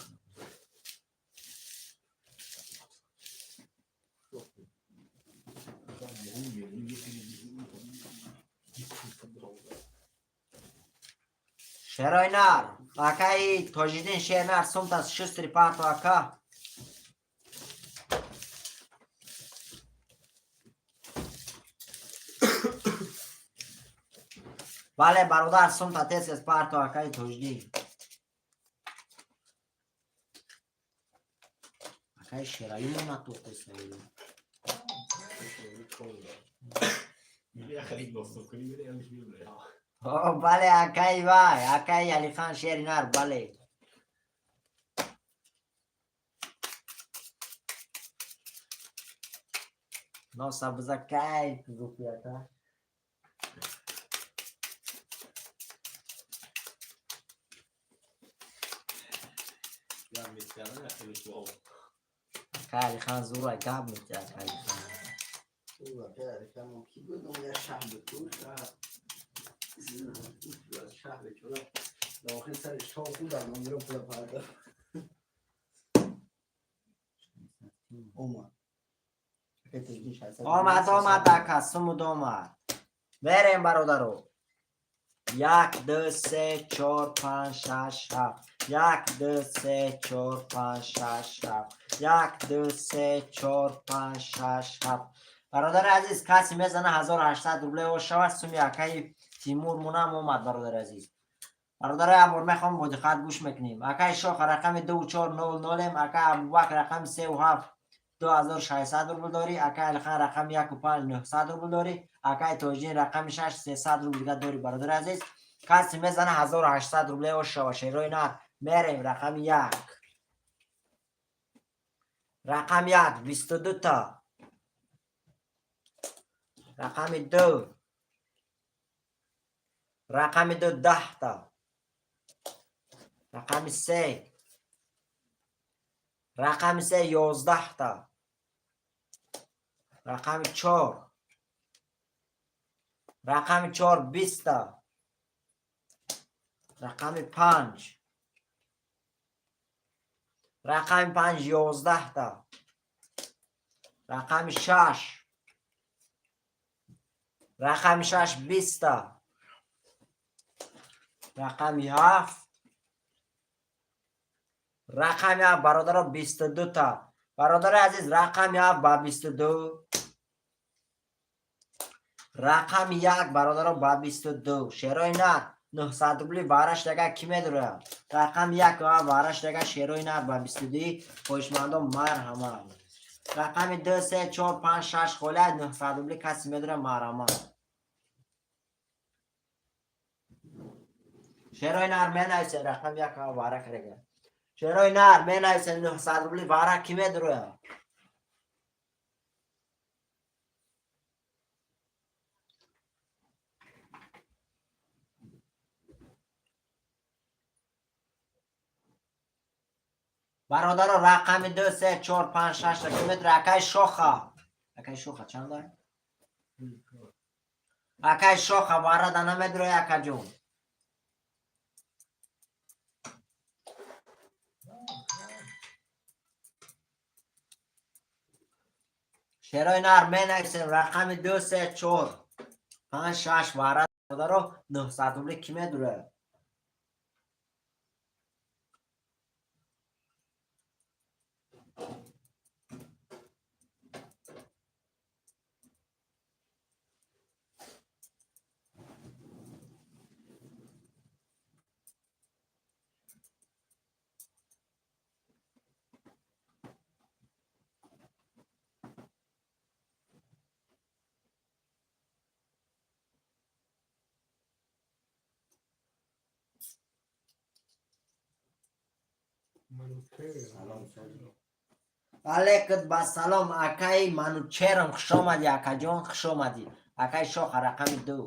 Шерои нар, акаи Тоҷиддин, шернар, сумта шустри парто, ака. Бале, бародар, сумта тез тез парто, акаи Тоҷиддин. Акаи Шералӣ мо натохтеса. Я харид доступ кунӣ, мере. Бале, акаи вай, акаи Алихан, шери нар, бале. Носа биза кайф гуфти, ака. Гап метиҳад, хеле суол. Акаи Алихан зура гап метиҳад, акаи Алихан. Ки буд? Я шаҳ буд, шаҳ, шаҳ бечора дар охир сари шоҳ худам номеро пула пардохт омад. Омад, омад, ака, сумуд омад. Мерем, бародаро. Як, ду, се, чор, панҷ, шаш, ҳафт. Як, ду, се, чор, панҷ, шаш, ҳафт. Як, ду, се, чор, панҷ, шаш, ҳафт. Бародари азиз, касе мезана, 1800 рубле ош шавад. Суми акаи Тимур мунам омад, бародари азиз. Бародари, як бор мехоҳам, бо диққат гӯш мекунем. Акаи Шоха, рақами ду чор нол нолем. Ака Абубакр, рақами севу ҳафт. 2600 рубл дорӣ. Акай Алихан, рақами яку панҷ, 900 рубл дорӣ. Акай Тоҷиддин, рақами шаш, 300 рубл дига дорӣ. Бародари азиз, касе мезана, 1800 рубле ош шава. Шерои нар, мерем. Рақами як, рақами як, 22 та. Рақами ду, рақами ду, 10 та. Рақами се, рақами се, 11 та. Рақами чор, рақами чор, 20 та. Рақами панҷ, рақами панҷ, 11 та. Рақами шаш, рақами шаш, 20 та. Рақами ҳафт, рақами ҳафт, бародаро, 22 та. Бародари азиз, рақами ҳафт ба 22, рақами як, бародаро, ба 22. Шерои нар, 900 рубли вараш дага кӣ медурояд? Рақами як ва вараш дага, шерои нар, ба 22. Хоҳишмандон, марҳамат. Рақами ду, се, чор, панҷ, шаш холия, 900 рубли касе медурояд, марҳамат. Шерои нар, менависед. Рақами як ва вара карега. Шерои нар, менависед. 900 рубли вара кӣ медурояд? Бародаро, рақами ду, се, чор, панҷ, шаш ки медурояд? Акай Шоха, акай Шоха, чанд? Акай Шоха, варада намедурояд, акаҷон? Шерои нар, менависем. Рақами ду, се, чор, панҷ, шаш вара, бародаро, 900 рубли кӣ медурояд? Салом, Соҷи. Алейкум ба салом, акаи Манучерам, хуш омадӣ, акаҷон, хуш омадӣ. Акаи Шоха, рақами ду.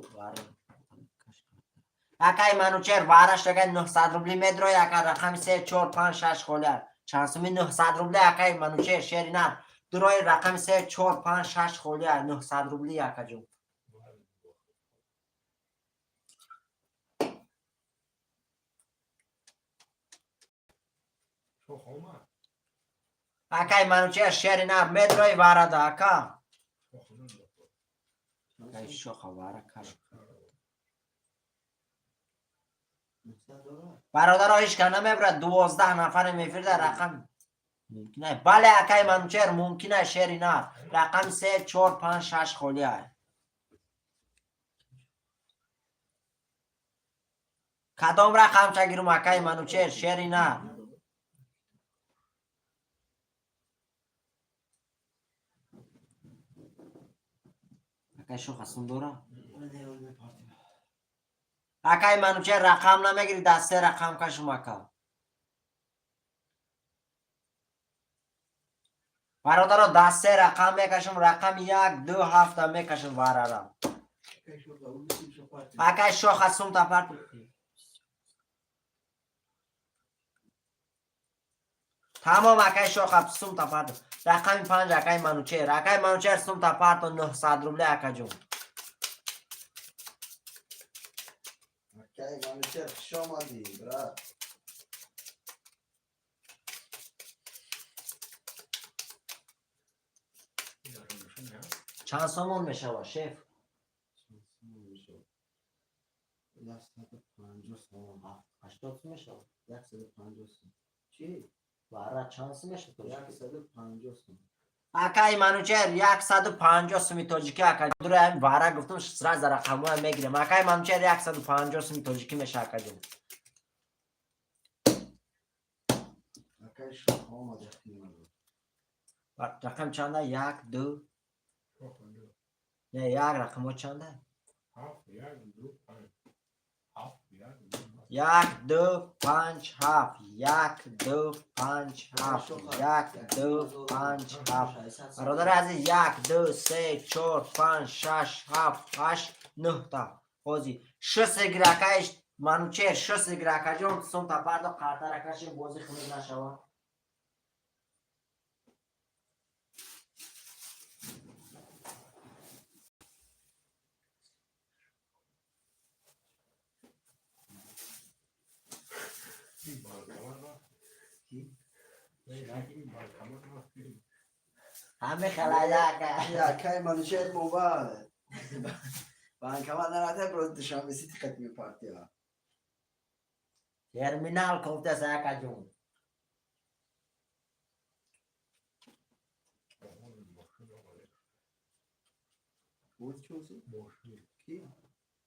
Акаи Манучер, вараш акаи 900 рубли медрои, ака? Рақами се, чор, панҷ, шаш холия. Чанд суми 900 рубли, акаи Манучер, шери нар? Дурои рақами се, чор, панҷ, шаш холия, 900 рубли, акаҷон. Шох омад. Акаи Манучер, шери нар, медрои варада, ака? Шох надод. Акаи Шоха вара каш. 900 доллар. Бародаро, ҳеч кас намебурад, 12 нафаре мефирда. Рақам мумкин ай? Бале, акаи Манучер, мумкин ай. Шери нар, рақами се, чор, панҷ, шаш холия ай. Кадом рақамча гирум, акаи Манучер, шери нар? Акаи Шоха сум дора? Не, ол мепартим. Акаи Манучер, рақам намегири? Даст се рақам кашум, ака. Бародаро, даст се рақам мекашум. Рақами як, ду, ҳафта мекашум варара. Акаи Шоха, сум тапар. Тамом, акаи Шоха, сум тапар. Рақами панҷ, акаи Манучер. Акаи Манучер, сум тапарто, 900 рубли, акаҷон. Акаи Манучер, хуш омадӣ, брат. Чанд сомон мешавад, шеф? 150 сомон. 80 сум мешавад? 150 сом. Чӣ? Вара чанд сум мешавад? 150 сом. Акаи Манучер, 150 суми тоҷикӣ, ака. Дура ҳамин вара гуфтум, сразу рақамҳоя мегирем. Акаи Манучер, 150 суми тоҷикӣ мешавад, акаҷон. Акаи Шоҳ омада, химаро. Рақам чанда? Як, ду. Шоха, ду. Не, як рақамҳо чанда? Ҳафт, як, ду, панҷ. Ҳафт, як, ду, панҷ. Як, ду, панҷ, ҳафт. Як, ду, панҷ, ҳафт. Як, ду, панҷ, ҳафт. Бародари азиз, як, ду, се, чор, панҷ, шаш, ҳафт, ҳашт, нӯҳта. Ҳозир шест игрокаи Манучер, шест игрокаҷон, сумта пардо, қартара кашем, бозӣ хунук нашавад. Ин банкомат рафт. Ки? Не, ин банкомат рафт. Ҳаме халаяка. Якай Манучер моба. Банкомат нарафта, просто Душанбе Сити қат мепартия. Терминал кофтаса, якаҷон. Мошин омада. Вот чӣ оси? Мошин. Ки?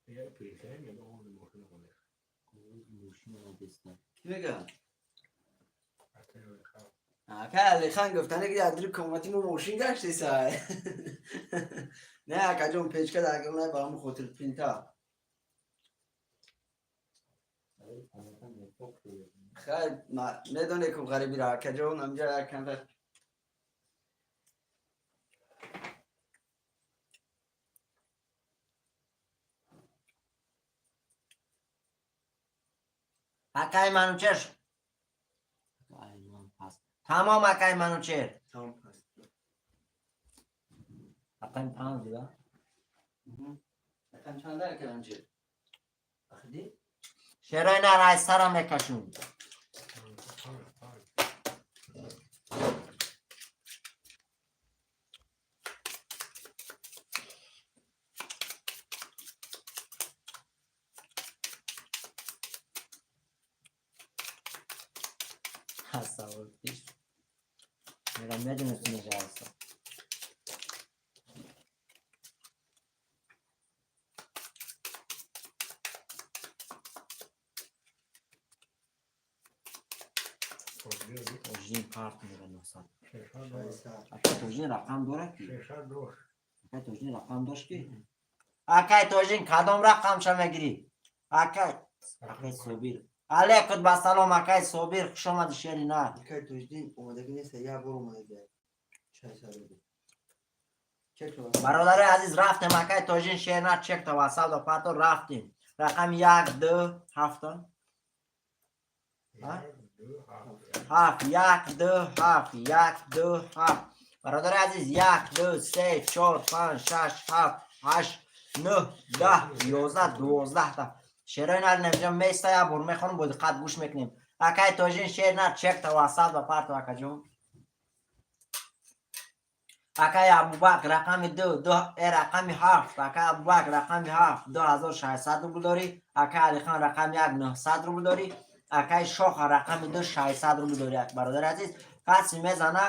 Я пирсай мега, овози мошин омада. Ки мега? Акай Алихан. Акай Алихан гуфтане, ки дар комати мо мошин гаштеса. Не, акаҷон, печка дар гирна, ба ҳамн хотир пинта. Хайр, медоне ку ғарибиро, акаҷон, ҳамҷа як камтар. Акай Манучер. Тамом, акай Манучер. Тамом пас. Акай панҷ дига. Рақам чанда, акай Манучер? Ахиди? Шерои нар аз сара мекашум. Панҷ, панҷ, панҷ. Тасаввур пеш. Мера медонистӣ нишаста. Тоҷин. Тоҷин карт мера 900. Шашад доллар. 600. Акай Тоҷин рақам дорад ки? Шашад дошт. Акай Тоҷин рақам дошт ки? Акай Тоҷин, кадом рақамша мегирӣ? Акай Собир. Алейкум ба салом, акай Собир, хуш омадӣ, шери нар. Акай Тоҷиддин омадагӣ нест, як бор омадагӣ. 600 рубл. Чек шава. Бародари азиз, рафтем, акай Тоҷин, шер нар, чек та васал пато рафтем. Рақами як, ду, ҳафта. Як, ду, ҳафт. Ҳафт, як, ду, ҳафт, як, ду, ҳафт. Бародари азиз, як, ду, се, чор, панҷ, шаш, ҳафт, ҳашт, нӯҳ, 10, 11, 12 та. Шерои нар инҷа места, як бор мехонам, бо диққат гӯш мекунем. Акай Тоҷин, шер нар, чек та васал ба парто, акаҷон. Акай Абубакр, рақами ду, ду, рақами ҳафт, акай Абубакр, рақами ҳафт, 2600 рубл дорӣ, акай Алихан, рақами як, 900 рубл дорӣ, акай Шоха, рақами ду, 600 рубл дорӣ. Бародари азиз, касе мезана.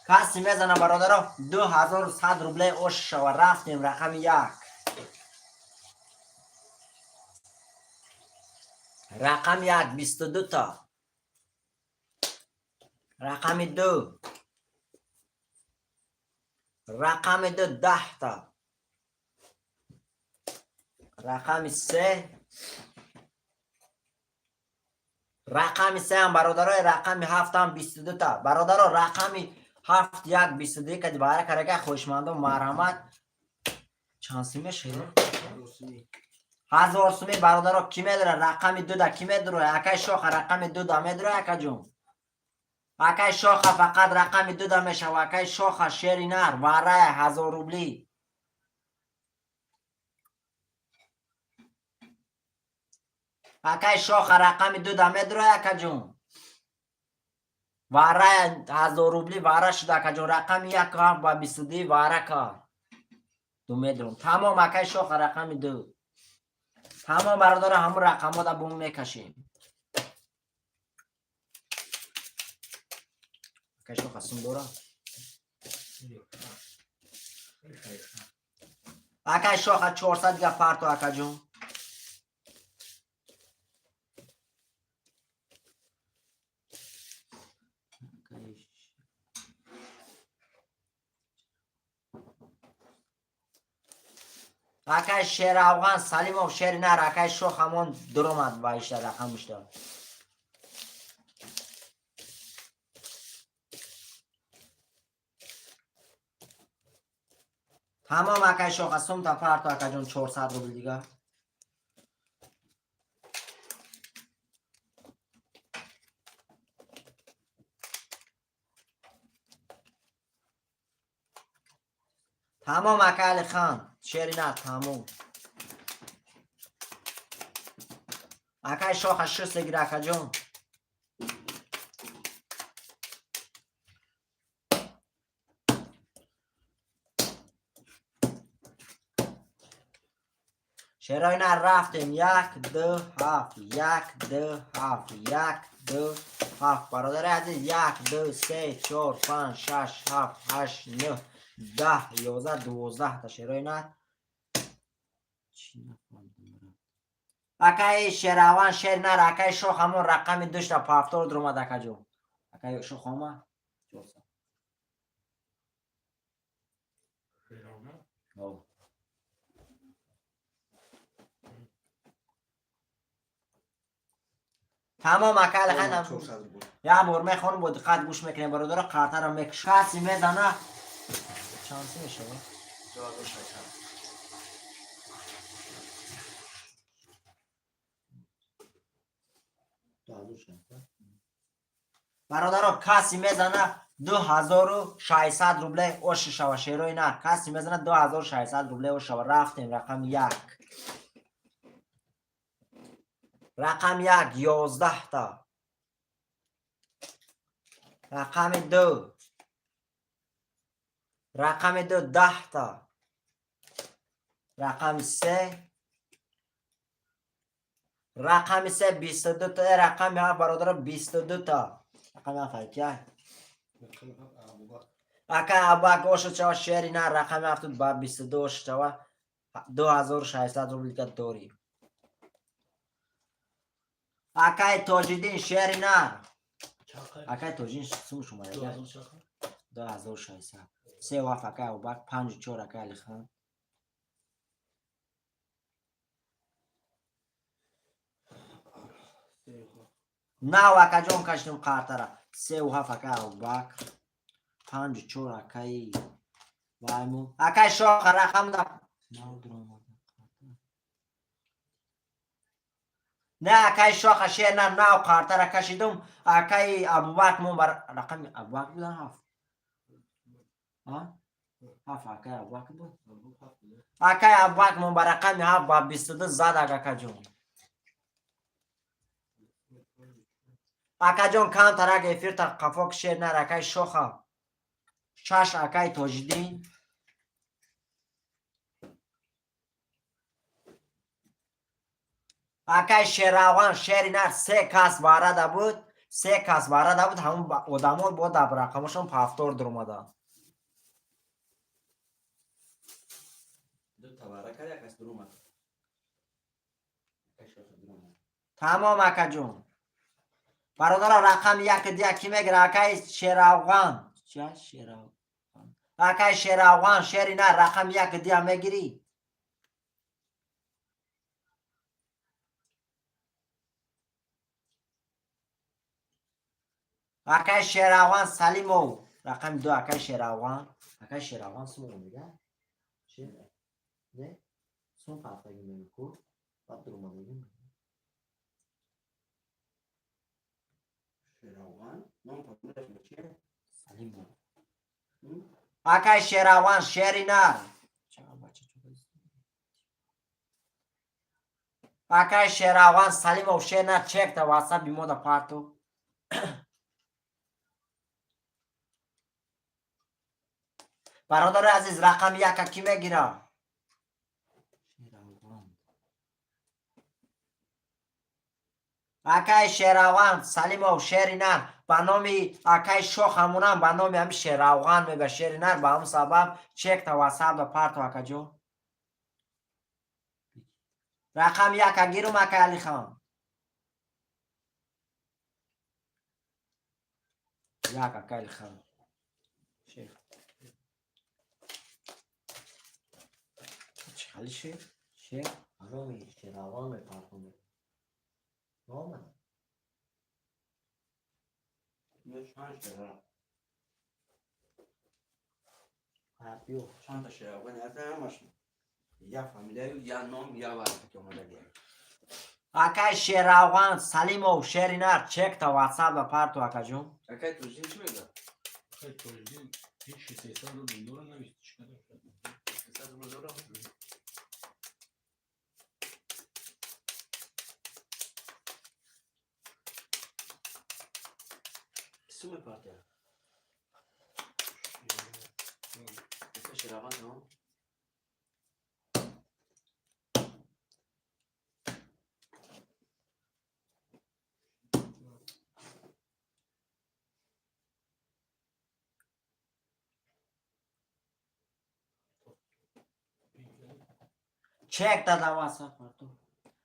Касе мезана, бародаро, 2100 рубле ош шава. Рафтем, рақами як. Рақами як, 22 та. Рақами ду. Рақами ду, 10 та. Рақами се. Рақами сеам, бародарои, рақами ҳафтам, 22 та. Бародаро, рақами ҳафт, як, 22 кади бара карака, хоҳишмандон, марҳамат. Чанд сум мешавад? 1000 суми, бародаро, ки медора? Рақами дуда ки медура? Акай Шоха, рақами дуда медура, акаҷон? Акай Шоха, фақат рақами дуда мешава. Акай Шоха, шери нар, варая, 1000 рубли. Акай Шоха, рақами дуда медура, акаҷон? Варая, 1000 рубли вара шуда, акаҷон. Рақами як ҳафт ба 22 вара кард. Ду медурам. Тамом, акай Шоха, рақами ду. Тамом, бародаро, ҳамун рақамҳода бум мекашем. Акай Шоха сум дора? Акай Шоха, 400 дига парто, акаҷон. Акай Шеравған Салимов, шери нар, акай Шох ҳамон дуромад ба ишта рақамишта. Тамом, акай Шох, аз сумта парто, акаҷон, 400 рубл дига. Тамом, ака Алихан, шери нар, тамом. Акай Шоха, шуст гир, акаҷон. Шерои нар, рафтем. Як, ду, ҳафт, як, ду, ҳафт, як, ду, ҳафт. Бародари азиз, як, ду, се, чор, панҷ, шаш, ҳафт, ҳашт, нӯҳ, 10, 11, 12 та шерои нар. Акаи Шераван, шер нар, акаи Шох ҳамон рақами душта пафтор дуромад, акаҷон. Акаи Шох омад. Шераван? Тамом, ака Алихан. Як бор мехонам, бо диққат гӯш мекунем, бародаро, қартаро мекш. Каси мезана, чанд си мешава? 2600. Бародаро, каси мезана, 2600 рубле оши шава, шерои нар. Каси мезана, 2600 рубле ош шава. Рафтем, рақами як. Рақами як, 11та. Рақами ду. Рақами ду, 10та. Рақами се. Рақами се, 22та. Рақами ҳафт, бародаро, 22та. Рақами ҳафт кия? Ака Абак ошо чава, шери нар, рақами ҳафту ба 22 ошо чава, 2600 рублика дорӣ. Акаи Тоҷиддин, шери нар. Акаи Тоҷиддин, сум шума? 2600. Се ҳафт акаи Абубак, панҷу чор акаи Алихан. Нав, акаҷон, кашидем қартара. Сеу ҳафт акаи Абубак, панҷу чор акаи вайму. Акаи Шоха рақам да нав дуромада. Не, акаи Шоха, шер на, нав қартара кашидум. Акаи Абубак мон бар рақами Абубак будан ҳафт. Ҳафт акаи Абубак буд. Акаи Абубак мон ба рақами ҳафт ба 22 задак, акаҷон. Акаҷон, камтарак эфирта қафо шер нар, акаи Шоха. Шаш акаи Тоҷиддин. Акаи Шераван, шери нар, се кас варада буд. Се кас варада буд, ҳамон одамо бо дар рақамошон пафтор дуромада. Ду тавара кард, як кас дуромад. Акаи Шоха дуромад. Тамом, акаҷон. Бародаро, рақами як дия ки мегира? Акаи Шеравған. Чия Шеравған? Акаи Шеравған, шери нар, рақами як дия мегирӣ? Акаи Шеравған Салимов, рақами ду, акаи Шеравған. Акаи Шеравған сум мега? Чи? Не? Сум фарқаги мега ку? Баъд дуромадагӣ. Шеравған? Ном фамилияш чия? Салимов. Акаи Шеравған, шери нар. Акаи Шеравған Салимов, шер нар, чекта ватсапи мо да парту. Бародари азиз, рақами яка кӣ мегира? Акаи Шеравған Салимов, шери нар, ба номи акаи Шох ҳамонам, ба номи ҳами Шеравған мега, шери нар, ба ҳамн сабаб чекта ватсап да парту, акаҷон. Рақами яка гирум, акаи Алихан. Як, акаи Алихан. Шер. Хали шер? Шер ҳароми шеравон мепартонад. Наомад. Чанд шера? Ҳа, биё. Чандта шеравғани ҳаста, ҳамаш я фамилияю, я ном, я варқа ки омадагия. Акай Шеравған Салимов, шери нар, чекта ватсап ба парту, акаҷон. Акай Тоҷиддин чӣ мегӯяд? Хай, Тоҷиддин 1300 рубл дора, навист, чӣ кадом? 300 рубл дорам. Сум мепартия? Ака Шеравған тамом. Чекта да ватсап парту.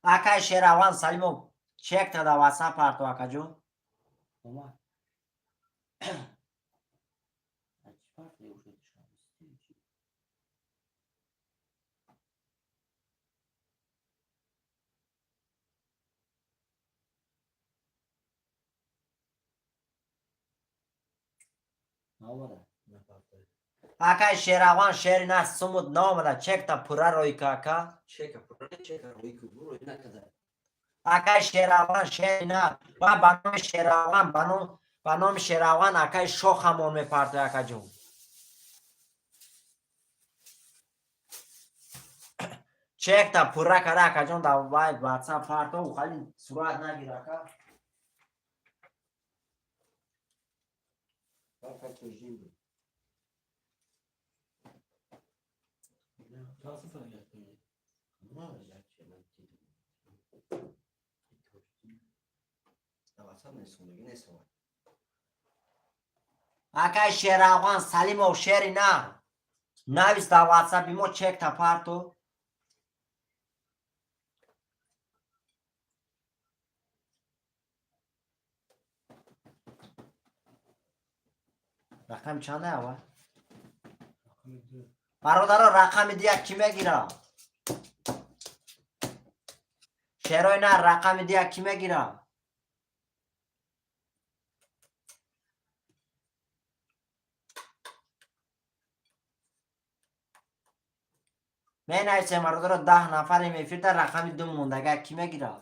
Акай Шеравған Салимов, чекта да ватсап парту, акаҷон. Омад. Чӣ партия уже душанбе? Наомада. Акай Шеравған, шери нар, сумут наомада, чекта пурра рӯй ка, ака. Чека пурра, чека рӯй ку, рӯй накарда. Акай Шеравған, шери нар, ва ба номи Шеравған, ба номи Шеравған акай Шохамон мепартои, акаҷон. Чекта пурра кара, акаҷон, да вай ватсап парто, хали сурат нагир, ака. Акай Тоҷиддин буд. Чанд сафар як Тоҷиддин? На, як че, ман дидам. Тоҷиддин. Да ватсап несондагӣ несовад. Акай Шеравған Салимов, шери нар, навис дар ватсапи мо, чекта парто. Рақами чанда ава? Рақами ду. Бародаро, рақами дия кӣ мегира? Шерои нар, рақами дия кӣ мегира? Менависем, бародаро, 10 нафарем эфирда, рақами ду мондага, кӣ мегира?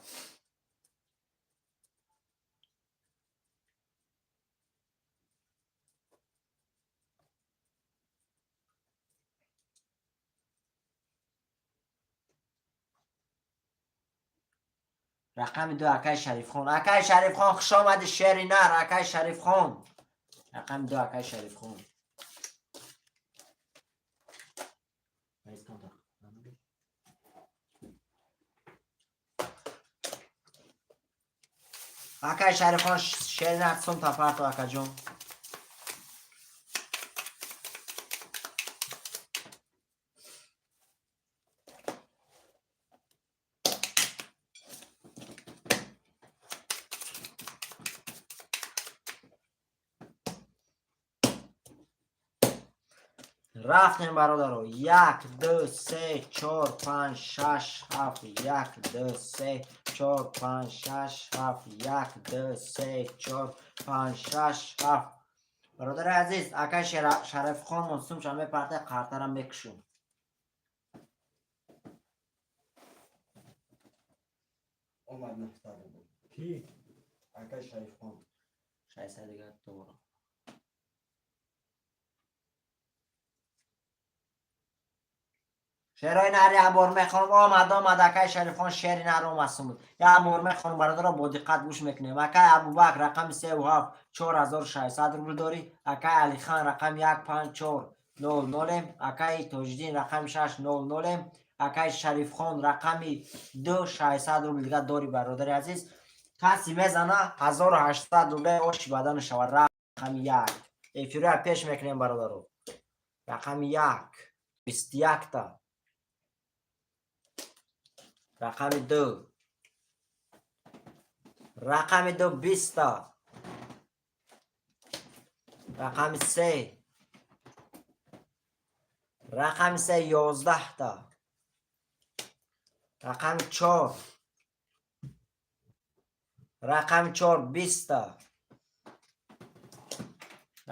Рақами ду акай Шарифхон. Акай Шарифхон, хуш омадӣ, шери нар, акай Шарифхон. Рақами ду акай Шарифхон. Раискам так. Акай Шарифхон, шери нар, сум тапарту, акаҷон. Рафтем, бародаро. Як, ду, се, чор, панҷ, шаш, ҳафт. Як, ду, се, чор, панҷ, шаш, ҳафт. Як, ду, се, чор, панҷ, шаш, ҳафт. Бародари азиз, акай Шарифхон сумша мепарта, қартара мекушум. Омад 900 рубл. Ки? Акай Шарифхон. 600 дига дора. Шерои нар, як бор мехонам. Омад, омад, акай Шарифхон, шери нар омад, сум буд. Як бор мехонам, бародаро, бо диққат гӯш мекунем. Акай Абубакр, рақами севу ҳафт, 4600 рубл дорӣ. Акай Алихан, рақами як, панҷ, чор, нол, нолем. Акай Тоҷиддин, рақами шаш, нол, нолем. Акай Шарифхон, рақами ду, 600 рубл дига дорӣ. Бародари азиз, касе мезана, 1800 рубле оши бадан шавад. Рақами як эфироя пеш мекунем, бародаро. Рақами як 21-та, рақами ду, рақами ду 20-та, рақами се, рақами се 11-та. Рақами чор, рақами чор 20-та.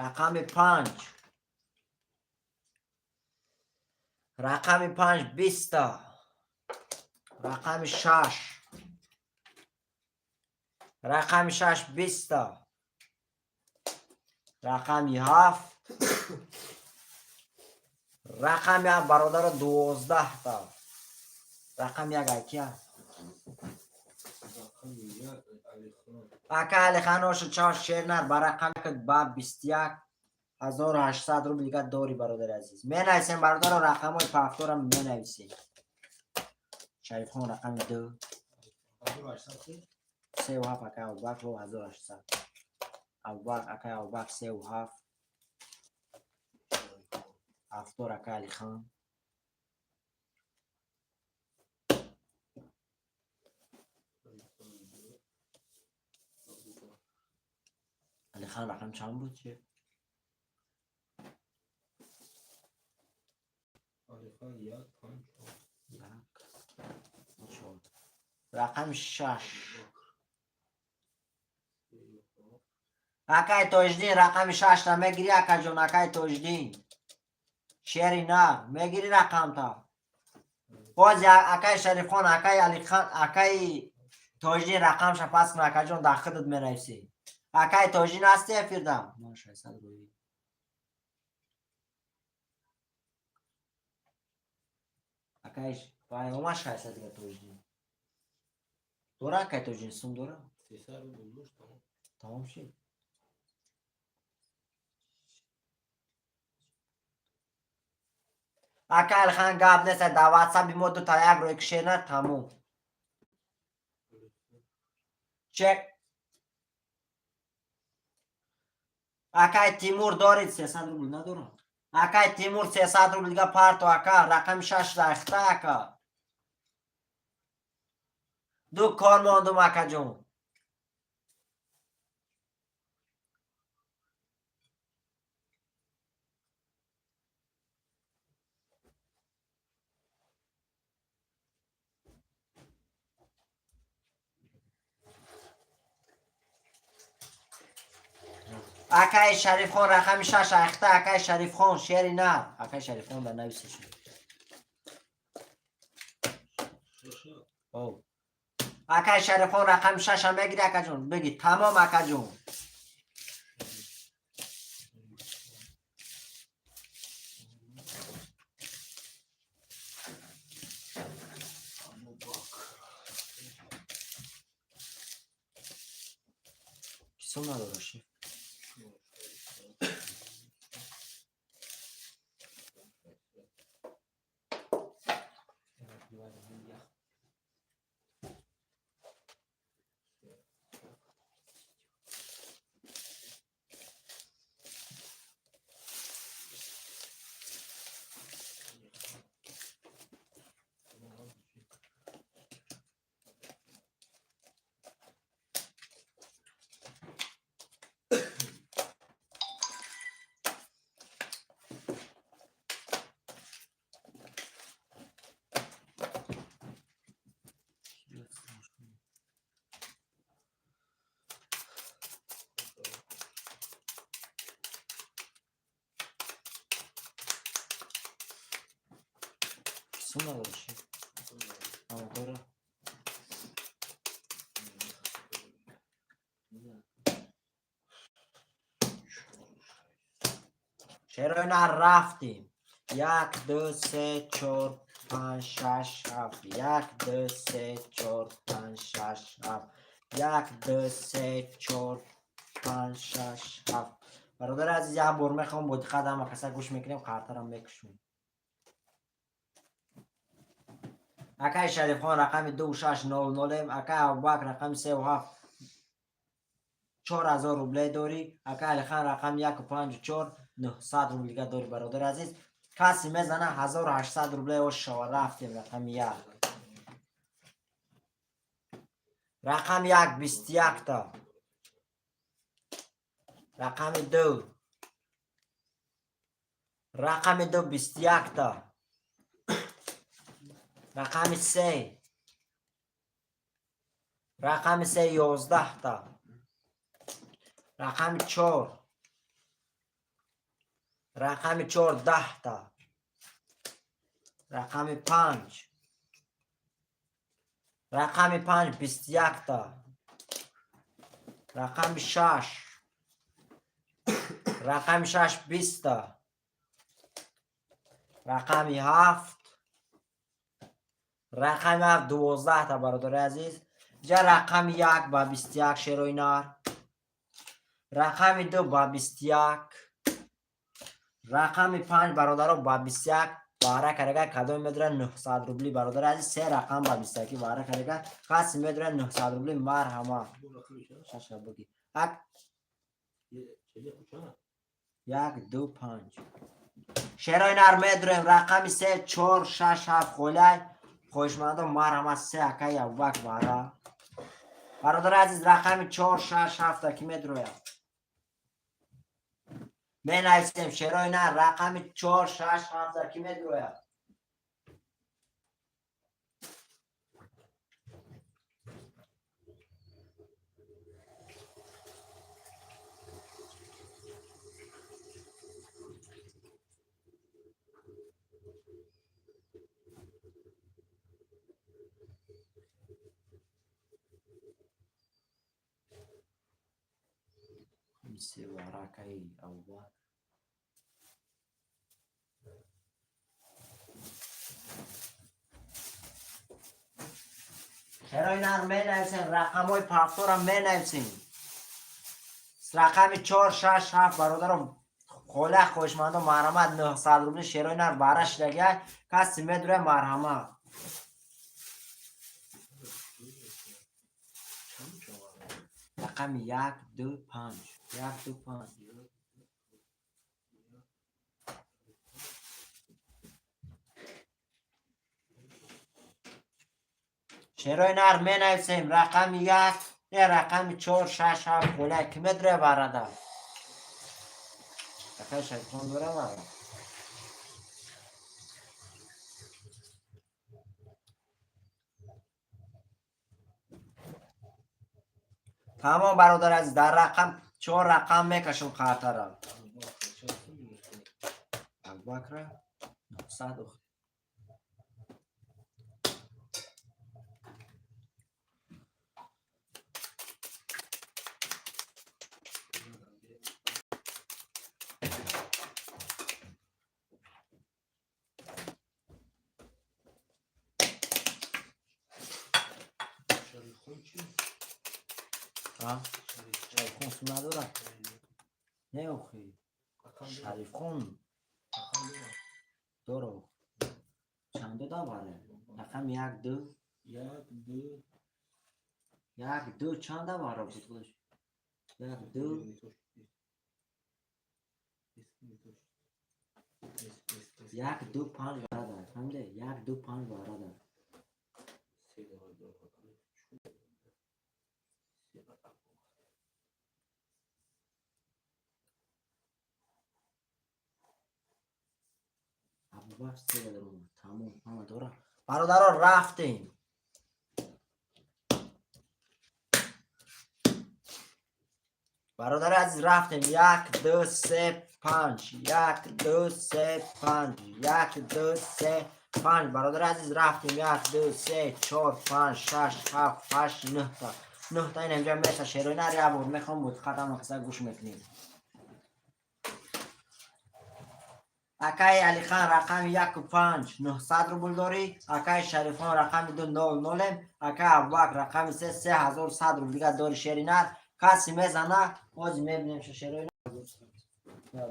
Рақами панҷ, рақами панҷ 20-та. Рақами шаш, рақами шаш 20-та. Рақами ҳафт, рақами ҳафт, бародаро, 12-та. Рақами як айкия? Рақами як Алихан. Ака Алихан, ошу чор шернар ба рақами ба 21 800 рубл дига дори. Бародари азиз, менависем, бародаро, рақамҳои пафторам менависем. Шарифхон, рақами ду. 1800 чи? Сеу ҳафт, акай Абубакр, 1800. Абубакр, акай Абубакр, сеу ҳафт, ҳафтор, акай Алихан. Алихан ду. Абубакр. Алихан рақам чанд буд чи? Алихан як панҷ чор. Як чор. Рақами шаш. Абубакр. Сею ҳафт. Акай Тоҷиддин, рақами шашта мегирӣ, акаҷон? Акай Тоҷиддин, шери на мегирӣ рақамта? Боз акай Шарифхон, акай Алихан, акай Тоҷиддин, рақамша пас кун, акаҷон, дар худат менависӣ. Акай Тоҷиддин, ҳасти эфирда? Ман 600 рӯи. Акай омад, 600 дига Тоҷиддин дора. Акай Тоҷиддин сум дора? 300 рубл дошт, тамом. Тамом шид. Акай Алихан, гап нест, дар ватсаби мо дута як рӯи кишена, тамом. Чек. Акай Тимур, дорид 300 рубл? Надорам. Акай Тимур, 300 рубл дига парто, ака. Рақами шаш рахта, ака. Ду кор мондум, акаҷон. Акай Шарифхон, рақами шаш ахта. Акай Шарифхон, шери на, акай Шарифхон, да нависиш. Шаша. О. Акай Шарифхон, рақами шаша мегири, акаҷон? Биги, тамом, акаҷон. Абубакр. Кисом надора, шеф. Чор, шаш. Ях. Кисом надора, шеф. А, дора. Чаро на рафтем? Як, ду, се, чор, панҷ, шаш, ҳафт. Як, ду, се, чор, панҷ, шаш, ҳафт. Як, ду, се, чор, панҷ, шаш, ҳафт. Бародари азиз, як бор мехоҳам, бо диққат ҳама каса гӯш мекунем, қартарам мекушем. Акай Шарифхон, рақами ду шаш нол нолем. Акай Абубакр, рақами севу ҳафт, 4000 рубле дорӣ. Акай Алихан, рақами яку панҷу чор, 900 рубл дига дорӣ. Бародари азиз, касе мезана, 1800 рубле ош шава. Рафтем, рақами як. Рақами як 21-та. Рақами ду, рақами ду 21-та. Рақами се. Рақами се 11-та. Рақами чор. Рақами чор 10-та. Рақами панҷ. Рақами панҷ 21-та. Рақами шаш. Рақами шаш 20-та. Рақами ҳафт. Рақами ҳафт 12-та, бародари азиз. Ҷа рақами як ба 21, шерои нар. Рақами ду ба 21. Рақами панҷ, бародаро, ба 21 баҳра карага. Кадоме медора, 900 рубли, бародари азиз. Се рақам ба 21 баҳра карага. Касе медора, 900 рубли, марҳамат. Шаша буги. Ак як, ду, панҷ. Шерои нар медурем. Рақами се, чор, шаш, ҳафт холай. Хоҳишмандон, марҳамат, се, акаи Абубакр баҳра. Бародари азиз, рақами чор, шаш, ҳафта ки медурояд? Менависем, шерои нар, рақами чор, шаш, ҳафта ки медурояд? Се варакаи Абубакр. Шерои нар менависем, рақамҳои пафтора менависем. Рақами чор, шаш, ҳафт, бародаро, хола. Хоҳишмандо, марҳамат, 900 рубли, шерои нар, бара шидагиай. Касе медура, марҳамат. Рақами як, ду, панҷ. Як, ду, панҷ. Шерои нар менависем. Рақами як, не, рақами чор, шаш, ҳафт холай. Ки медура барада? Акай Шарифхон дора вара. Тамом, бародар азиз, дар рақам чор рақам мекашам қартара. Абубакра 900. Ох. Шарифхон чи? А? Шарифхон сум надорад? Не, охи. Шарифхон доро. Чанд дода баре? Рақами як, ду. Як, ду. Як, ду чанд давара буд худаш? Як, ду. Як, ду, панҷ варада. Фаҳмиде? Як, ду, панҷ варада. Се давар дорад. Се рақам. Абубакр се дар омад. Тамом, ҳама дора. Бародаро, рафтем. Бародари азиз, рафтем. Як, ду, се, панҷ. Як, ду, се, панҷ. Як, ду, се, панҷ. Бародари азиз, рафтем. Як, ду, се, чор, панҷ, шаш, ҳафт, ҳашт, нӯҳта. Нӯҳта ин инҷа меса, шерои нар. Як бор мехоҳам буд хатам қисса гӯш мекунем. Акаи Алихан, рақами яку панҷ, 900 рубл дорӣ. Акаи Шарифхон, рақами ду, нол нолем. Акаи Абубакр, рақами се, 3100 рубл дига дори, шери нар. Касе мезана, ҳозир мебинем шерои нар.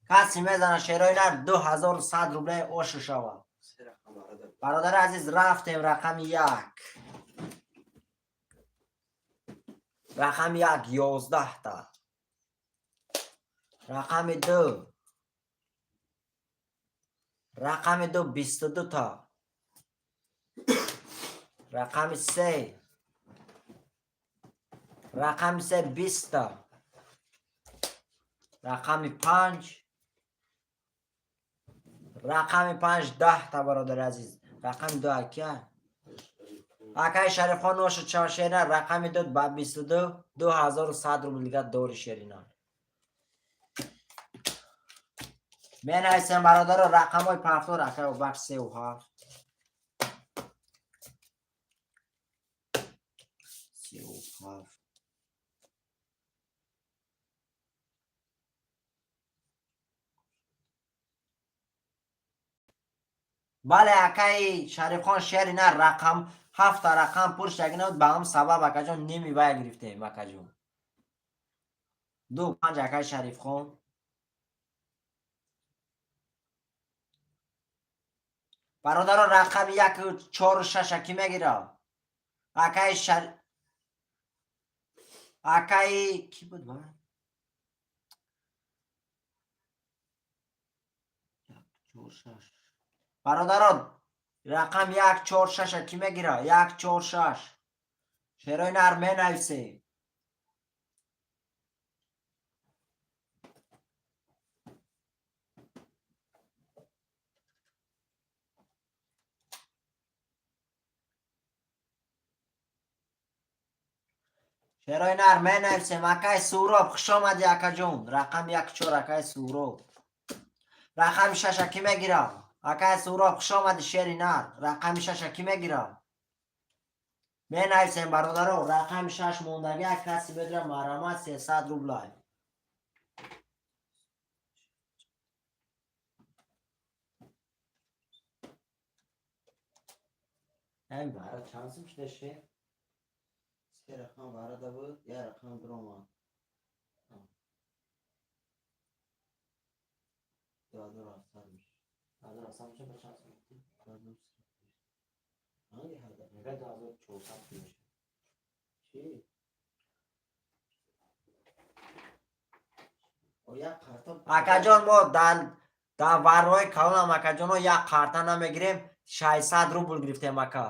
Касе мезана, шерои нар, 2100 рубле ошу шавад. Се рақам бародар. Бародари азиз, рафтем. Рақами як. Рақами як 11-та. Рақами ду. Рақами ду 22-та. Рақами се. Рақами се 20-та. Рақами панҷ. Рақами панҷ 10-та, бародари азиз. Рақами ду акия. Акай Шарифхон, ношу чор шерина, рақами ду ба 22, 2100 рубл дига дори, шерина. Менависем, бародаро, рақамҳои пафтор. Акай Обак, сеу ҳафт, сеу ҳафт. Бале, акаи Шарифхон, шерина, рақам ҳафта рақам пур шудагӣ набуд, ба ҳам сабаб, акаҷон, ними вая гирифтем, акаҷон. Ду панҷ, акаи Шарифхон. Бародаро, рақами яку чору шаша кӣ мегира? Акаи Шар, акаи кӣ буд вай? Як, чор, шаш. Бародаро, рақам як, чор, шаша кӣ мегира? Як, чор, шаш. Шерои нар, менависем. Шерои нар, менависем. Акай Суроб, хушомадӣ, акаҷон. Рақами як, чор, акай Суроб. Рақами шаша кӣ мегира? Акай Суроб, хушомадӣ, шери нар. Рақами шаша кӣ мегира? Менависем, бародаро, рақами шаш мондагӣ, як каси бедра, марҳамат, 300 рублай. Ҳамин бара чанд сум шуда, шер? Се рақам варада буд, як рақам биромад. 2700 мешад. 2700 меша, ба чанд сум гуфтӣ? Ранги ҳада. Мега 2400 меша. Чӣ? О, як карта. Акаҷон, мо дар варрои калонам, акаҷоно, як карта намегирем, 600 рубл гирифтем, ака.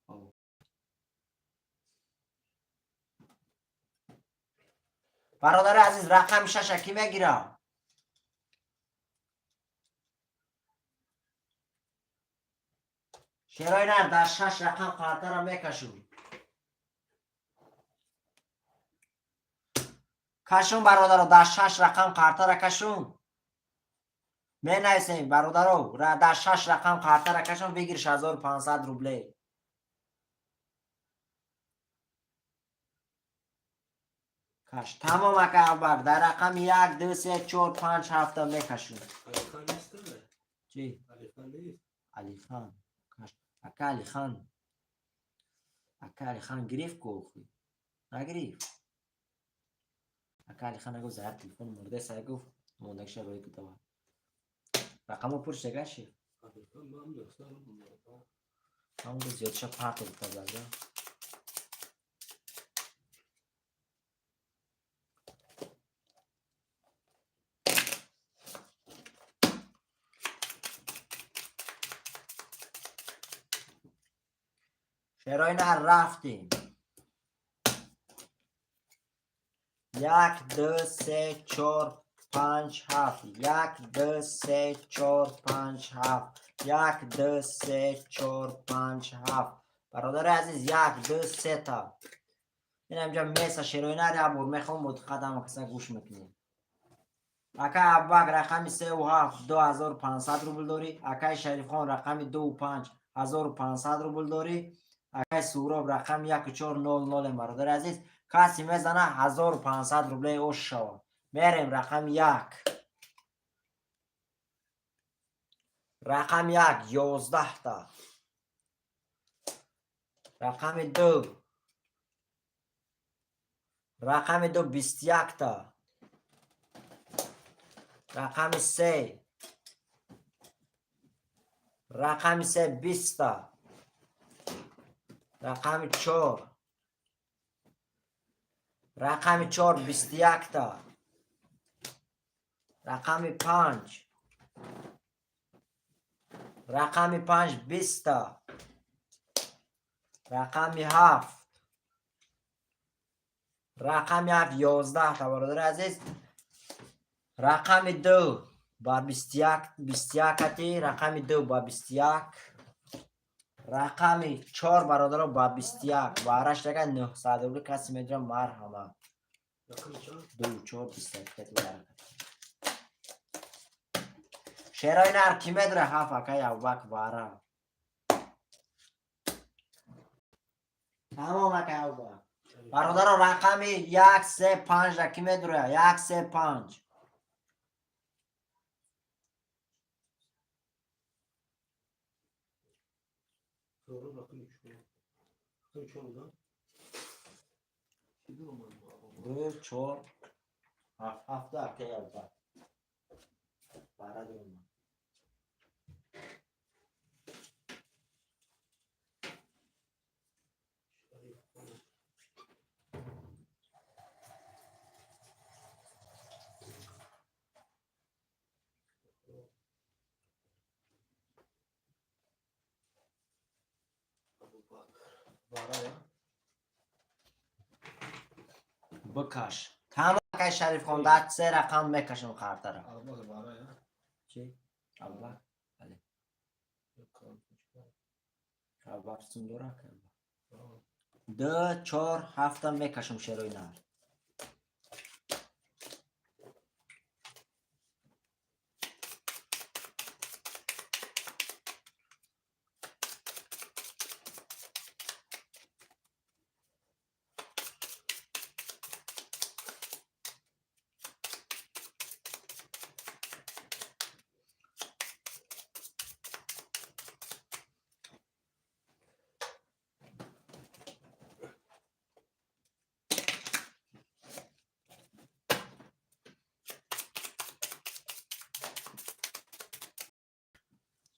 Ну. Бародари азиз, рақами шаша кӣ мегира? Шерои нар, дар шаш рақам картара мекашум. Кашум, бародаро, дар шаш рақам картара кашум. Менависем, бародаро, дар шаш рақам картара кашум, выигрыш 1500 рублей. Каш, тамом, ака Аббак, дар рақами як, ду, се, чор, панҷ, ҳафта мекашум. Алихан нест? Чӣ? Алихан нест? Алихан каш, ака Алихан. Ака Алихан гирифт ку, нагирифт? Ака Алихан нагуфт, зар телефон мурда сай гуфт, мондагиша рӯй кудава. Рақамо пур шудагаши? Алихан ман 900 рубл дорад. Ҳамон зиёдша партов тазада. Шерои нар, рафтем. Як, ду, се, чор, панҷ, ҳафт. Як, ду, се, чор, панҷ, ҳафт. Як, ду, се, чор, панҷ, ҳафт. Бародари азиз, як, ду, сета. Ин инҷа меса, шерои нар, як бор мехоҳам, бо диққат ҳама каса гӯш мекунем. Акай Аббак, рақами сеу ҳафт, 2500 рубл дорӣ. Акай Шарифхон, рақами дуву панҷ, 1500 рубл дорӣ. Акай Суроб, рақами яку чор, нол нолем. Бародари азиз, касе мезана, 1500 рублей ош шавад. Мерем, рақами як. Рақами як, 11-та. Рақами ду. Рақами ду, 21-та. Рақами се. Рақами се, 20-та. Рақами чор. Рақами чор, 21-та. Рақами панҷ. Рақами панҷ, 20-та. Рақами ҳафт. Рақами ҳафт, 11-та. Бародари азиз, рақами ду, Ба 21, 21 кати, рақами 2 ба 21, рақами 4, бародаро, ба 21. Баҳраш яка 900 рубли, касе медонам, марҳамат. Рақами чанд? 2, 4, 21 кати баҳра. Шерои нар ки медора? Ҳафт, акай Абубакр, баҳра. Тамом, акай Абубакр. Бародаро, рақами 1, 3, 5 ра ки медура? 1, 3, 5. Doğru, рақами чор. Рақами чор буда? Чӣ дуромад? 2, 4, 7, ҳафта, акай Абубакр. Баҳра дуромад. Шарифхон. Абубакр. Бара, я? Бикаш. Тамом, акай Шарифхон, дар се рақам мекашам қартара. Абубакр бара, я? Чи? Абубакр? Бале. Карточка. Абубакр сум дора, акай Абубакр. А, Ду, чор, ҳафта мекашам, шерои нар.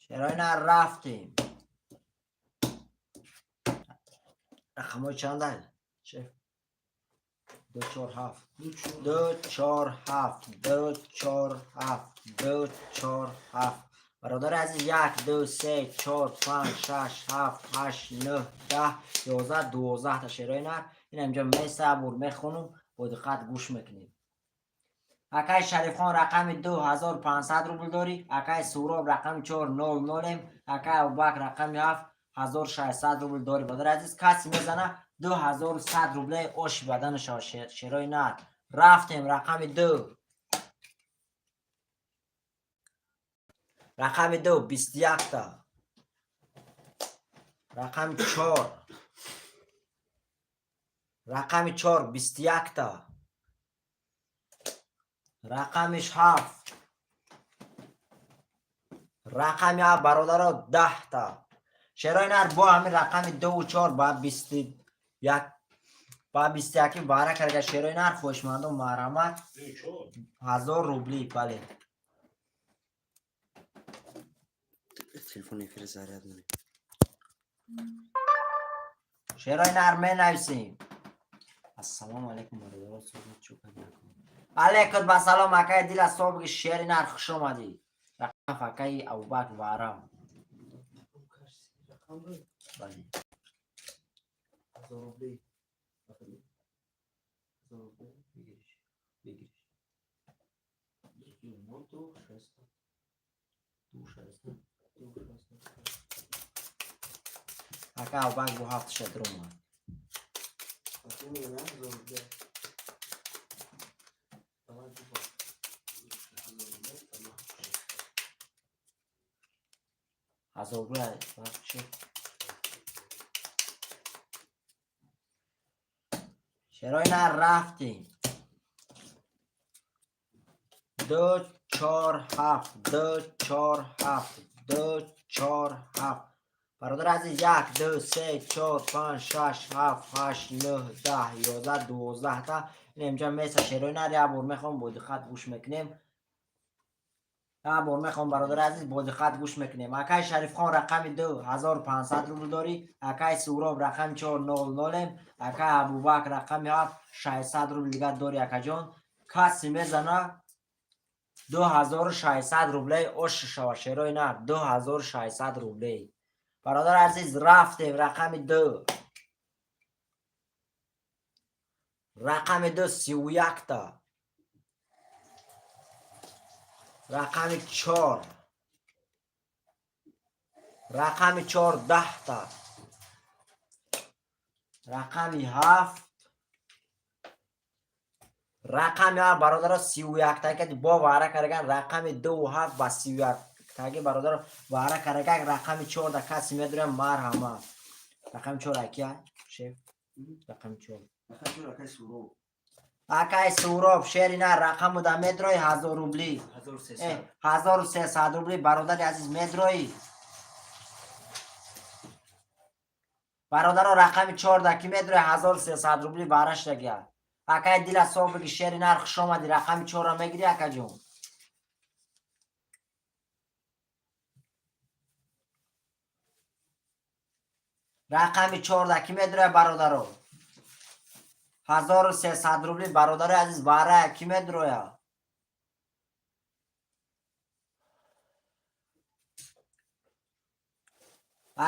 Шерои нар, рафтем. Рақамҳои чандай? Шеф. Ду, чор, ҳафт. Ду, чор. Ду, чор, ҳафт, ду, чор, ҳафт, ду, чор, ҳафт. Бародари азиз, як, ду, се, чор, панҷ, шаш, ҳафт, ҳашт, нӯҳ, 10, 11, 12-та шерои нар. Ин инҷо месабур мехонум, бо диққат гӯш мекунем. Акай Шарифхон, рақами 2, 1500 рубл дорӣ. Акай Суроб, рақами 4, нол нолем. Акай Абубакр, рақами 7, 1600 рубл дорӣ. Бародари азиз, касе мезана, 2100 рубле оши бадана шава, шерои нар. Рафтем, рақами 2. Рақами 2, 21-та. Рақами 4. Рақами 4, 21-та. Рақами 7. Рақами 7, бародаро, 10-та. Шерои нар, бо ҳамин рақами 2 4 ба 21, ба 21 баҳра карда, шерои нар, хоҳишмандон, марҳамат. Ду, чор. 1000 рубли, бале. Телефон эфир заряд монем. Шерои нар, менависем. Ассалому алайкум, бародаро, суҳбат чӯка накун. Алайкум ба салом, акай дила собиқи шери нар, хуш омадӣ. Рақам, акаи Абубакр, варам. Рақам буд? Бале. 1000 рубли. 1000 рубли. Бигириш. Бигириш. Ду, шаст. Ду, шаст. Ду, шаст. Ака Абубакр бо ҳафт шадр омад. Хотя мегӯям, 1000 рубли. Давай, бубо. 1000 рубли, тамом. 1000 рубли шуд. Шерои нар, рафтем. Ду, чор, ҳафт, ду, чор, ҳафт, ду, чор, ҳафт. Бародари азиз, як, ду, се, чор, панҷ, шаш, ҳафт, ҳашт, нӯҳ, 10, 11, 12-та. Ин инҷа меса, шерои нар, як бор мехоҳам, бо диққат гӯш мекунем. Як бор мехоҳам, бародари азиз, бо диққат гӯш мекунем. Акай Шарифхон, рақами 2, 1500 рубл дорӣ. Акай Суроб, рақами 4, нол нолем. Акай Абубакр, рақами 7, 600 рубл дигар дорӣ, акаҷон. Касе мезана, 2600 рублей ош шава, шерои нар, 2600 рублей. Бародари азиз, рафтем, рақами 2. Рақами 2, 31-та. Рақами чор, рақами чор 10та. Рақами ҳафт, рақами ҳафт, бародаро, 31таги бо ваъра караган. Рақами дуву ҳафт ба 31таги, бародаро, ваъра караган. Рақами чорда касе медурем, марҳамат. Рақами чор акия, шеф? Рақами чор. Рақами чор акай Суроб. Акай Суроб, шери на рақаму да медрои 1000 рубли. 1300. 1300 рубли, бародари азиз, медрои. Бародаро, рақами чорда ки медрои, 1300 рубли ваъра шудагия. Акай дила соф биги, шери нар, хуш омадӣ. Рақами чорро мегирӣ, акаҷон? Рақами чорда ки медроя, бародаро? 1300 рубли, бародарои азиз, ваърая ки медроя?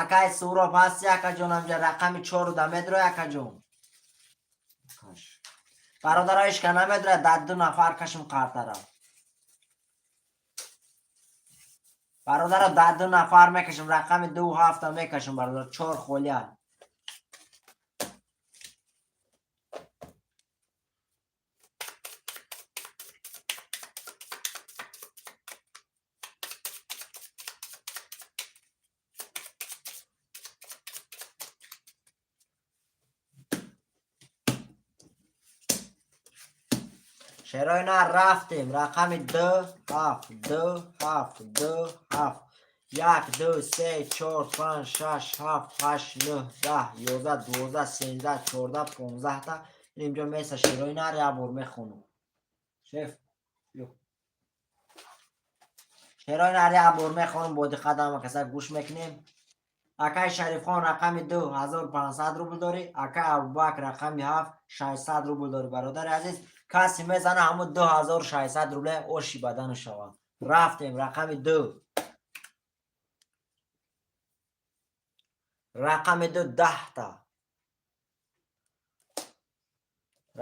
Акай Суроб ҳасти, акаҷон? Амҷа рақами чору да медроя, акаҷон? Бародаро, ишка намедроя, дар ду нафар кашм қартара. Бародаро, дар ду нафар мекашам, рақами ду ҳафта мекашам, бародар, чор холия. Шерои на рафтем. Рақами ду ҳафт, ду ҳафт, ду ҳафт, як, ду, се, чор, панҷ, шаш, ҳафт, ҳашт, нӯҳ, 10, 11, 12, 13, 14, 15та инҷо меса. Шерои нар, як бор мехонам. Шеф, ё шерои нар, як бор мехонам, бо диққат ҳама каса гӯш мекунем. Акай Шарифхон, рақами ду 1500 рубл дорӣ. Акай Абубакр, рақами ҳафт 600 рубл дорӣ. Бародари азиз, касе мезана, ҳамун 2600 рубле оши бадану шавад. Рафтем, рақами ду, рақами ду 10та.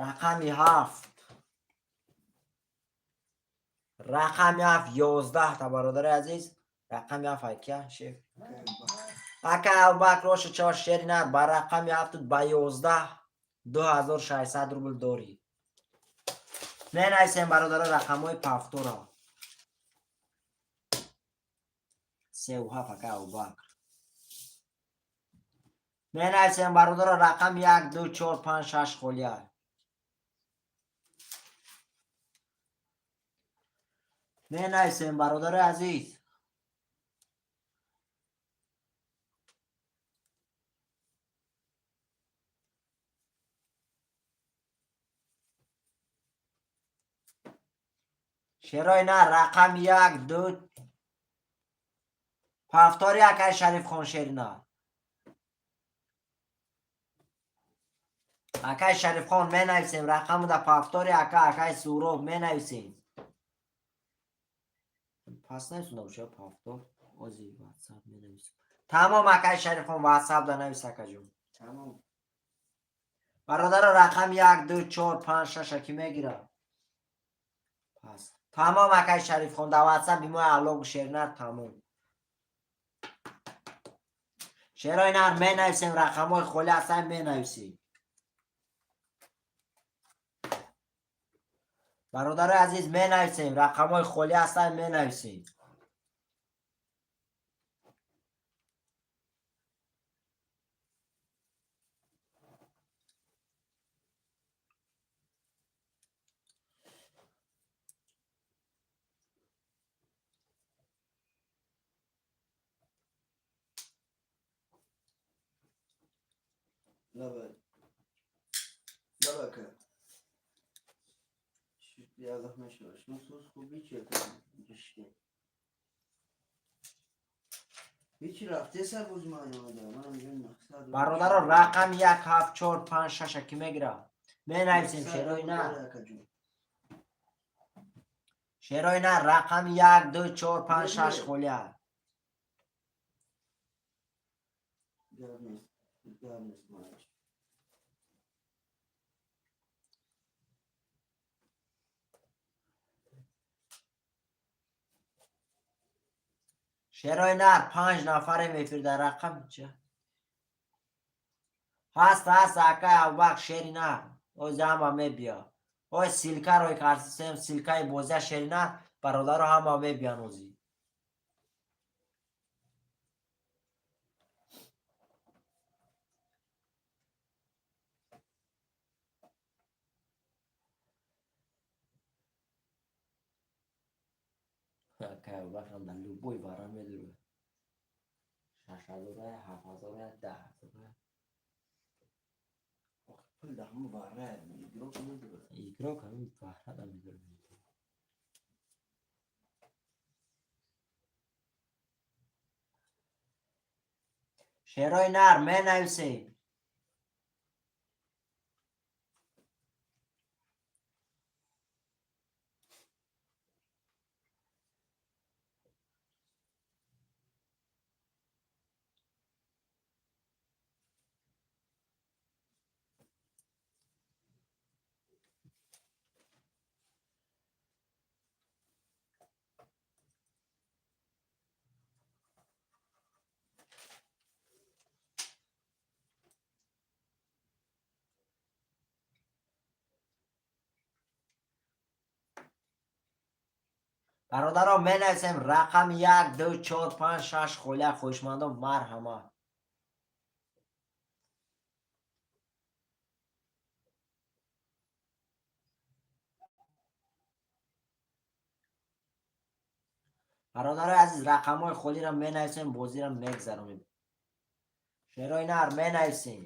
Рақами ҳафт, рақами ҳафт 11та. Бародари азиз, рақами ҳафт акия, шеф? Ака Абубакр, ошу чор. Шери нар, ба рақами ҳафту ба 11 2600 рубл дорӣ. Менависем, бародаро, рақамҳои пафтора. Севу ҳафт, ака Абубакр. Менависем, бародаро, рақами як, ду, чор, панҷ, шаш холия. Менависем, бародарои азиз. Шерои на, рақами як, ду, пафтори, акай Шарифхон. Шерина, акай Шарифхон, менависем рақаму да пафтори, ака. Акай Суроб, менависем. Пас нависонда боша пафтор, ози ватсап менависем. Тамом, акай Шарифхон, ватсап да навис, акаҷон. Тамом. Бародаро, рақами як, ду, чор, панҷ, шаша ки мегирад? Пас тамом, акай Шарифхон, да ватсап бимои аллогу шернар. Тамом, шерои нар, менависем, рақамҳои холи ҳастан, менависем. Бародарои азиз, менависем, рақамҳои холӣ ҳастан, менависем. Лаба. Лаба. Аллоҳ мешава. Шумо соз хуби чи ҷиште. Ҳечи рафтеса боз ман омада. Манам ҷон мақсад. Бародаро, рақами як, ҳафт, чор, панҷ, шаша ки мегирад? Менависем, шерои на. Шерои на, рақами як, ду, чор, панҷ, шаш холия. Гап нест. Гап нест мааш. Шерои нар, панҷ нафарем эфир дар рақам ча ҳаст, ҳаст, акай Абубакр, шери нар, ози ҳама мебиё. Ой, ссылка рой кардем, ссылка и бозия, шери нар, бародаро ҳама мебиян ози. Акай Абубакрам дар любой вара медурад. 6000, 7000, 10 000. Пул дар ҳама вара игрок медурад. Игрок ҳамин варада медурад. Шерои нар, менависем. Бародаро, менависем рақами як, ду, чор, панҷ, шаш холия. Хоҳишмандон, марҳамат. Бародарои азиз, рақамҳои холиро менависем, бозиро мегзаронем. Шерои нар, менависем.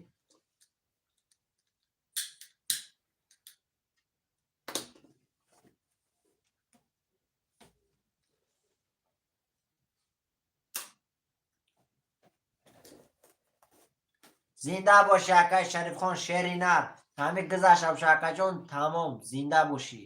Зинда бошӣ, акай Шарифхон, шери нар. Ҳамин гузашт, акаҷон, тамом, зинда бошӣ.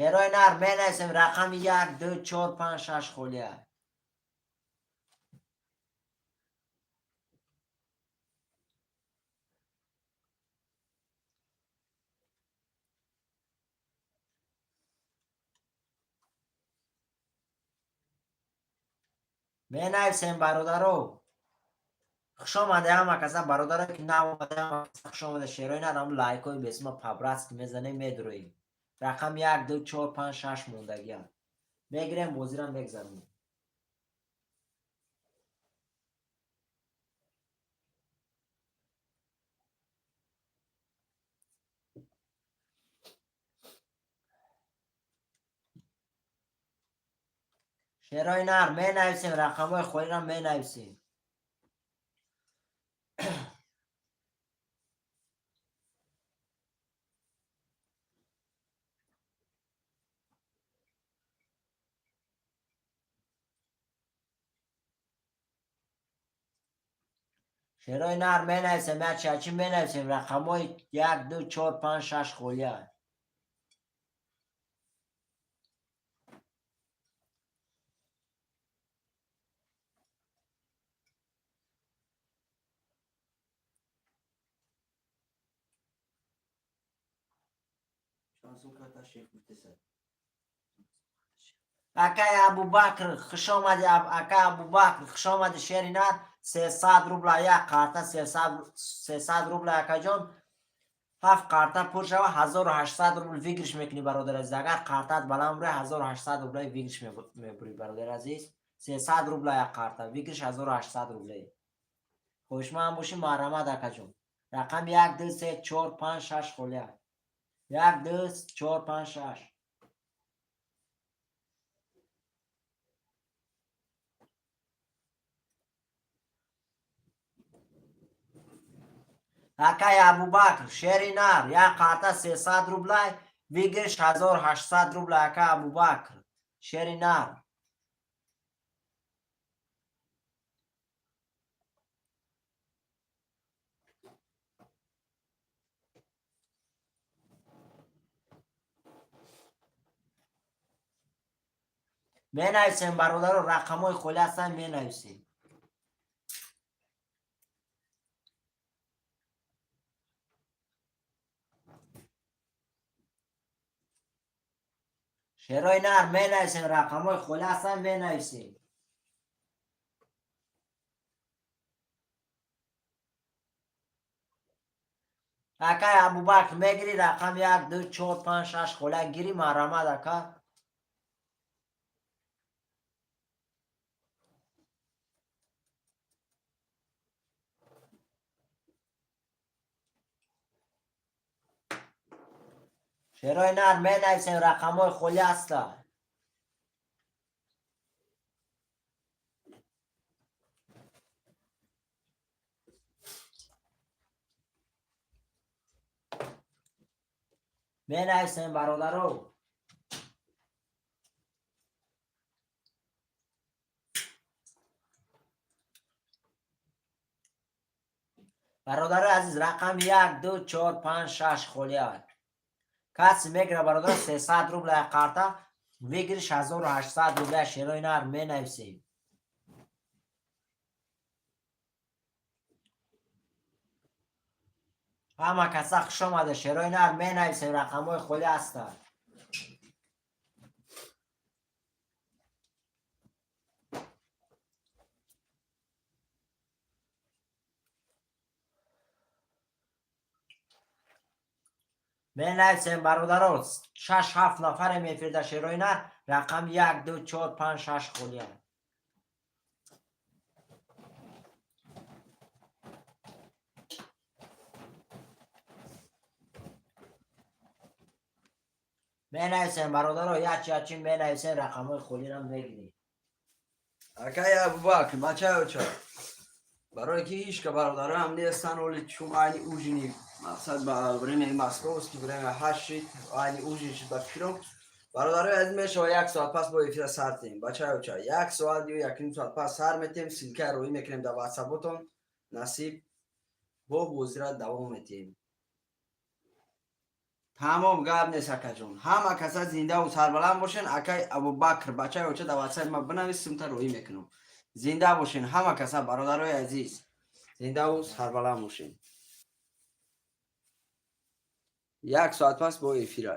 Шерои нар, менависем рақами як, ду, чор, панҷ, шаш холия. Менависем, бародаро. Хушомаде ҳама каса, бародаро, ки наомаде, ҳама каса хушомаде. Шерои нар, ҳам лайкҳои бесима по-братски мезанем, медроем. Рақам як, ду, чор, панҷ, шаш мондагиа мегирем, бозиро мегзаронем. Шерои нар, менависем, рақамҳои холиро менависем. Шерои нар, менависем, як чачи менависем, рақамҳои як, ду, чор, панҷ, шаш холия. Шансум карта шеф гуфтеса. Акай Абубакр, хушомади, акай Абубакр, хушомади, шери нар, 300 рубла як карта, 300 рубла, акаҷон. Ҳафт карта пур шава, 1800 рубл выигрыш мекунӣ, бародар азиз. Агар картаат баланд бура, 1800 рублаи выигрыш мебурӣ, бародар азиз. 300 рубла як карта, выигрыш 1800 рубле. Хоҳишманд бошӣ, марҳамат, акаҷон. Рақами як, ду, се, чор, панҷ, шаш холия. Як, ду, чор, панҷ, шаш. Акай Абубакр, шери нар, як карта 300 рублай, выигрыш 1800 рубла, акай Абубакр, шери нар. Менависем, бародаро, рақамҳои холӣ ҳастанд, менависем. Шерои нар, менависем, рақамҳои холӣ ҳастанд, менависем. Акай Абубакр, мегирӣ рақам як, ду, чор, панҷ, шаш холия, гирӣ, марҳамат, ака. Шерои нар, менависем, рақамҳои холӣ ҳастанд. Менависем, бародаро. Бародарои азиз, рақами як, ду, чор, панҷ, шаш холиаст. Касе мегира, бародаро, 300 рубля карта выигрыш 1800 рубля. Шерои нар, менависем. Ҳама каса хуш омада. Шерои нар, менависем, рақамҳои холӣ ҳастанд. Менависем, бародаро, шаш ҳафт нафаре мефирда. Шерои нар, рақами як, ду, чор, панҷ, шаш холианд. Менависем, бародаро, ячи ячи менависем, рақамҳои холиро мегирем. Акай Абубакр, бачаи оча, барое ки ҳичка бародарам нестан, оли чун айни ужини, мақсад, ба время московский время 8 шид, айни ужин шид. Ба фикрам, бародарои азиз, мешава як соат пас бо эфира сар тем. Бачаи оча, як соат ё якним соат пас сар метем, ссылка роӣ мекунем дар ватсаботон, насиб бо бозира давом метиҳем. Тамом, гап нест, акаҷон. Ҳама каса зиндаву сарбаланд бошен. Акай Абубакр, бачаи оча, дар ватсаи ма бинавис, сумта роӣ мекунам. Зинда бошен ҳама каса, бародарои азиз, зиндаву сарбаланд бошен. Як соат пас бо эфира.